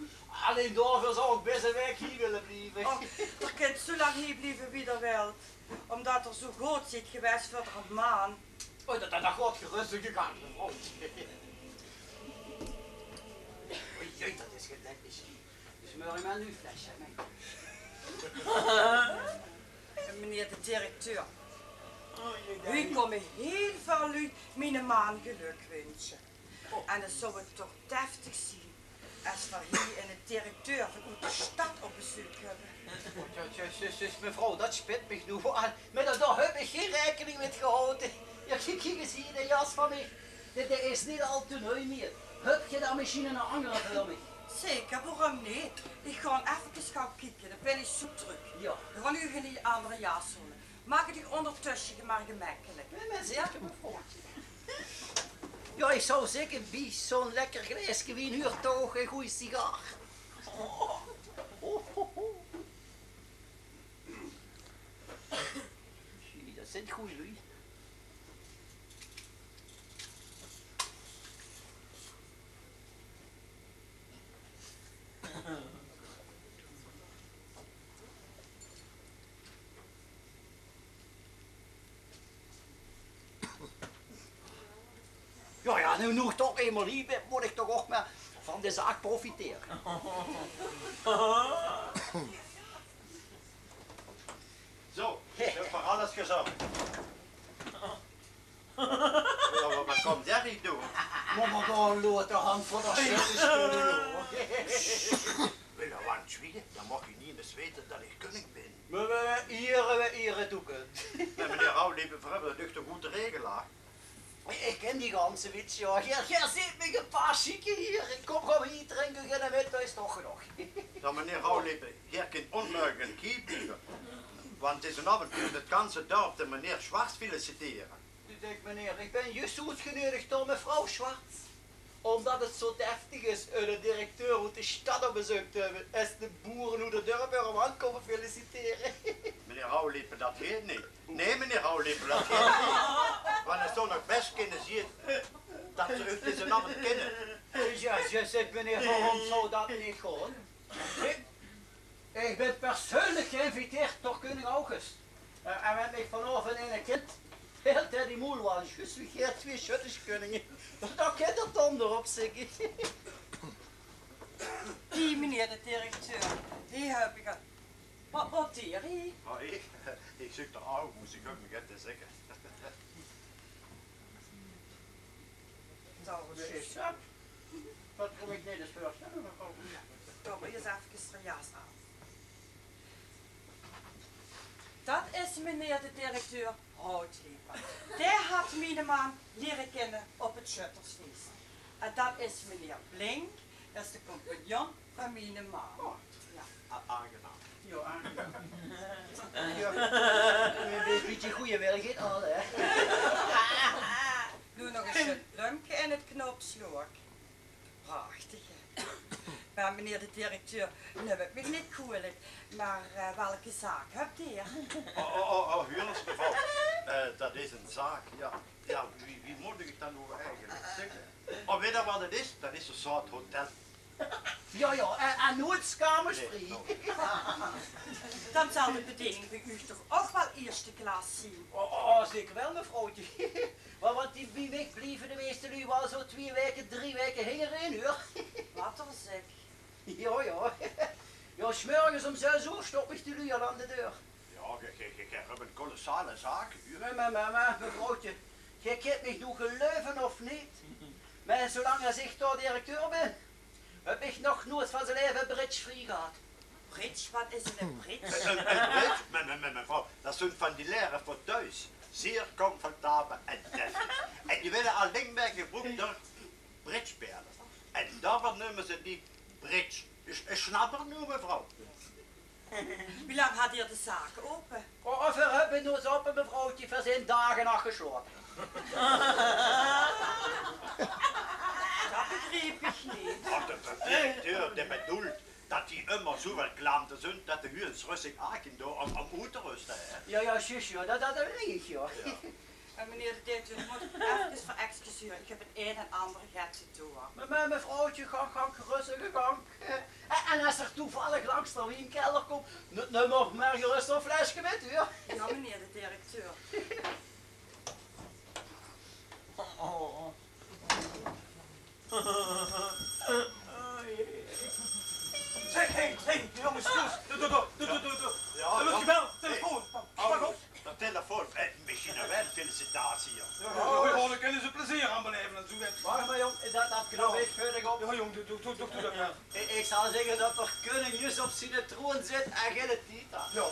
Alleen daarvoor zou ik best een week hier willen blijven. Och, d'r kint zo lang hie blieve wie d'r wilt, omdat d'r zo good zit gewaes veur d'r maan. Oh, dat, dat, dat gaat gerust gegaan, mevrouwtje. Oei, oei, dat is gedekt misschien. Dus maar in mijn flesje, hè. Meneer de directeur, hie komme hiel väöl luuj miene maan geluk winse. En 't zou toch deftig zien es v'r hie eine directeur van oet de stad op bezeuk höbbe. Oh, ja, ja, zus, zus, mevrouw, dat spit mich noe aan. Maar daar, daar heb ik geen rekening met gehouden. Ja, kiek, kiek eens hier, de jas van mich. Dit, dit is niet al te nui meer. Heb je daar misschien een andere voor mich? Zeker, woerom neet? Ich gaon efkes gaw kieke, dan bin ich zo trök. Ja. Dan gaon ich uch ein andere jas hole. Maak 't uch óngertösse mer gemekkelik. Jao, mer zeker, mevrouwtje. Jao, ich zou zègke, bie zo'n lekker glaeske wien huurt toch ouch ein gooj sigaar. Zie, dat zeen gooj luuj. Jao, jao, noe, noe ich toch einmaol hie bin, mót ich toch ouch mer van de zaak profitere. Zo, ich höb veur alles gezörg. Jao, mer waat kump d'r hie doon? Mót mer gewoon lote han veur de sjötterskunning, huur. Wille want zwiege, dan maag ich nemes weite dat ich kunning bin. Mer we iere, we iere toekómt. Mer meneer Rauwlepe, veer höbbe dat toch good te regele? Ich kin die ganse wits, jao. Geer, geer zeet mich ein paar sjieke hiere. Kóm, kóm, hie drinke, geer mit, dat is toch genóg. Jao, meneer Rauwlepe, geer kint ónmeugelik hie blieve. Want dezen aovend kump 't ganse dörp de meneer Schwarz felicitere. Doe, zèk meneer, ich bön zjus oetgeneudig door mevrouw Schwarz. Ómdat 't zo deftig is eine directeur oet de stad op bezeuk te höbbe, es de boere oet 't dörp häöre man kómme felicitere. Meneer Rauwlepe, dat geit neet. Nae, meneer Rauwlepe, dat geit neet. Want 't zou nog bès kinne zeen dat ze uch dezen aovend kinne. Jao, jao, zèk meneer, waorom zou dat neet gaon? Ich, ich bön persuuenlik geïnviteerd door keuning August. Eh, en wen mich vanaovend eine kint, hilt hae die moel waal zjus wie geer twee sjötterskunninge. Dao kint 'r donder op, zèk ich. Die meneer de directeur, die höb ich al. Waat mót d'r hie? Oh, ich? Ich zeuk de aw, mós ich ouch nog get te zègke. Dae is, jao. Waat kóm ich neet ins veurstelle, mevrouw? Doot mer ins efkes de jas aan. Dat is meneer de directeur Houtleper. Dae haet miene man liere kinne op 't sjöttersfees. En dat is meneer Blink, dat is de compagnon van miene man. Oh. Jao. A-, aangenaam. Jao, aangenaam. Jao. Ein bietje gooj wil geit al, hè? Doe nog ins ein blömke in 't knopslook. Prachtig, hè? Mer meneer de directeur, num 't mich neet koelik, mer, eh, welke zaak höb geer? Oh, oh, oh, oh, huur ins, mevrouw. Eh, dat is ein zaak, jao. Jao, wie, wie mót ich 't dan noe eigelik zègke? Oh, weit geer waat 't is? Dat is ein soort hotel. Jao, jao, en, en noe 't kamersvrie. Nae, noe. Dan zal de bediening bie uch toch ouch waal ierste klas zeen? Oh, oh, zeker waal, mevrouwtje. Mer want die, bie mich blieve de meiste luuj waal zo twee waeke, drie waeke hingerein, huur. Waat 'r zèk. Jao, jao. Jao, 's mörges óm zès oer stop ich de luuj al aan de deur. Jao, geer, geer, geer, geer höb ein kolossale zaak, huur. Mer, mer, mer, mer, mevrouwtje, geer kint mich noe geluive of neet, mer zoelang es ich dao directeur bin, höb ich nog noeats van zie laeve bridge vrie gehad. Bridge? Waat is eine bridge? Ein, ein, ein bridge? Mer, mer, mer, mevrouw, dat zeen van die laere fauteuils. Zeer comfortabel en deftig. En die waere allein mer gebroek door bridgespelers. En daoveur neume ze die bridge. Is, is snapper noe, mevrouw? Wie lang hat geer de zaak ope? Oh, veer höbbe noe ope, mevrouwtje, veer zeen daag en nach geslaope. Dat begriep ich neet. Och, de, de directeur, dae bedoelt dat die ummer zoeväöl klante zunt dat de huur ins rustig aan kin doon óm, óm oet te ruste, hè? Jao, jao, zjus, jao. Dat, dat, dat weit ich, jao. Jao. Eh, meneer de directeur, ich mót uch efkes verexcusere. Ich höb 't ein en anger get te doon. Mer, mer, mevrouwtje, gank, gank gerös uche gank. Eh, en, en es geer toevallig langs de wienkelder kómp, n-, num mer gerös ein fleske mit, huur. Jao, meneer de directeur. Oh. Zeg, hey, hey, jongens, jongens. Doe, doe, doe, doe, doe, doe. Jao, jao. Er wordt gebeld, telefoon. Pak op. De telefoon. Eh, mesjien nog waal ein felicitatie, jao. Jao, jao, jao, dan kinne ze plezeer aan beleve en zoe get. Wach mer, jóng, dat, dat knap ich veurig op. Jao, jóng, doe, doe, doe, doe dat mer. Ich, ich zal zègke dat d'r keuning zjus op ziene troon zit en geine tied haet. Jao.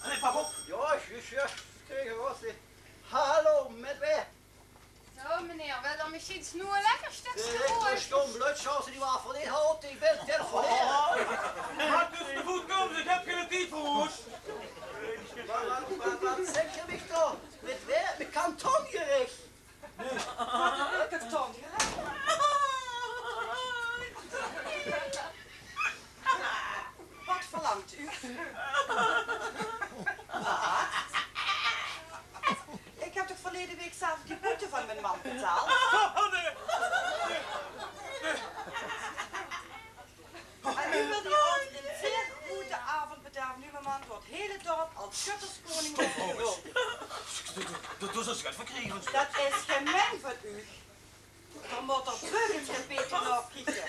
Allee, pak op. Jao, zjus, zjus. Krijg ich waal zin. Hallo, mit wae? Zo, meneer, wilt u misschien nog een lekker stukje brood? Stom blödsjans, die waar van inhoud, ich bön telefoneren. Maak dus de voet kans, ich höb geine tied veur oes. Wat, wat, wat, wat zèk geer mich toch? Mit wae? Mit kantongerecht? Wat, mit kantongerecht? Wat verlangt u? Wat? Ik heb toch verleden week zaterdag die boete van mijn man betaald? Oh, nee. Nee. Nee. En nu wil hij ons een zeer grote avond bederven, nu mijn man door het hele dorp als schutterskoning wordt gehuld. Dat, dat, dat is het verkregen. Dat is gemeen van u. Dan mót d'r beugels get beter nao kieke.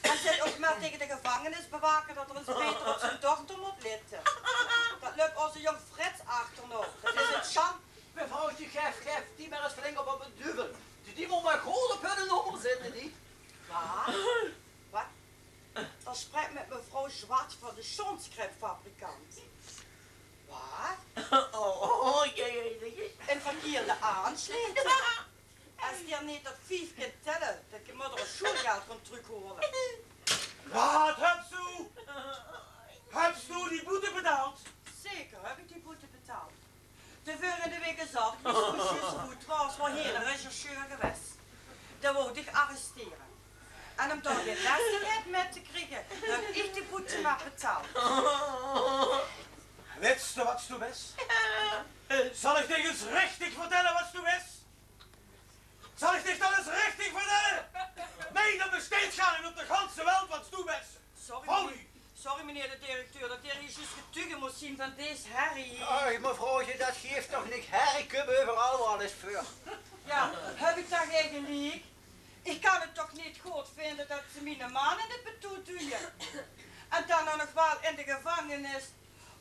En zèk ouch mer taenge de gevangenisbewaker dat d'r ins beter op zien dochter mót lètte. Dat löp ózze jóng Frits achternao. Dat is ein sjand. Mevrouwtje, gaef, gaef die mer ins flink op, op de duvel. Die, die mót mer good op hunne nómmer zitte, die. Waat? Waat? D'r sprik mit mevrouw Zwart van de sjoonskrèmfabrikant. Waat? Oh, oh, oh, jee, jee, jee. Ein verkierde aansjleting. Es geer neet tot vief kint tèlle, dan mót geer ós sjoelgeld gaon trökhaole. Waat höbs doe? Höbs doe die boete betaald? Zeker höb ich die boete betaald. De vörige waek zaterdag, wie 't zjus good waor, waor hie eine rechercheur gewaes. Dae wou dich arrestere. En óm dao gein les mieë mit te kriege, höb ich die boete mer betaald. Wèts doe waat doe bès? Zal ich dich ins richtig vertèlle waat doe bès? Zal ich dich dat ins richtig vertèlle? Nae, dat besteit gaar neet op de ganse welt waat doe bès. Sorry, meneer. Sorry, meneer de directeur, dat geer hie zjus getuge mós zien van dees herrie. Ach, mevrouwtje, dat guf toch neet. Herrie kump euveral waal ins veur. Jao, höb ich dao gein geliek? Ich kan 't toch neet good vinde dat ze miene man in 't betoet duje. En dan ouch nog waal in de gevangenis.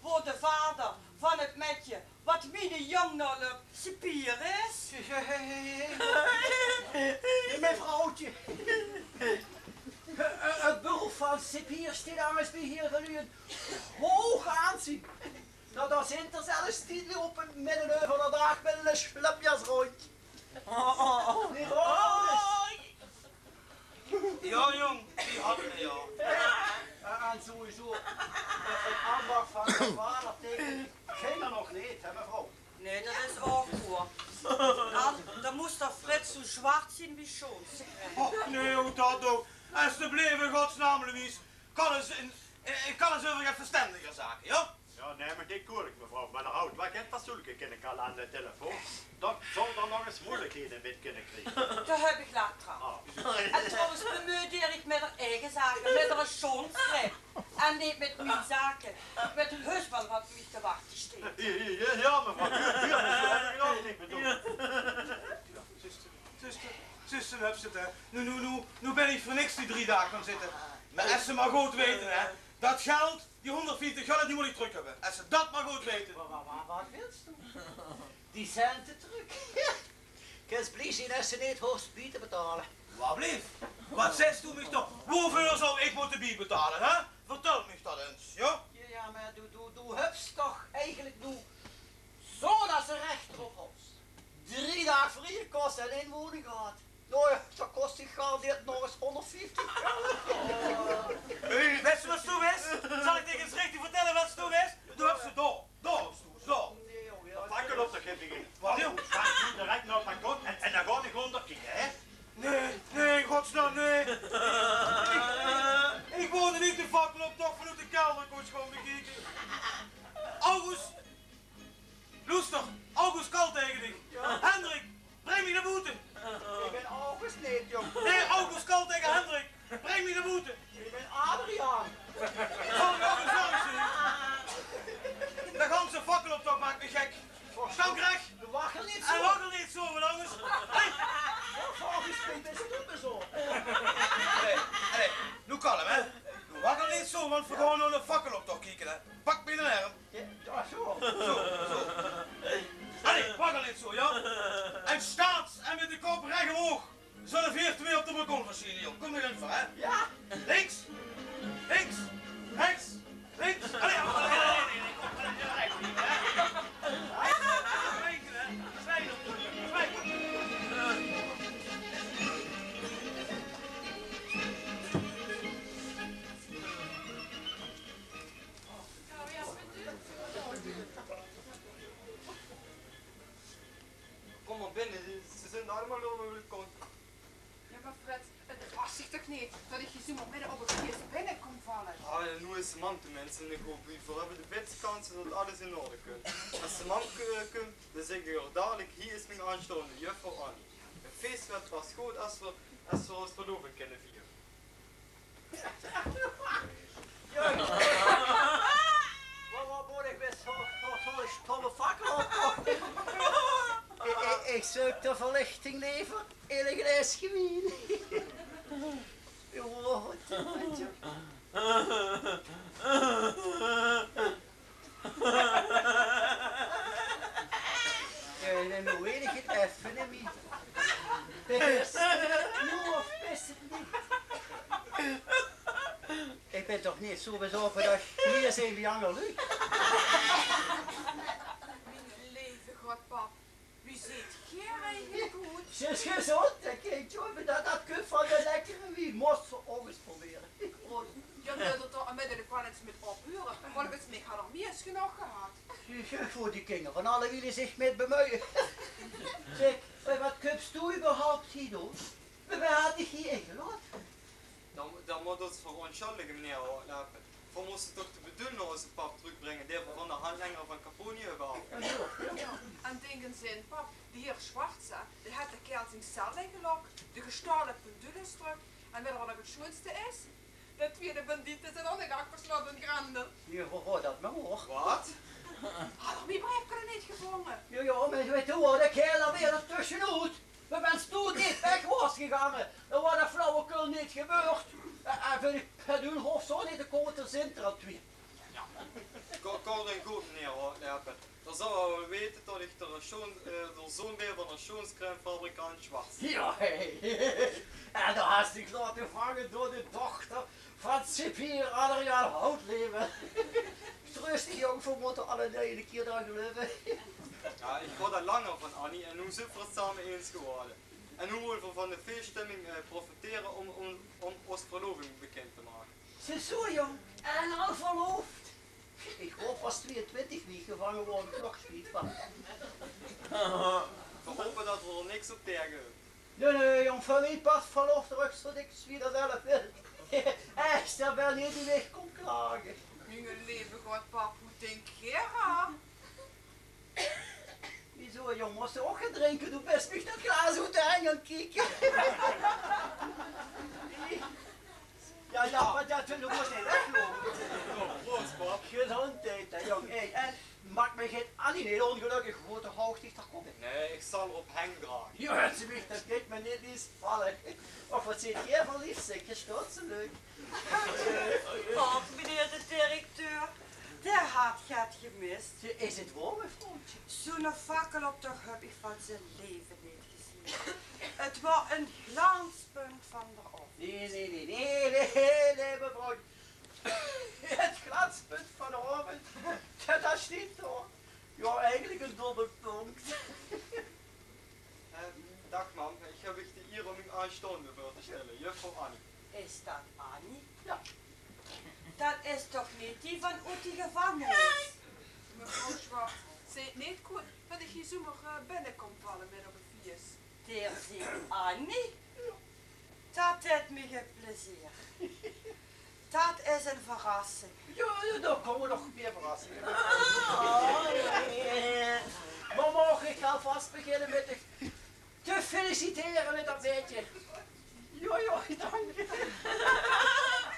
Wo de vader van 't mètje wat miene jóng nao löp, cipier is. Hé, hé, hé, hé. Mevrouwtje. 't Beroep van cipier steit angesj bie hie veur uch hoog aanzeen. Dao, dao zint d'r zelfs die loupe midde euver d'n daag mit ein sjlöpjas róndj. Neet waor, Frits? Jao, jóng, die hadde v'r, jao. En, en sowieso, 't ambach van de vader taenge ich góng nog neet, hè, mevrouw? Nae, dat is ouch waor. Dan, dan mós d'r Frits zoe zwart zien wie sjoons. Och, nae, wie dat ouch. Estebleef, in godsnaam, Louise. Kan ins, in, in, kan ins euver get verstendiger zake, jao? Jao, nae, mer gein kwalijk, mevrouw, mer d'r haet waal get fatsoenlijker kinne kalle aan de telefoon. Dat zal d'r nog ins meujelikheden mit kinne kriege. Dao höb ich lak aan. Ah. En trouwens bemeujt geer uch mit d'r eige zake, mit d'r sjoonskrèm. En neet mit mien zake. Ich weit heus waal waat mich te wachte steit. Jao, jao, jao, mevrouw. Jao, jao, jao, ich bedoel. Zuster, zuster, höbs se 't, hè. Noe, noe, noe, noe bön ich veur niks die drie daag gaon zitte. Mer es se mer good wèts, hè, dat geld, die hóngerdveertig gulde, die mót ich trök höbbe. Es se dat mer good wèts. Wa-, wa-, wa-, waat wils doe? Die cente trök? Kins blie zeen es se neet hoofs bie te betale. Waat blief? Waat zès doe mich toch? Woeveur zou ich mótte biebetale, hè? Vertèl mich dat ins, jao? Jao, jao, mer doe, doe, doe höbs toch eigelik noe, zoedat se rech d'rop hoops, drie daag vrieje kos en inwoning gehad. Noe, dat kos dich gaar neet nog ins hónderdvieftig euro. Wèts se wat stoem is? Zal ich dich ins richtig vertèlle wat stoem is? Doe höbs ze dao, dao, dao. Nae, jóng, jao. De fakkeloptoch, hè, begint. Waat? Jóng, staon ze direk nao 't balkon en, en dan gaon ich gewoon dao kieke, hè? Nae, nae, in godsnaam, nae. Ich, ich wól neet de fakkeloptoch vanoet de kelder kómme bekieke. August, loester, August kalt taenge dich. Jao. Hendrik, bring mich nao boete. Ich bön August neet, jóng. Nae, August kalt taenge Hendrik. Bring mich nao boete. Ich bön Adriaan. Sorry, August, sorry, sorry. De ganse fakkeloptoch maak mich gek. Staon rech. Doe waggel neet zoe. En waggel neet zoe, want angers... Hey. Waggel neet zoe. Hey, hey, noe kalm, hè. Doe waggel neet zoe, want veer gaon nao de fakkeloptoch kieke, hè. Pak mich de erm. Jao, zoe. Zoe, zoe. Allee, waggel neet zoe, jao. En staon en mit de kop rech omhoog. Zölle veer twieë op de balkon versjiene, jóng? Kóm d'r ins veur, hè? Jao. Links, links, rechs, links. Allee, allee, allee, allee, allee, allee, allee, allee, allee. Kóm mer binne, ze, ze zeen allemaol op de balkon. Jao, mer Frits, 't pas dich toch neet dat ich dich zoe mer midde op 't fieës binne kóm valle? Ah, jao, noe is de mam tenminste in de groep. Veer höbbe de bèste kanse dat alles in orde kump. Es de mam k-, kump, dan zègk ich häör dalik: hie is mien aanstaonde, juffrouw Annie. 't Fieës weurt pas good es veer, es veer ós verloving kinne viere. Jao, mer waat mót ich mit zoe'n, zoe'n, zoe'n stomme fakkeloptoch? Ich, ich, ich zeuk de verlichting leever in ein glaeske wien. Jao, waat, waat, jao. Eh, dan noe weit ich 't effe neet mie. Pis 't noe of pis 't neet? Ich bön toch neet zoe bezaope dat ich mier zeen wie anger luuj. Miene leve God, pap. Wie zeet geer eigelik good? Ze is gezónd, hè, kindje. Mer dat, dat kump van de lekkere wien. Mós se ouch ins probere. Oh, geer mót d'r toch ónmiddellik waal ins mit opheure. Volges mich hat 'r mier es genóg gehad. Zeg, veur die kinger van alle wiele zich mit bemeuje. Zeg, mer waat kums doe überhaupt hie doon? Wae haet dich hie ingelaote? Dan, dan mót ós verontsjuldige, meneer Houtlepel. Veer móste toch de bedoelinge nao ózze pap trökbringe, dae veer van de handlanger van Caponi höbbe aafgehaold. Jao, en dink ins in, pap, dae heer Schwarze, dae haet de kaerel zien cel ingelok, de gestaole pendule is trök, en weit geer waat nog 't sjoenste is? De twieëde bandiete zit ouch nog aafgeslot in Grendel. Jao, ho, ho, dat mer hoor. Waat? Haw 'r mien breefke neet gevónge? Jao, jao, mer weit geer waat, de kaerel weer d'r tösjenoet. Mer wens doe neet weg waors gegange, dan waor dat flauwekul neet gebeurd. En, en veur die pendule hoofs se ouch neet te kómme te Sintra twieë. Jao. Kort, kort en good, meneer Houtlepel. Geer zult waal weite dat ich d'r sjoon, eh, d'r zoon bön van d'r sjoonscrèmefabrikant Schwarz. Jao, hè. En doe höbs dich laote vange door de dochter van cipier Adriaan Houtlepel. Trös dich, jóng, veer mótte allebei ein kier draan geluive. Jao, ich wól dat langer van Annie en noe zeen veer 't same eins gewore. En noe wille veer van de feesstemming, eh, profitere óm, óm, óm ós verloving bekind te make. Zeen zoe jónk en al verloofd. Ich waor pas twieëntwintig wie ich gevange waor in de klokspiet van. Veer hope dat veer d'r niks op taege höbbe. Nae, nae, jónk, van wie pas verloofd röks zoe diks wie d'r zelf wilt. Ech, dao bön ich neet die weg kómme klage. Miene leve God, pap, wie dink geer aan? Wieso, jóng, mós se ouch get drinke? Doe bös mich dat glaas oet de henj aan 't kieke. Jao, jao, mer dat, doe mós neet wegloupe. Jao, proost, pap. Gezóndheid, hè, jóng. Hey, en maak mich 't Annie neet óngelökkig, groete hoogte, dao kóm ich. Nae, ich zal 'r op heng drage. Jao, wens se mich dat kind mer neet liets valle. Och, waat zeet geer verleef, zeg. Geer staot zoe leuk. Och, meneer de directeur, dae haet get gemis. Is 't waor, mevrouwtje? Zoe'n fakkeloptoch höb ich van zien laeve neet gezeen. 't Waor ein glanspunt van d'r aovend. Nae, nae, nae, nae, nae, nae, mevrouw. 't Glanspunt van d'r aovend, dat, dat is neet waor. Jao, eigelik ein dobbelpónk. Eh, daag mam, ich höb uch de ier óm uch Hae sjtóng me veur te sjtèlle, juffrouw Annie. Is dat Annie? Jao. Dat is toch neet die van oet die gevangenis? Mevrouw Schwartz, zeet neet kwaod dat ich hie zoemer, eh, binne kóm valle mit op 't fies. Deer zeet Annie? Dat deit mich e plezeer. Dat is ein verrassing. Jao, jao, dao kómme nog mieë verrassinge. Oh, jao. Mer maag ich alvas beginne mit dich te feliciteren mit dat maedje? Jao, jao, dank.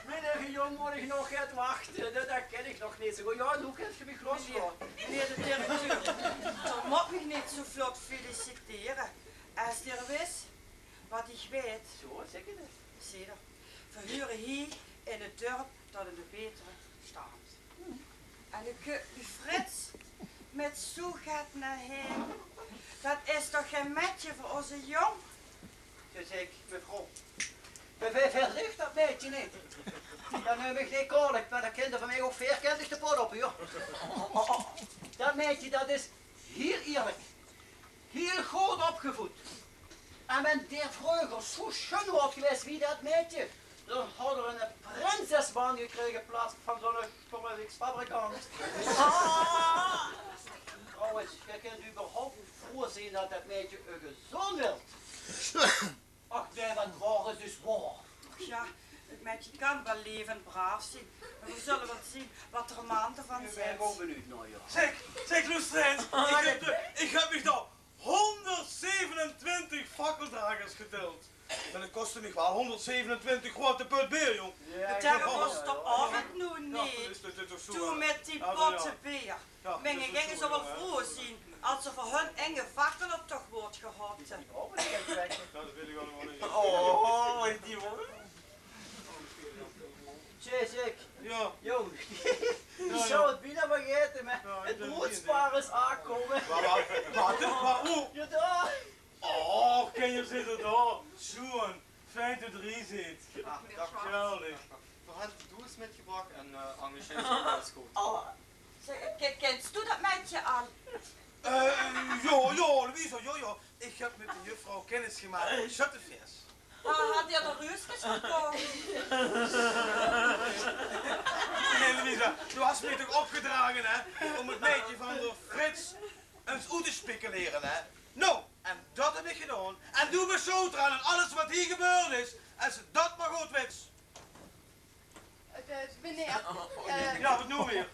Mit eine jóng mót ich nog get wachte, dat, dat kin ich nog neet zoe good. Jao, noe kins se mich loslaote. Meneer, meneer de directeur, geer mót mich neet zoe vlot feliciteren. Es geer wis wat ich weit. Zoe, zèk 't ins. Zeker. Veer huure hie in 't dörp tot in de betere sjtand. En dan kump die Frits mit zoe get nao haer. Dat is toch gein maedje veur ózze jóng? Zèk, zèk, mevrouw. Veer, veer, veer zeen dat maedje neet. Dat num ich neet kwaolik, mer dat kint geer van mich ouch veerkentig de pot op, jao. Dat maedje, dat is hieël ierlik. Hieël good opgevoed. En wen deer vreuger zoe sjun waort gewaes wie dat maedje, dan haw d'r 'n prinsesbaan gekrege in plaats van zoe'n stommewiksfabrikant. Trouwens, geer kint überhaupt neet vroeë zeen dat dat maedje eur gezoon wilt. Ach, nae, wat waor is, is waor. Och jao, 't maedje kan waal leef en braaf zeen, mer veer zulle waal zeen wat d'r man d'rvan zèt. Zèk, zèk, loester ins. Ich höb, eh, ich höb mich dao hóngerdzevenentwintig fakkeldragers getèld. En dat kosdje mich waal hóngerdzevenentwintig groeate pöt beer, jóng. Jao, jao. Dao waors te ouch nog neet. Doe mit die pötte beer. Jao, mènke, ginge ze waal vroeë zeen es ze veur hun inge fakkeloptoch waore gehaoje. Dat weit ich allemaol neet. Oh, die hoor. Zèk, zèk. Jao. Jóng, ich zou 't bienao vergaete, mer 't broedspaar is aangekómme. Wat, wat, wat, oeh. Jao, dao. Och, kinjer, zit 'r dao. Zoe'n fijn dat geer hie zeet. Ach, daag. Geweldig. Veer höbbe doeërs mitgebrach en, eh, Ange, is good. Oh, zèk, ke-, kins doe dat maedje al? Eh, jao, jao, Louisa, jao, jao. Ich höb mit de juffrouw kinnis gemaak op 't sjöttefees. Ah, haet deer de ruuskes gekoch? Nae, Louisa, doe has mich toch opgedrage, hè, óm 't maedje van d'r Frits ins oet te speculere, hè. Noe, en dat höb ich gedaon. En doe bös sjöld d'raan aan alles wat hie gebeurd is, es se dat mer good wits. Eh, meneer, eh, jao, wat noe weer?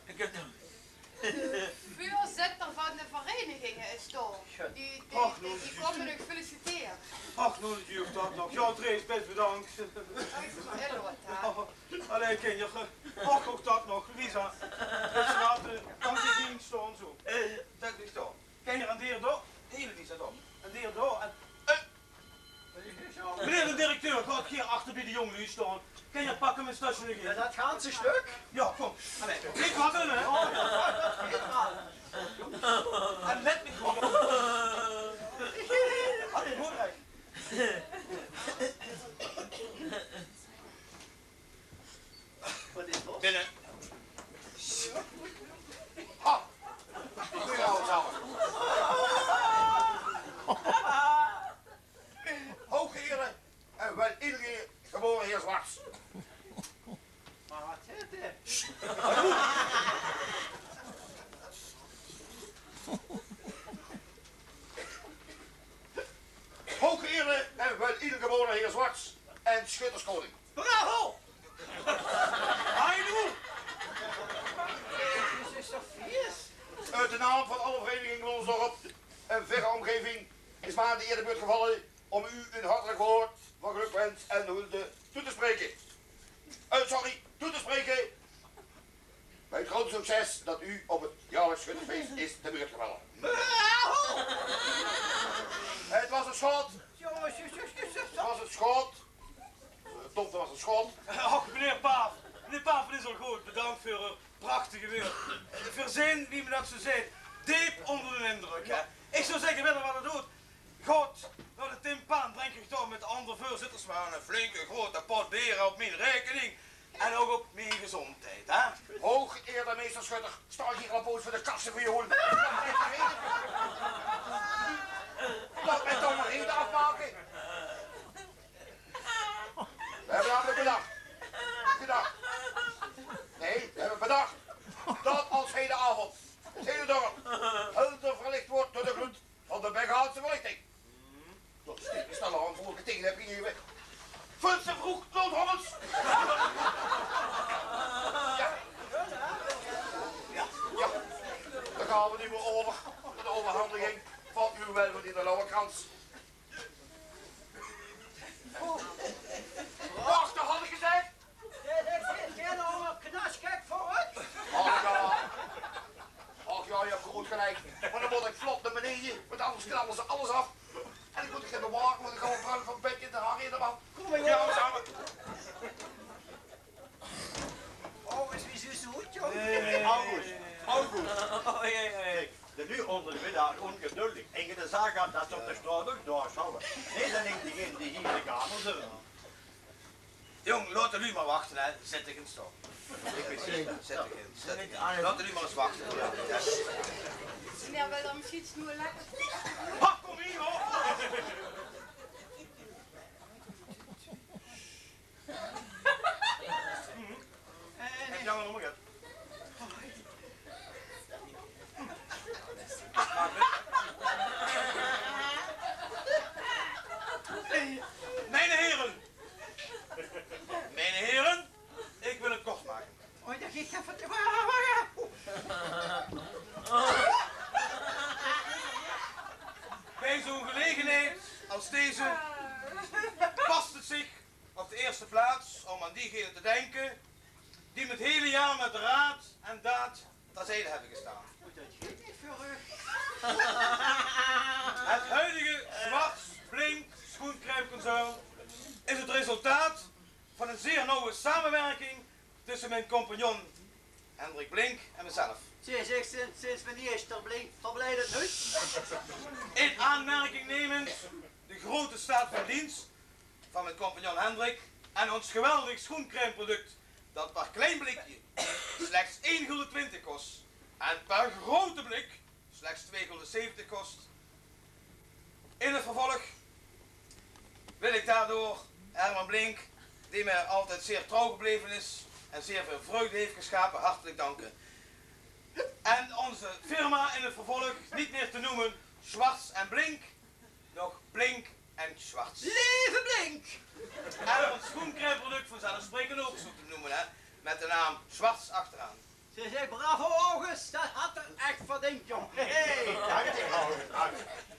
De veurzitter van de vereniging is dao. Die, die, die, die kómme uch feliciteren. Och, noe, die huurt dat nog. Jao, Trees, bès bedank. Allei, kinjer. Och, ouch dat nog. Louisa, bès laat, dank dich, hie staon zoe. Zèt dich dao. Kinjer, en deer dao. Hie, Louisa, dao. En deer dao. En, eh, Meneer de directeur, gaot geer achter bie de jóng luuj staon. Kinjer, pak 'm ins tösse de geit. Is dat 't ganse stök? Jao, kóm. Allei, neet waggele, hè? Oh, jao, dat geit waal. En let mich good op. Had ich good rech. Wat is los? Binne. Ha! Hooggeëerde en wel ingebore heer Zwarts. Mer wat zit d'r? Hooggeëerde en wel ingebore heer Zwarts en schutterskoning. Bravo! Hailu! Oet de naam van alle verenigingen van ons dorp en verre omgeving is me aan de eer de beurt gevallen om u een hartelijk woord van gelukwensen en hulde toe te spreken. Eh, sorry, toe te spreken bij het grote succes dat u op het jaarlijks schutterfeest is te beurt gevallen. Bravo! Het was een schot. Jongens, jongens, jongens, jongens. Het was een schot. Eh, Tom, dat was een schot. Och, meneer Paaf. Meneer Paaf, 't is al good. Bedank veur 't prachtige wäörd. Veer zeen, wie me dat zoe zaet, deep ónger d'n indrök, hè. Ich zou zègke, wèt geer wat geer doot? Gaot nao de timpaan, drink geer dao mit de anger veurzitters mer eine flinke groeate pot beer op mien raekening. En ouch op mien gezóndheid, hè? Hooggeëerde meester Schutter, staon ich hie al 'n poos veur de kasse viool. Laot mich toch mer ete aafmake. Kom maar, jongen. August, wie zuus se oet, jong? August. August. Kijk, de luuj onder de middag ongeduldig. En de zaak had dat ze op de straat ook doorsjouwen. Nee, dan denk ik in die hier de kamer zo. Jong, laot de luuj maar wachten, hè. Zet ik in stop. Ik weet zeker, zet ik in, zet ik in. Laot de luuj maar eens wachten. Ja, ja. Meneer wil dan misschien snoer lekker. Ha, kom hier, hoor. En, en, en. Mijn heren. Mijn heren, ik wil het kort maken. Oei, dat ging even te... Bij zo'n gelegenheid als deze past het zich op de eerste plaats om aan diegenen te denken die me het hele jaar met raad en daad terzijde hebben gestaan. Oei, dat ging niet voor u. Het huidige Schwarz Blink Schoencrèmeconcern is het resultaat van een zeer nauwe samenwerking tussen mijn compagnon Hendrik Blink en mezelf. Zeg, zeg, sinds, sinds wanneer is er Blink, verblijdt het nu? In aanmerking nemend de grote staat van dienst van mijn compagnon Hendrik en ons geweldig schoencrèmeproduct, dat per klein blikje slechts één gulden twintig kost en per grote blik slechts twee gulden zeventig kost. In het vervolg wil ik daardoor Herman Blink, die mij altijd zeer trouw gebleven is en zeer veel vreugde heeft geschapen, hartelijk danken. En onze firma in het vervolg niet meer te noemen Schwarz en Blink, nog Blink en Schwarz. Leve Blink! En ons schoencrèmeproduct vanzelfsprekend ook zo te noemen, hè, met de naam Schwarz achteraan. Ze zei: "Bravo, August, dat had er echt verdiend, jong." Hey, dank je, August.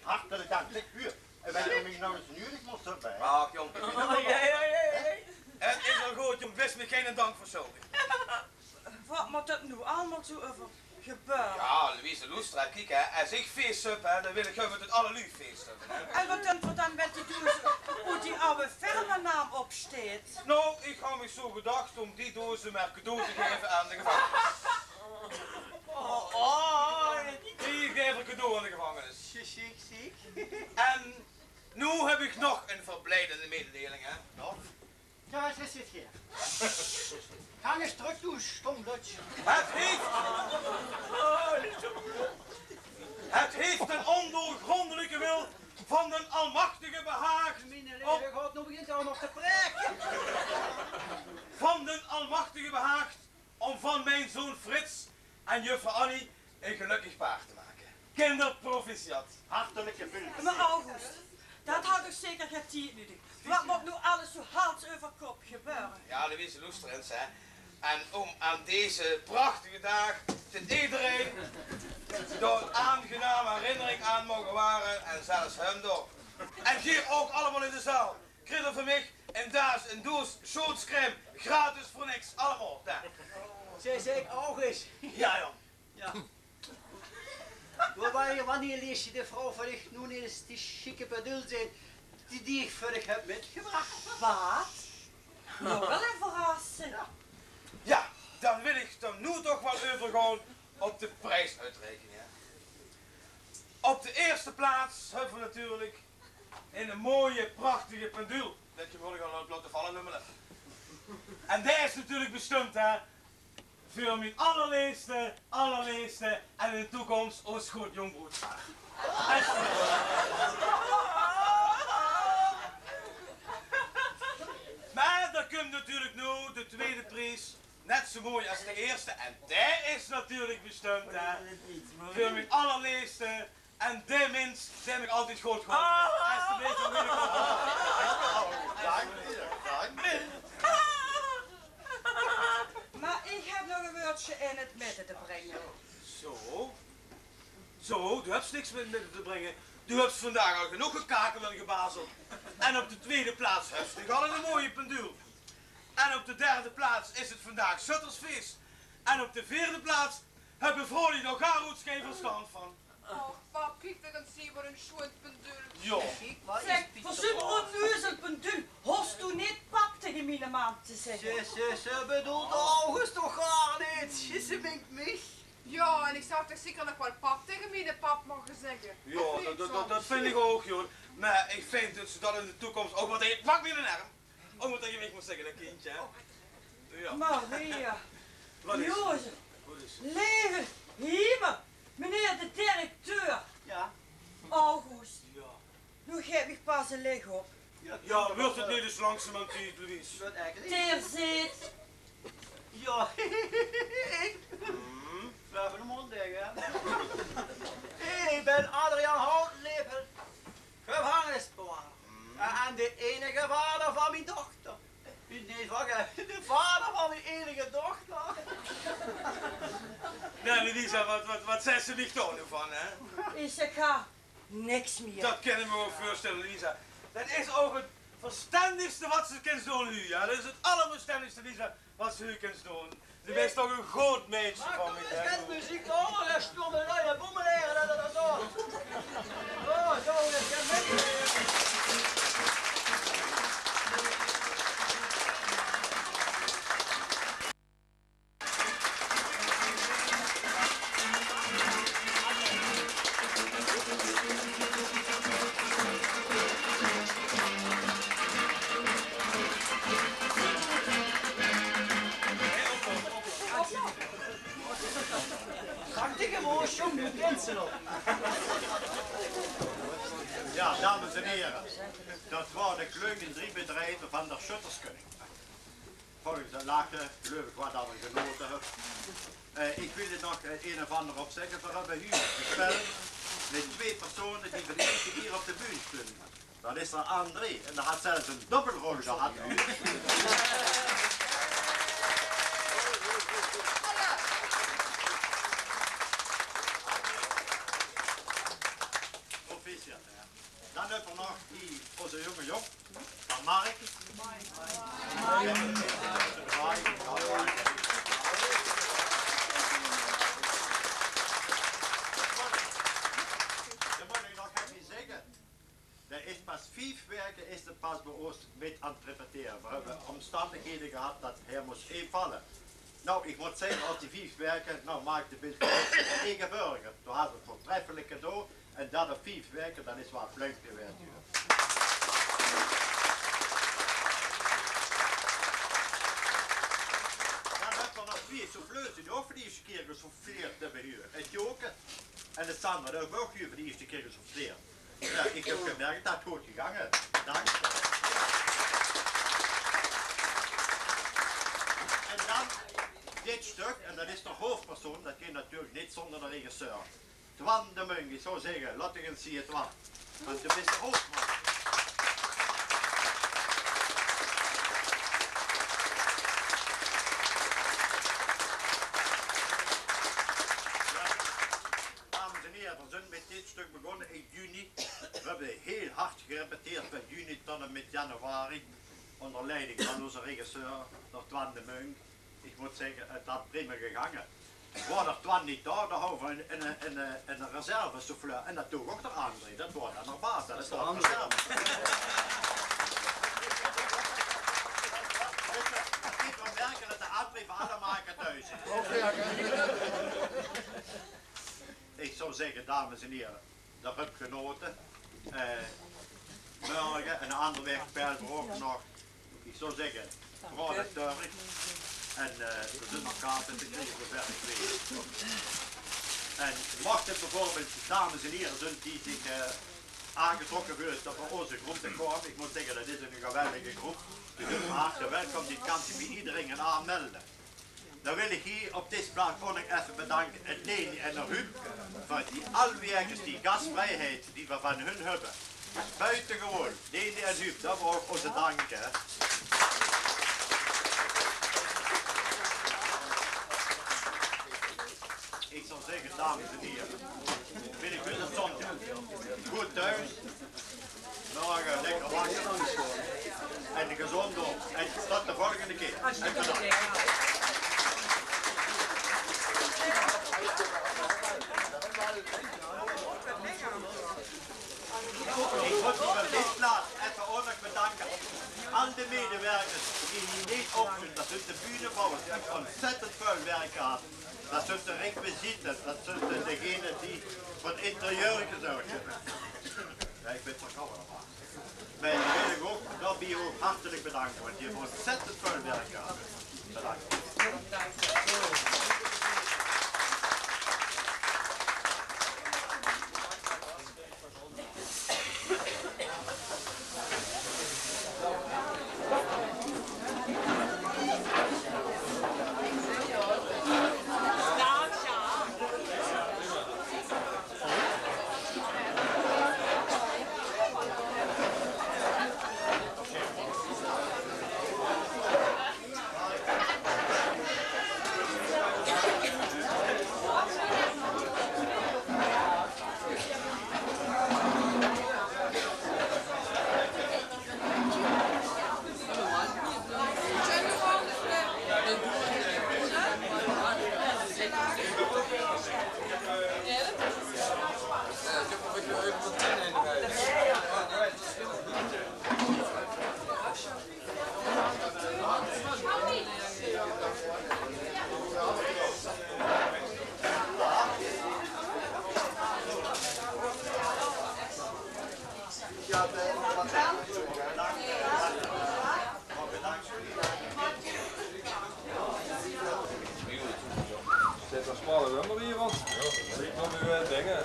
Hartelijk dank. Zeg, huur. En ben je nog eens nudig, moest erbij? Ach, jong. Oh, jee, jee, jee. Het is al goed, jong. Wees me geen dank verschuldigd. Wat moet dat nu allemaal zo over gebeuren? Ja, Louise, loester, hè. Kiek, hè, als ik feest heb, hè, dan wil ik hebben dat alle lui feest hebben, hè. En wat dan, wat dan met die dozen, hoe die oude firmanaam op staat? Nou, ik had me zo gedacht om die dozen maar cadeau te geven aan de gevangenis. Oh, oh. Die geef ik cadeau aan de gevangenis. Ziek, ziek, ziek. En nu heb ik nog een verblijdende mededeling, hè. Nog? Ja, wat is dit hier? Gang eens terug toe, stom Duits. Het heeft, het heeft een ondoorgrondelijke wil van den Almachtige behaagd. Mijn leven gaat, nu begint hij ook nog te praten. Van den Almachtige behaagd om van mijn zoon Frits en juffrouw Annie een gelukkig paar te maken. Kinderproficiat. Hartelijk gefeliciteerd. Maar August, dat had toch zeker geen tijd nodig? Wat moet nu alles zo hals over kop gebeuren? Ja, Louise, loester eens, hè. En om aan deze prachtige dag tot iedereen door aangename herinnering aan mogen waren en zelfs hem door. En hier ook allemaal in de zaal. Kriegt er van mich een daas, een doos schoonscrème gratis voor niks. Allemaal, daar. Zij zei ik: "August." Ja, jong. Ja. Wa-, wa-, wanneer lees je de vrouw van dich nu eens die sjieke pendule zien die, die ik voor dich heb mitgebracht? Wat? Nou, wel een verrassing. Ja. Ja, dan wil ik dan nu toch wel overgaan op de prijsuitreiking, hè. Op de eerste plaats hebben we natuurlijk een mooie, prachtige pendule. Dat je gewoon al laten vallen, nummelen. En die is natuurlijk bestemd, hè, voor mijn allerleefste, allerleefste en in de toekomst ons groot jongbroodspaar. Maar er komt natuurlijk nu de tweede prijs, net zo mooi als de eerste. En die is natuurlijk bestemd, hè, voor mijn allerleefste en de mens die ik altijd goed vond. Alsjeblieft, dan wil ik ook. Dank je, dank je. Maar ik heb nog een woordje in het midden te brengen. Zo. Zo, du hebt niks meer in het midden te brengen. Du hebt vandaag al genoeg gekakel en gebazeld. En op de tweede plaats heb je al een mooie pendule. En op de derde plaats is het vandaag Suttersfeest. En op de vierde plaats hebben vrouwen die nog gaar oets geen verstand van. Oh, pap, kiek toch eens hier, wat een schoon pendule. Ja. Zeg, verzuip onnoezel pendule. naam te zègke. Ze, ze, ze bedoelt August toch gaar neet? Ze meint mich. Jao, en ich zou toch zeker nog waal pap taenge miene pap moge zègke? Jao, dat, dat, dat, dat vind ich ouch, jóng. Mer ich vind dat ze dat in de toekoms ouch waal taenge, pak mich in de erm. Ouch waal taenge mich mós zègke, dat kindje, hè. Jao. Maria. Wat is? Jozef. Wat is? Leve hiemel, meneer de directeur. Jao. August. Jao. Noe gaef ich pas ein lich op. Jao, wuuert 't neet ins langzaam aan tied, Louise? Teer zit. Jao, ich. Hm? V'r höbbe 'm óntdèk, hè? Ich bön Adriaan Houtlepel, gevangenisbewaker. Hm. En de einige vader van mien dochter. Nae, wach, hè. De vader van mien einige dochter. Nae, Louise, wat, wat, wat zaes se mich dao noe van, hè? Ich zèk, ha. Niks mieë. Dat kin ich mich waal veurstelle, Lisa. Dat is ouch 't verstendigste wat se kins doon, jao. Dat is 't allerverstendigste, Lisa, wat se kins doon. Doe bis toch ein good meidje van mich, hè. Mer kom ins mit meziek, huur. Dao stónge luuj te boemelere, dat, dat, dat, zo. Zo, zo, dat, dat, Prachtige moos, jóng, doe kins ze nog. Jao, dames en hiere, dat waor de Kleuk en Drie Bedrieve van d'r Sjötterskönig. Volges 't lache, geluif ich, wat dat v'r genote höbbe. Eh, ich wil d'r nog, eh, ein of anger op zègke. V'r höbbe huur gespeld mit twee persone die veur de ierste kier op de bühne stónge. Dat is d'r André, en dae haet zelfs ein dobbelrol gehad, huur. Proficiat, hè. Dan höbbe v'r nog die, ózze jónge jóng, van Mark. Dae mót ich nog effe zègke. Dae is pas vief waeke, is 'r pas bie ós mit aan 't repetere. V'r höbbe ómstandighede gehad dat hae mós invalle. Noe, ich mót zègke, op die vief waeke, noe, maak de beeld, eige burger. Doe haes 't veurtreffelik gedoon. En dat op vief waeke, dat is waal flink gewaes, huur. Dan höbbe v'r nog twieë souffleurs die ouch veur de ierste kier gesouffleerd höbbe, huur. 't Joke en 't Sandra, die höbbe ouch huur veur de ierste kier gesouffleerd. Jao, ich höb gemerk, dat is good gegange. Dank. En dan dit stök, en dat is d'r hoofpersoon, dat kin natuurlik neet zónger d'r regisseur. Twan de Munk, ich zou zègke, laot uch ins zeen, Twan. Want doe bis d'r hoofman. Jao. Dames en hiere, v'r zeen mit dit stök begós in juni. V'r höbbe hiel hard gerepeteerd van juni tot en mit januari. Ónger leiding van ózze regisseur, d'r Twan de Munk. Ich mót zègke, 't had prima gegange. Waor d'r Twan neet dao, dan hawwe v'r ein, ein, ein, ein reserve-souffleur. En dat doog ouch d'r André. Dat waor dan d'r baas, dat is d'r André. Wèt geer, ich merk dat d'r André veur alle make thuis is. Ich zou zègke, dames en hiere, d'r höb genote. Eh, morge en anger waek spele v'r ouch nog. Ich zou zègke, vraog 't terug. En, eh, d'r zeen nog kaarte te kriege, veur zoeväöl ich weit. En mochte 't bieveurbeeld dames en hiere zeen die zich, eh, aangetrokke veule óm bie ózze groep te kómme, ich mót zègke, dat is ein geweldige groep. Geer zeet van harte welkom, die kint geer bie ederein aanmelde. Dan wil ich hie op dees plaats ouch nog effe bedanke, 't Leni en d'r Huub, veur die alweer die gasvrijheid die v'r van hun höbbe. Buitengewoon, Leni en Huub, daoveur ouch ózze dank, hè. Ich zou zègke, dames en hiere, binnekoort op zóndig. Good thoes. Morge lekker wasse. En gezónd door. En tot de volgende kier. En bedank. Ich mót uch op dees plaats effe ouch nog bedanke. Al de medewerkers die hie neet op zeen, dat zunt de bühnebouwers, die höbbe ontzettend väöl werk gehad. Dat zunt de requisieten, dat zunt degenen die veur 't interieur gezörg höbbe. Jao, ich weit 't ouch allemaol. Mer ich wil uch ouch daobie ouch hartelik bedanke, want die höbbe ontzettend väöl werk gehad. Bedank. Zit d'r smalle wummer hie, want ich wil nu, eh, dinge.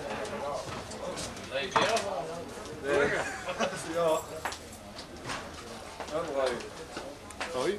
Nee. Jao. Hoi.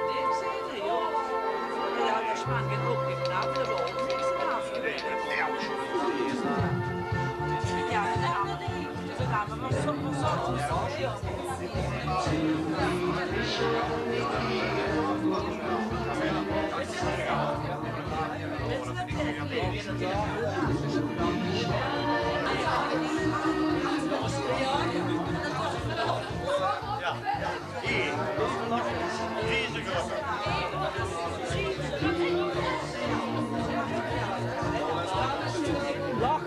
Wat ik zei, joh. Ja, dat is maar geen opgeknapt, dat we ook niks aan afgewerkt. Ja, ja. Wach,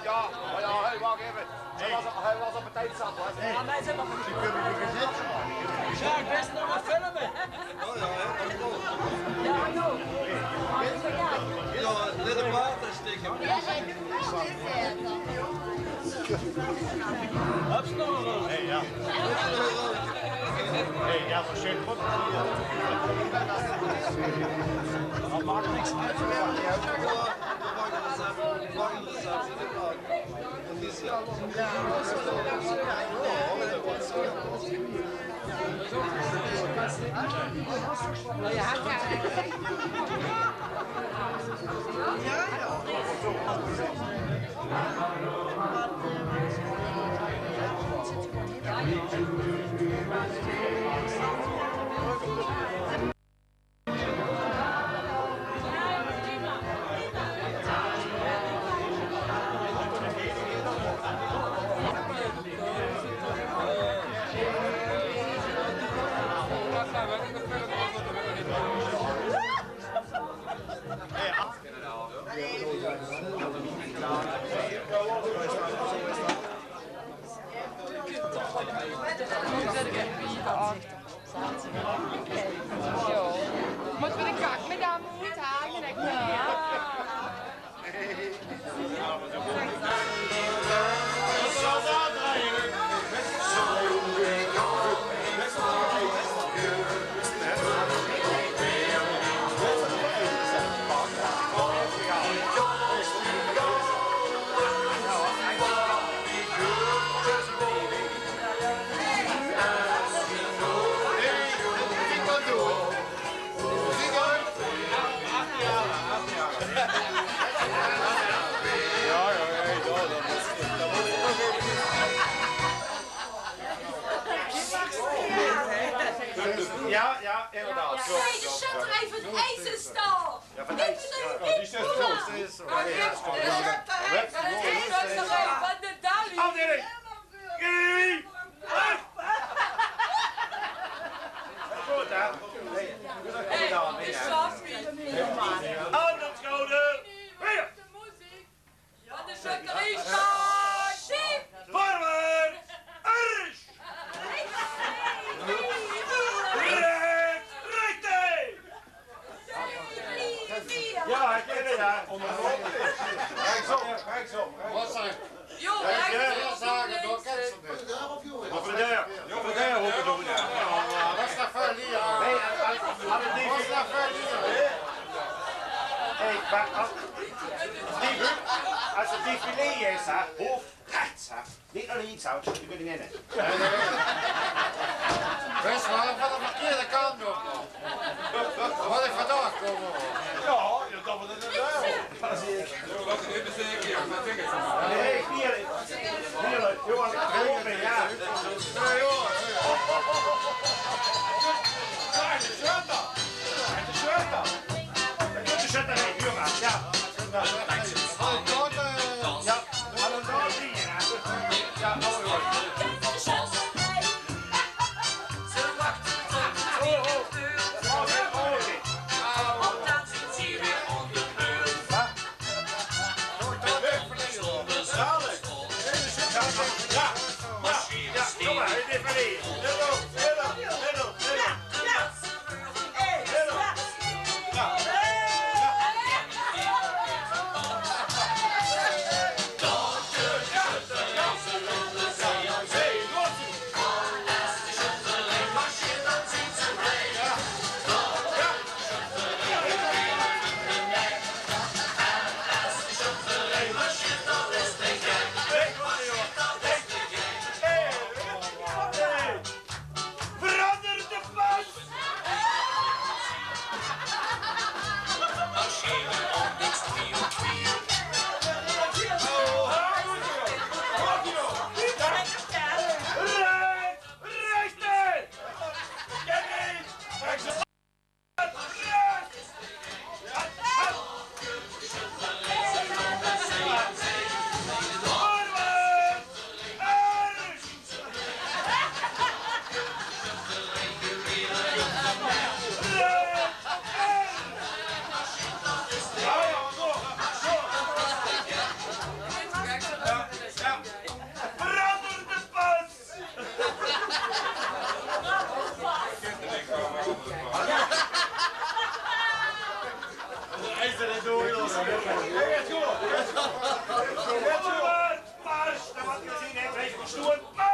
ja. Ja, ja, hey, wach effe. Hij was, hij was op het eind zat, hoor. Ja, wij zijn nog niet. Sjaak, best nog wat filmen. Ja, ja, ja. Ja, let op, water stikken. Ja, ja. Hey, ja. Hey, ja, zo schön. Dat maakt niks uit. Jao. Mótte v'r de kak mit de moed hange? Ja, ja, inderdaad. Klop, klop, klop. Even een ijzerstaal. Ja, van die is, ja, die is zo, die is zo. Ja, ja, ja. Van de Dali. Afdeling. Hey. Goed, hè? Hey, goed gedaan, hè? Hey, de Sjaak. Aan de schouder. Hey. Van de sjötterie staat. Voorwaarts. Arsch. Rechts, rechts. Ja, ik ken het, ja. Rechtsop, rechtsop, rechtsop. Wat zijn? Ja, ik ken het. Over de deur. Over de deur, hoor ik het ook, ja. Wat is dat voor lier? Hey, als, als het niet... Wat is dat voor lier? Hey, maar als, die, als het défilé is, hè, hoofd rechts, hè. Niet naar links, hè, dan kun je niet in. Best wel van de verkeerde kant op. Ja, ja, dat wordt het wel. Nee, hier, hier, jongen, drinken, ja. Ja, jongen. Ja, de shutter. De shutter. De shutter, hè, huur maar. Ja. Ja. Hallo, daar zie je. Ja, mooi, hoor. Verander de pas! Mars! Dat wordt gezien, hè? Wees maar stoer. Mars!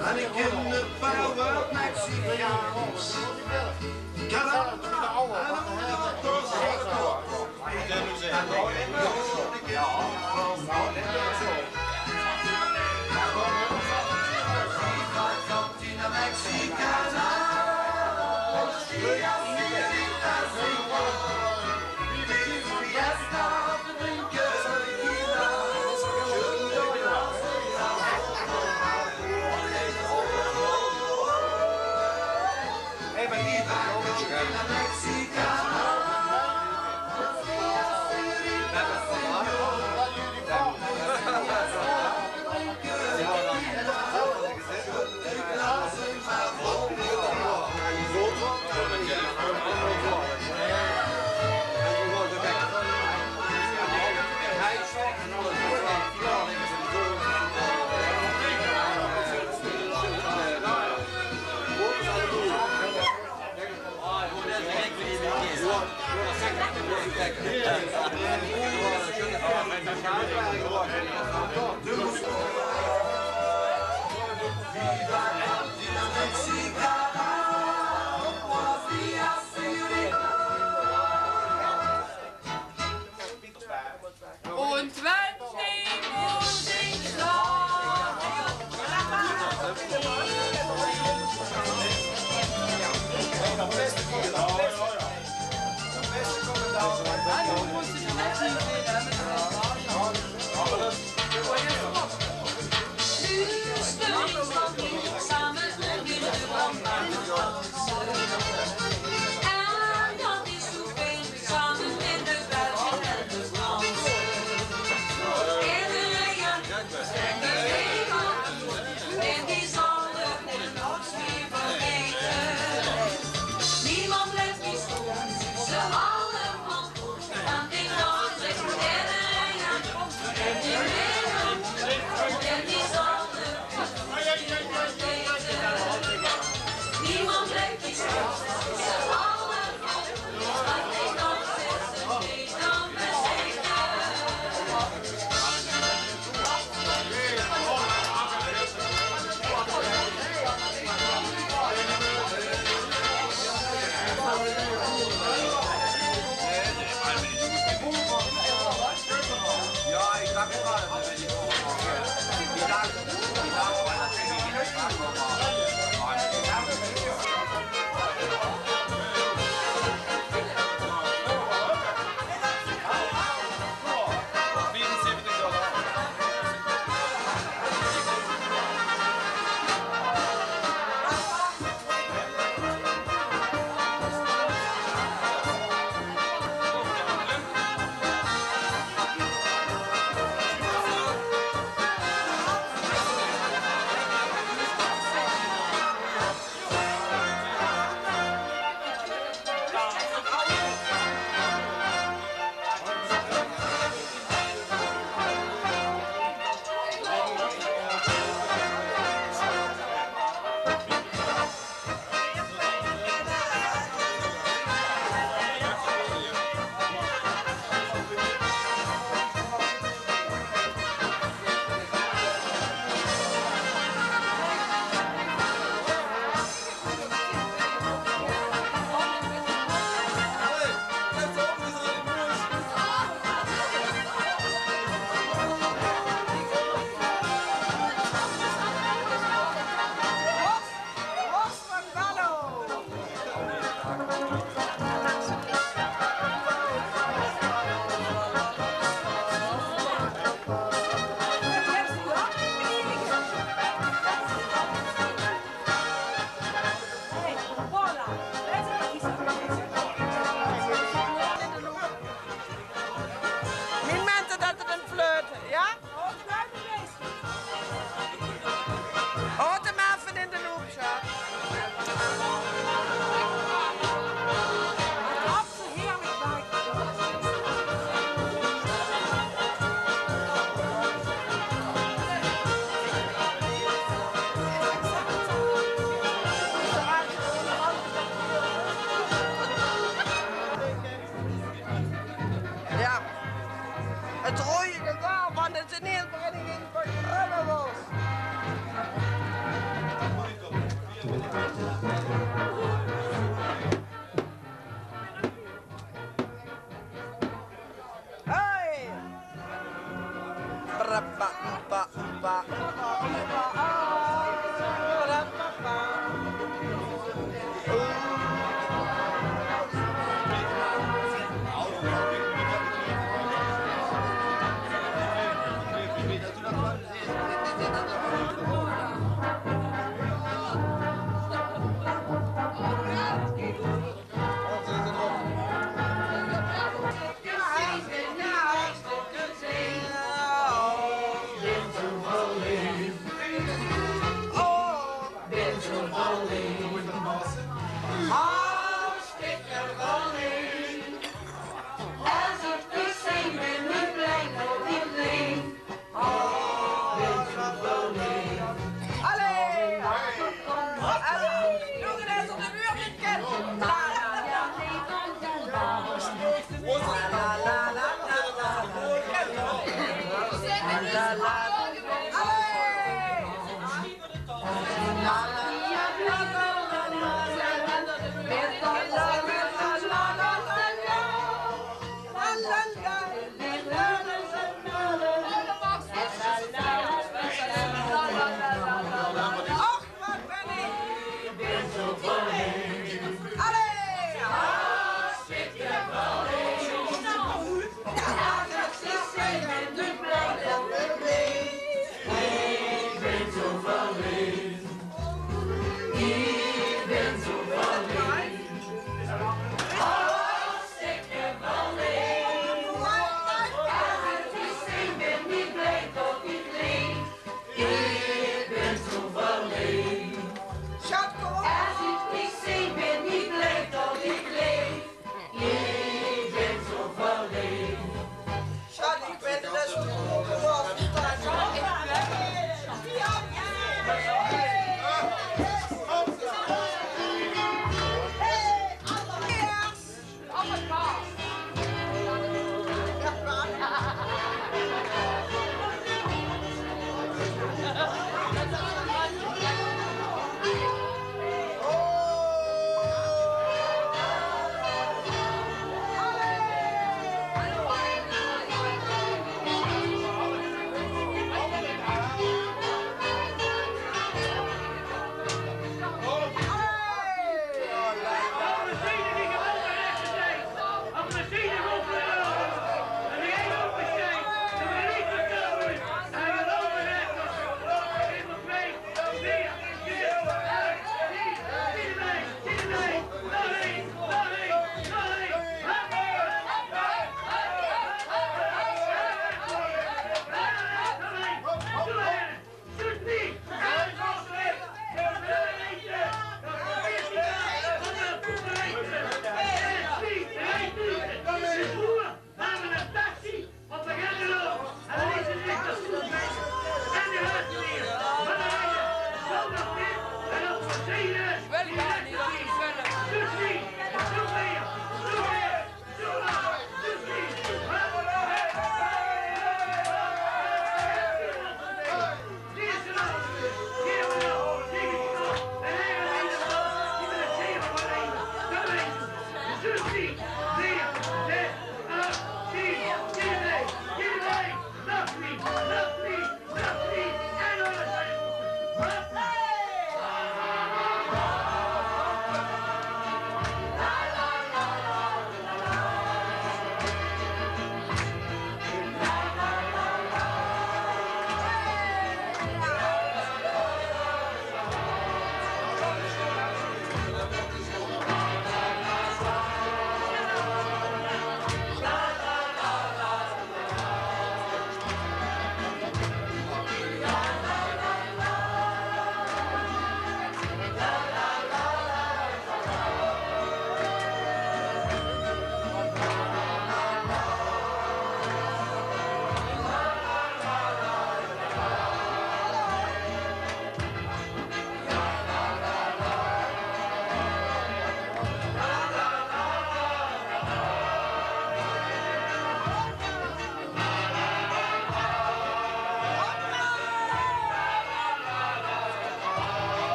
En ik kin een paar woord Mexicaans. Caramba, en un gato seco. Cantina Mexicana. Buenos días, señorita, señor. Fiesta. Samen met de Belgen en de Fransen. En de Ryan en de Weber, en die zal het nooit meer vergeten. Niemand blijft niet stom, ze allemaal. Aan die Noordweg en de Ryan en de Weber.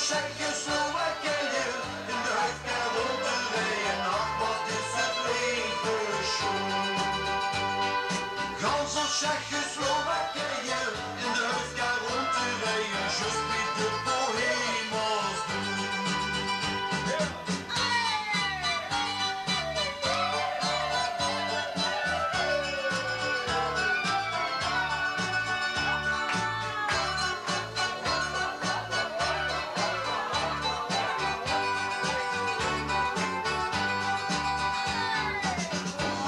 Tsjechië-Slowakije, in de huifkar rónd te rieje, ach, wat is 't leve sjoen. Gans Tsjechië-Slowakije, in de huifkar rónd te rieje, zjus wie de Bohema's doen.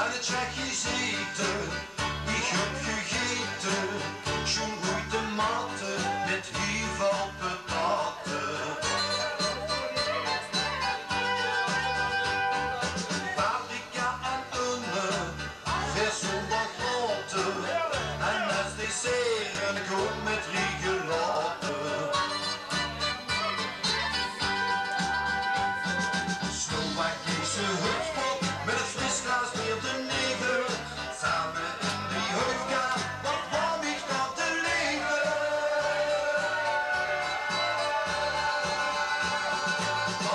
Aan 't Tsjechisch ete, ich höb gegete, sjoen roeje tomaote mit hiel väöl petaote. Paprika en ulle, vers zónger groente. En es dessert ein kook mit riegelaote. Slowakische hutspot mit ein fris glaas beer d'rneve. Same in die huifkar, wat waor mich dat 't leve.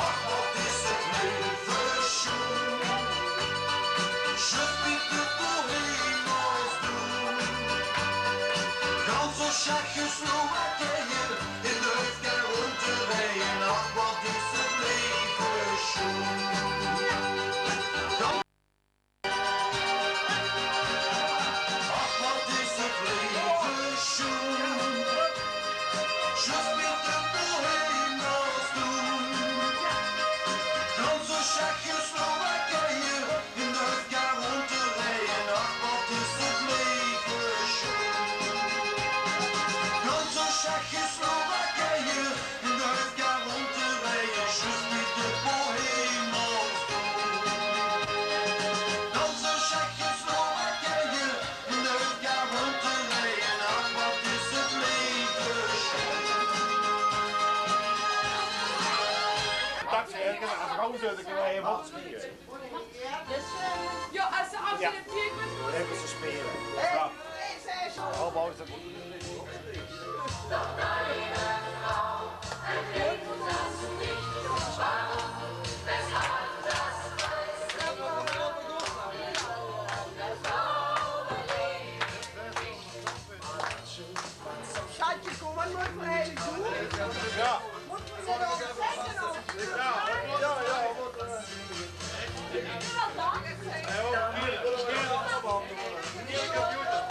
Ach, wat is 't leve sjoen. Zjus wie de Bohema's doen. Gans Tsjechië-Slowakije, in de huifkar rónd te rieje. Ach, wat is 't leve sjoen. Ach, wat is 't leve sjoen. Zjus wie de Bohema's doen. Gans Tsjechië-Slowakije, in de huifkar rónd te rieje. Ach, wat is 't leve sjoen. Gans Tsjechië-Slowakije, in de huifkar rónd te rieje, zjus wie de Bohema's doen. Gans Tsjechië-Slowakije, in de huifkar rónd te rieje, ach, wat is 't leve sjoen. Dat is erg, en vrouw zit ik in een hemel. Jao, es ze accepteert, mót ze spele. Jao. Oh, bouw ze. Sjatje, kóm mer, mót v'r eigelik doon? Jao. Mótte v'r ze dan zègke of... Jao, jao, jao. Jao, verkeerde, verkeerde computer. Verkeerde computer.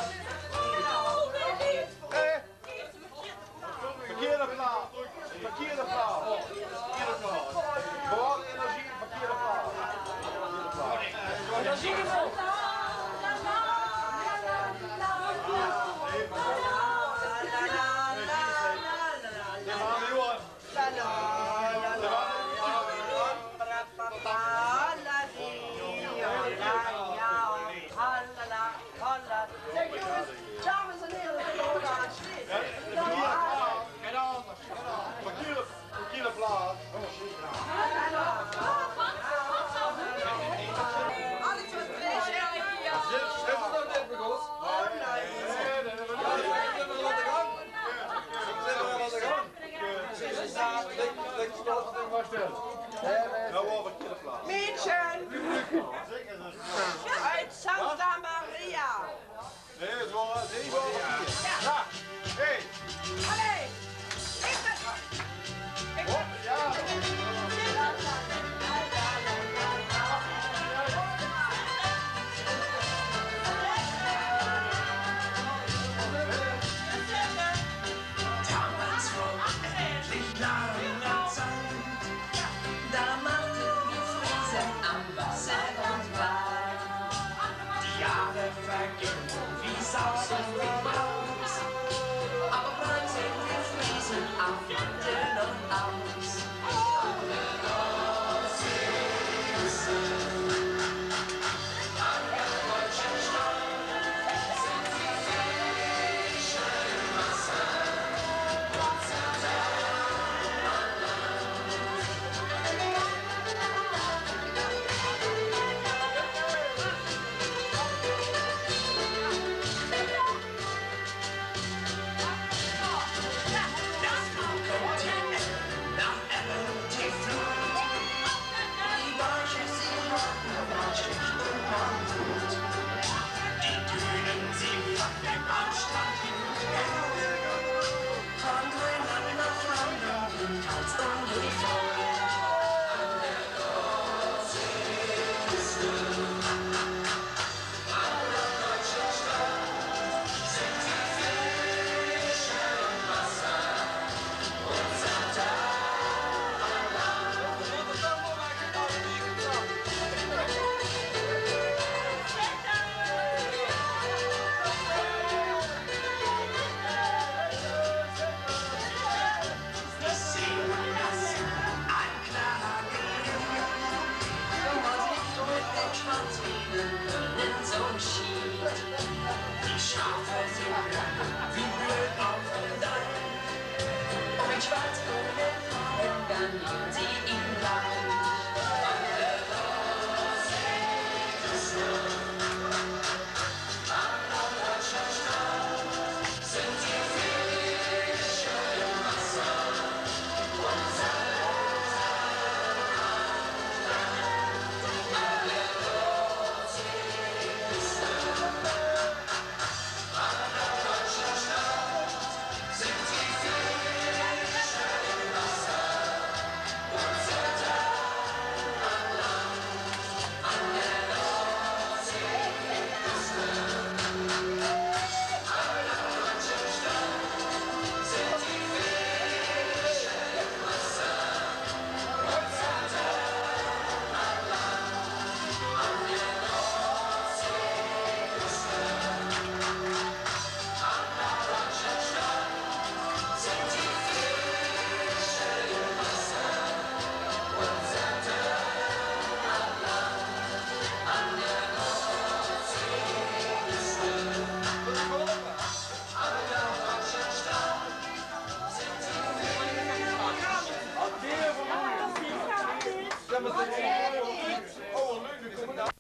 Verkeerde plaat. Verkeerde plaat. Verkeerde plaat. Gewoon energie, verkeerde plaat. Verkeerde plaat. Energie. Zeg jongens, dames en heren, verkeerde, verkeerde plaat. Alex, wat is er? Is het nog net begonnen? Mietje. Uit Santa Maria. Jao. Allee. Damals vor unendlich langer Zeit, da machten wir Friesen am Wasser und Wein. Die Jahre vergingen wie Saus und wie Braus, aber bald sind wir Friesen auf Wiedersehen und aus. Ja, mer ze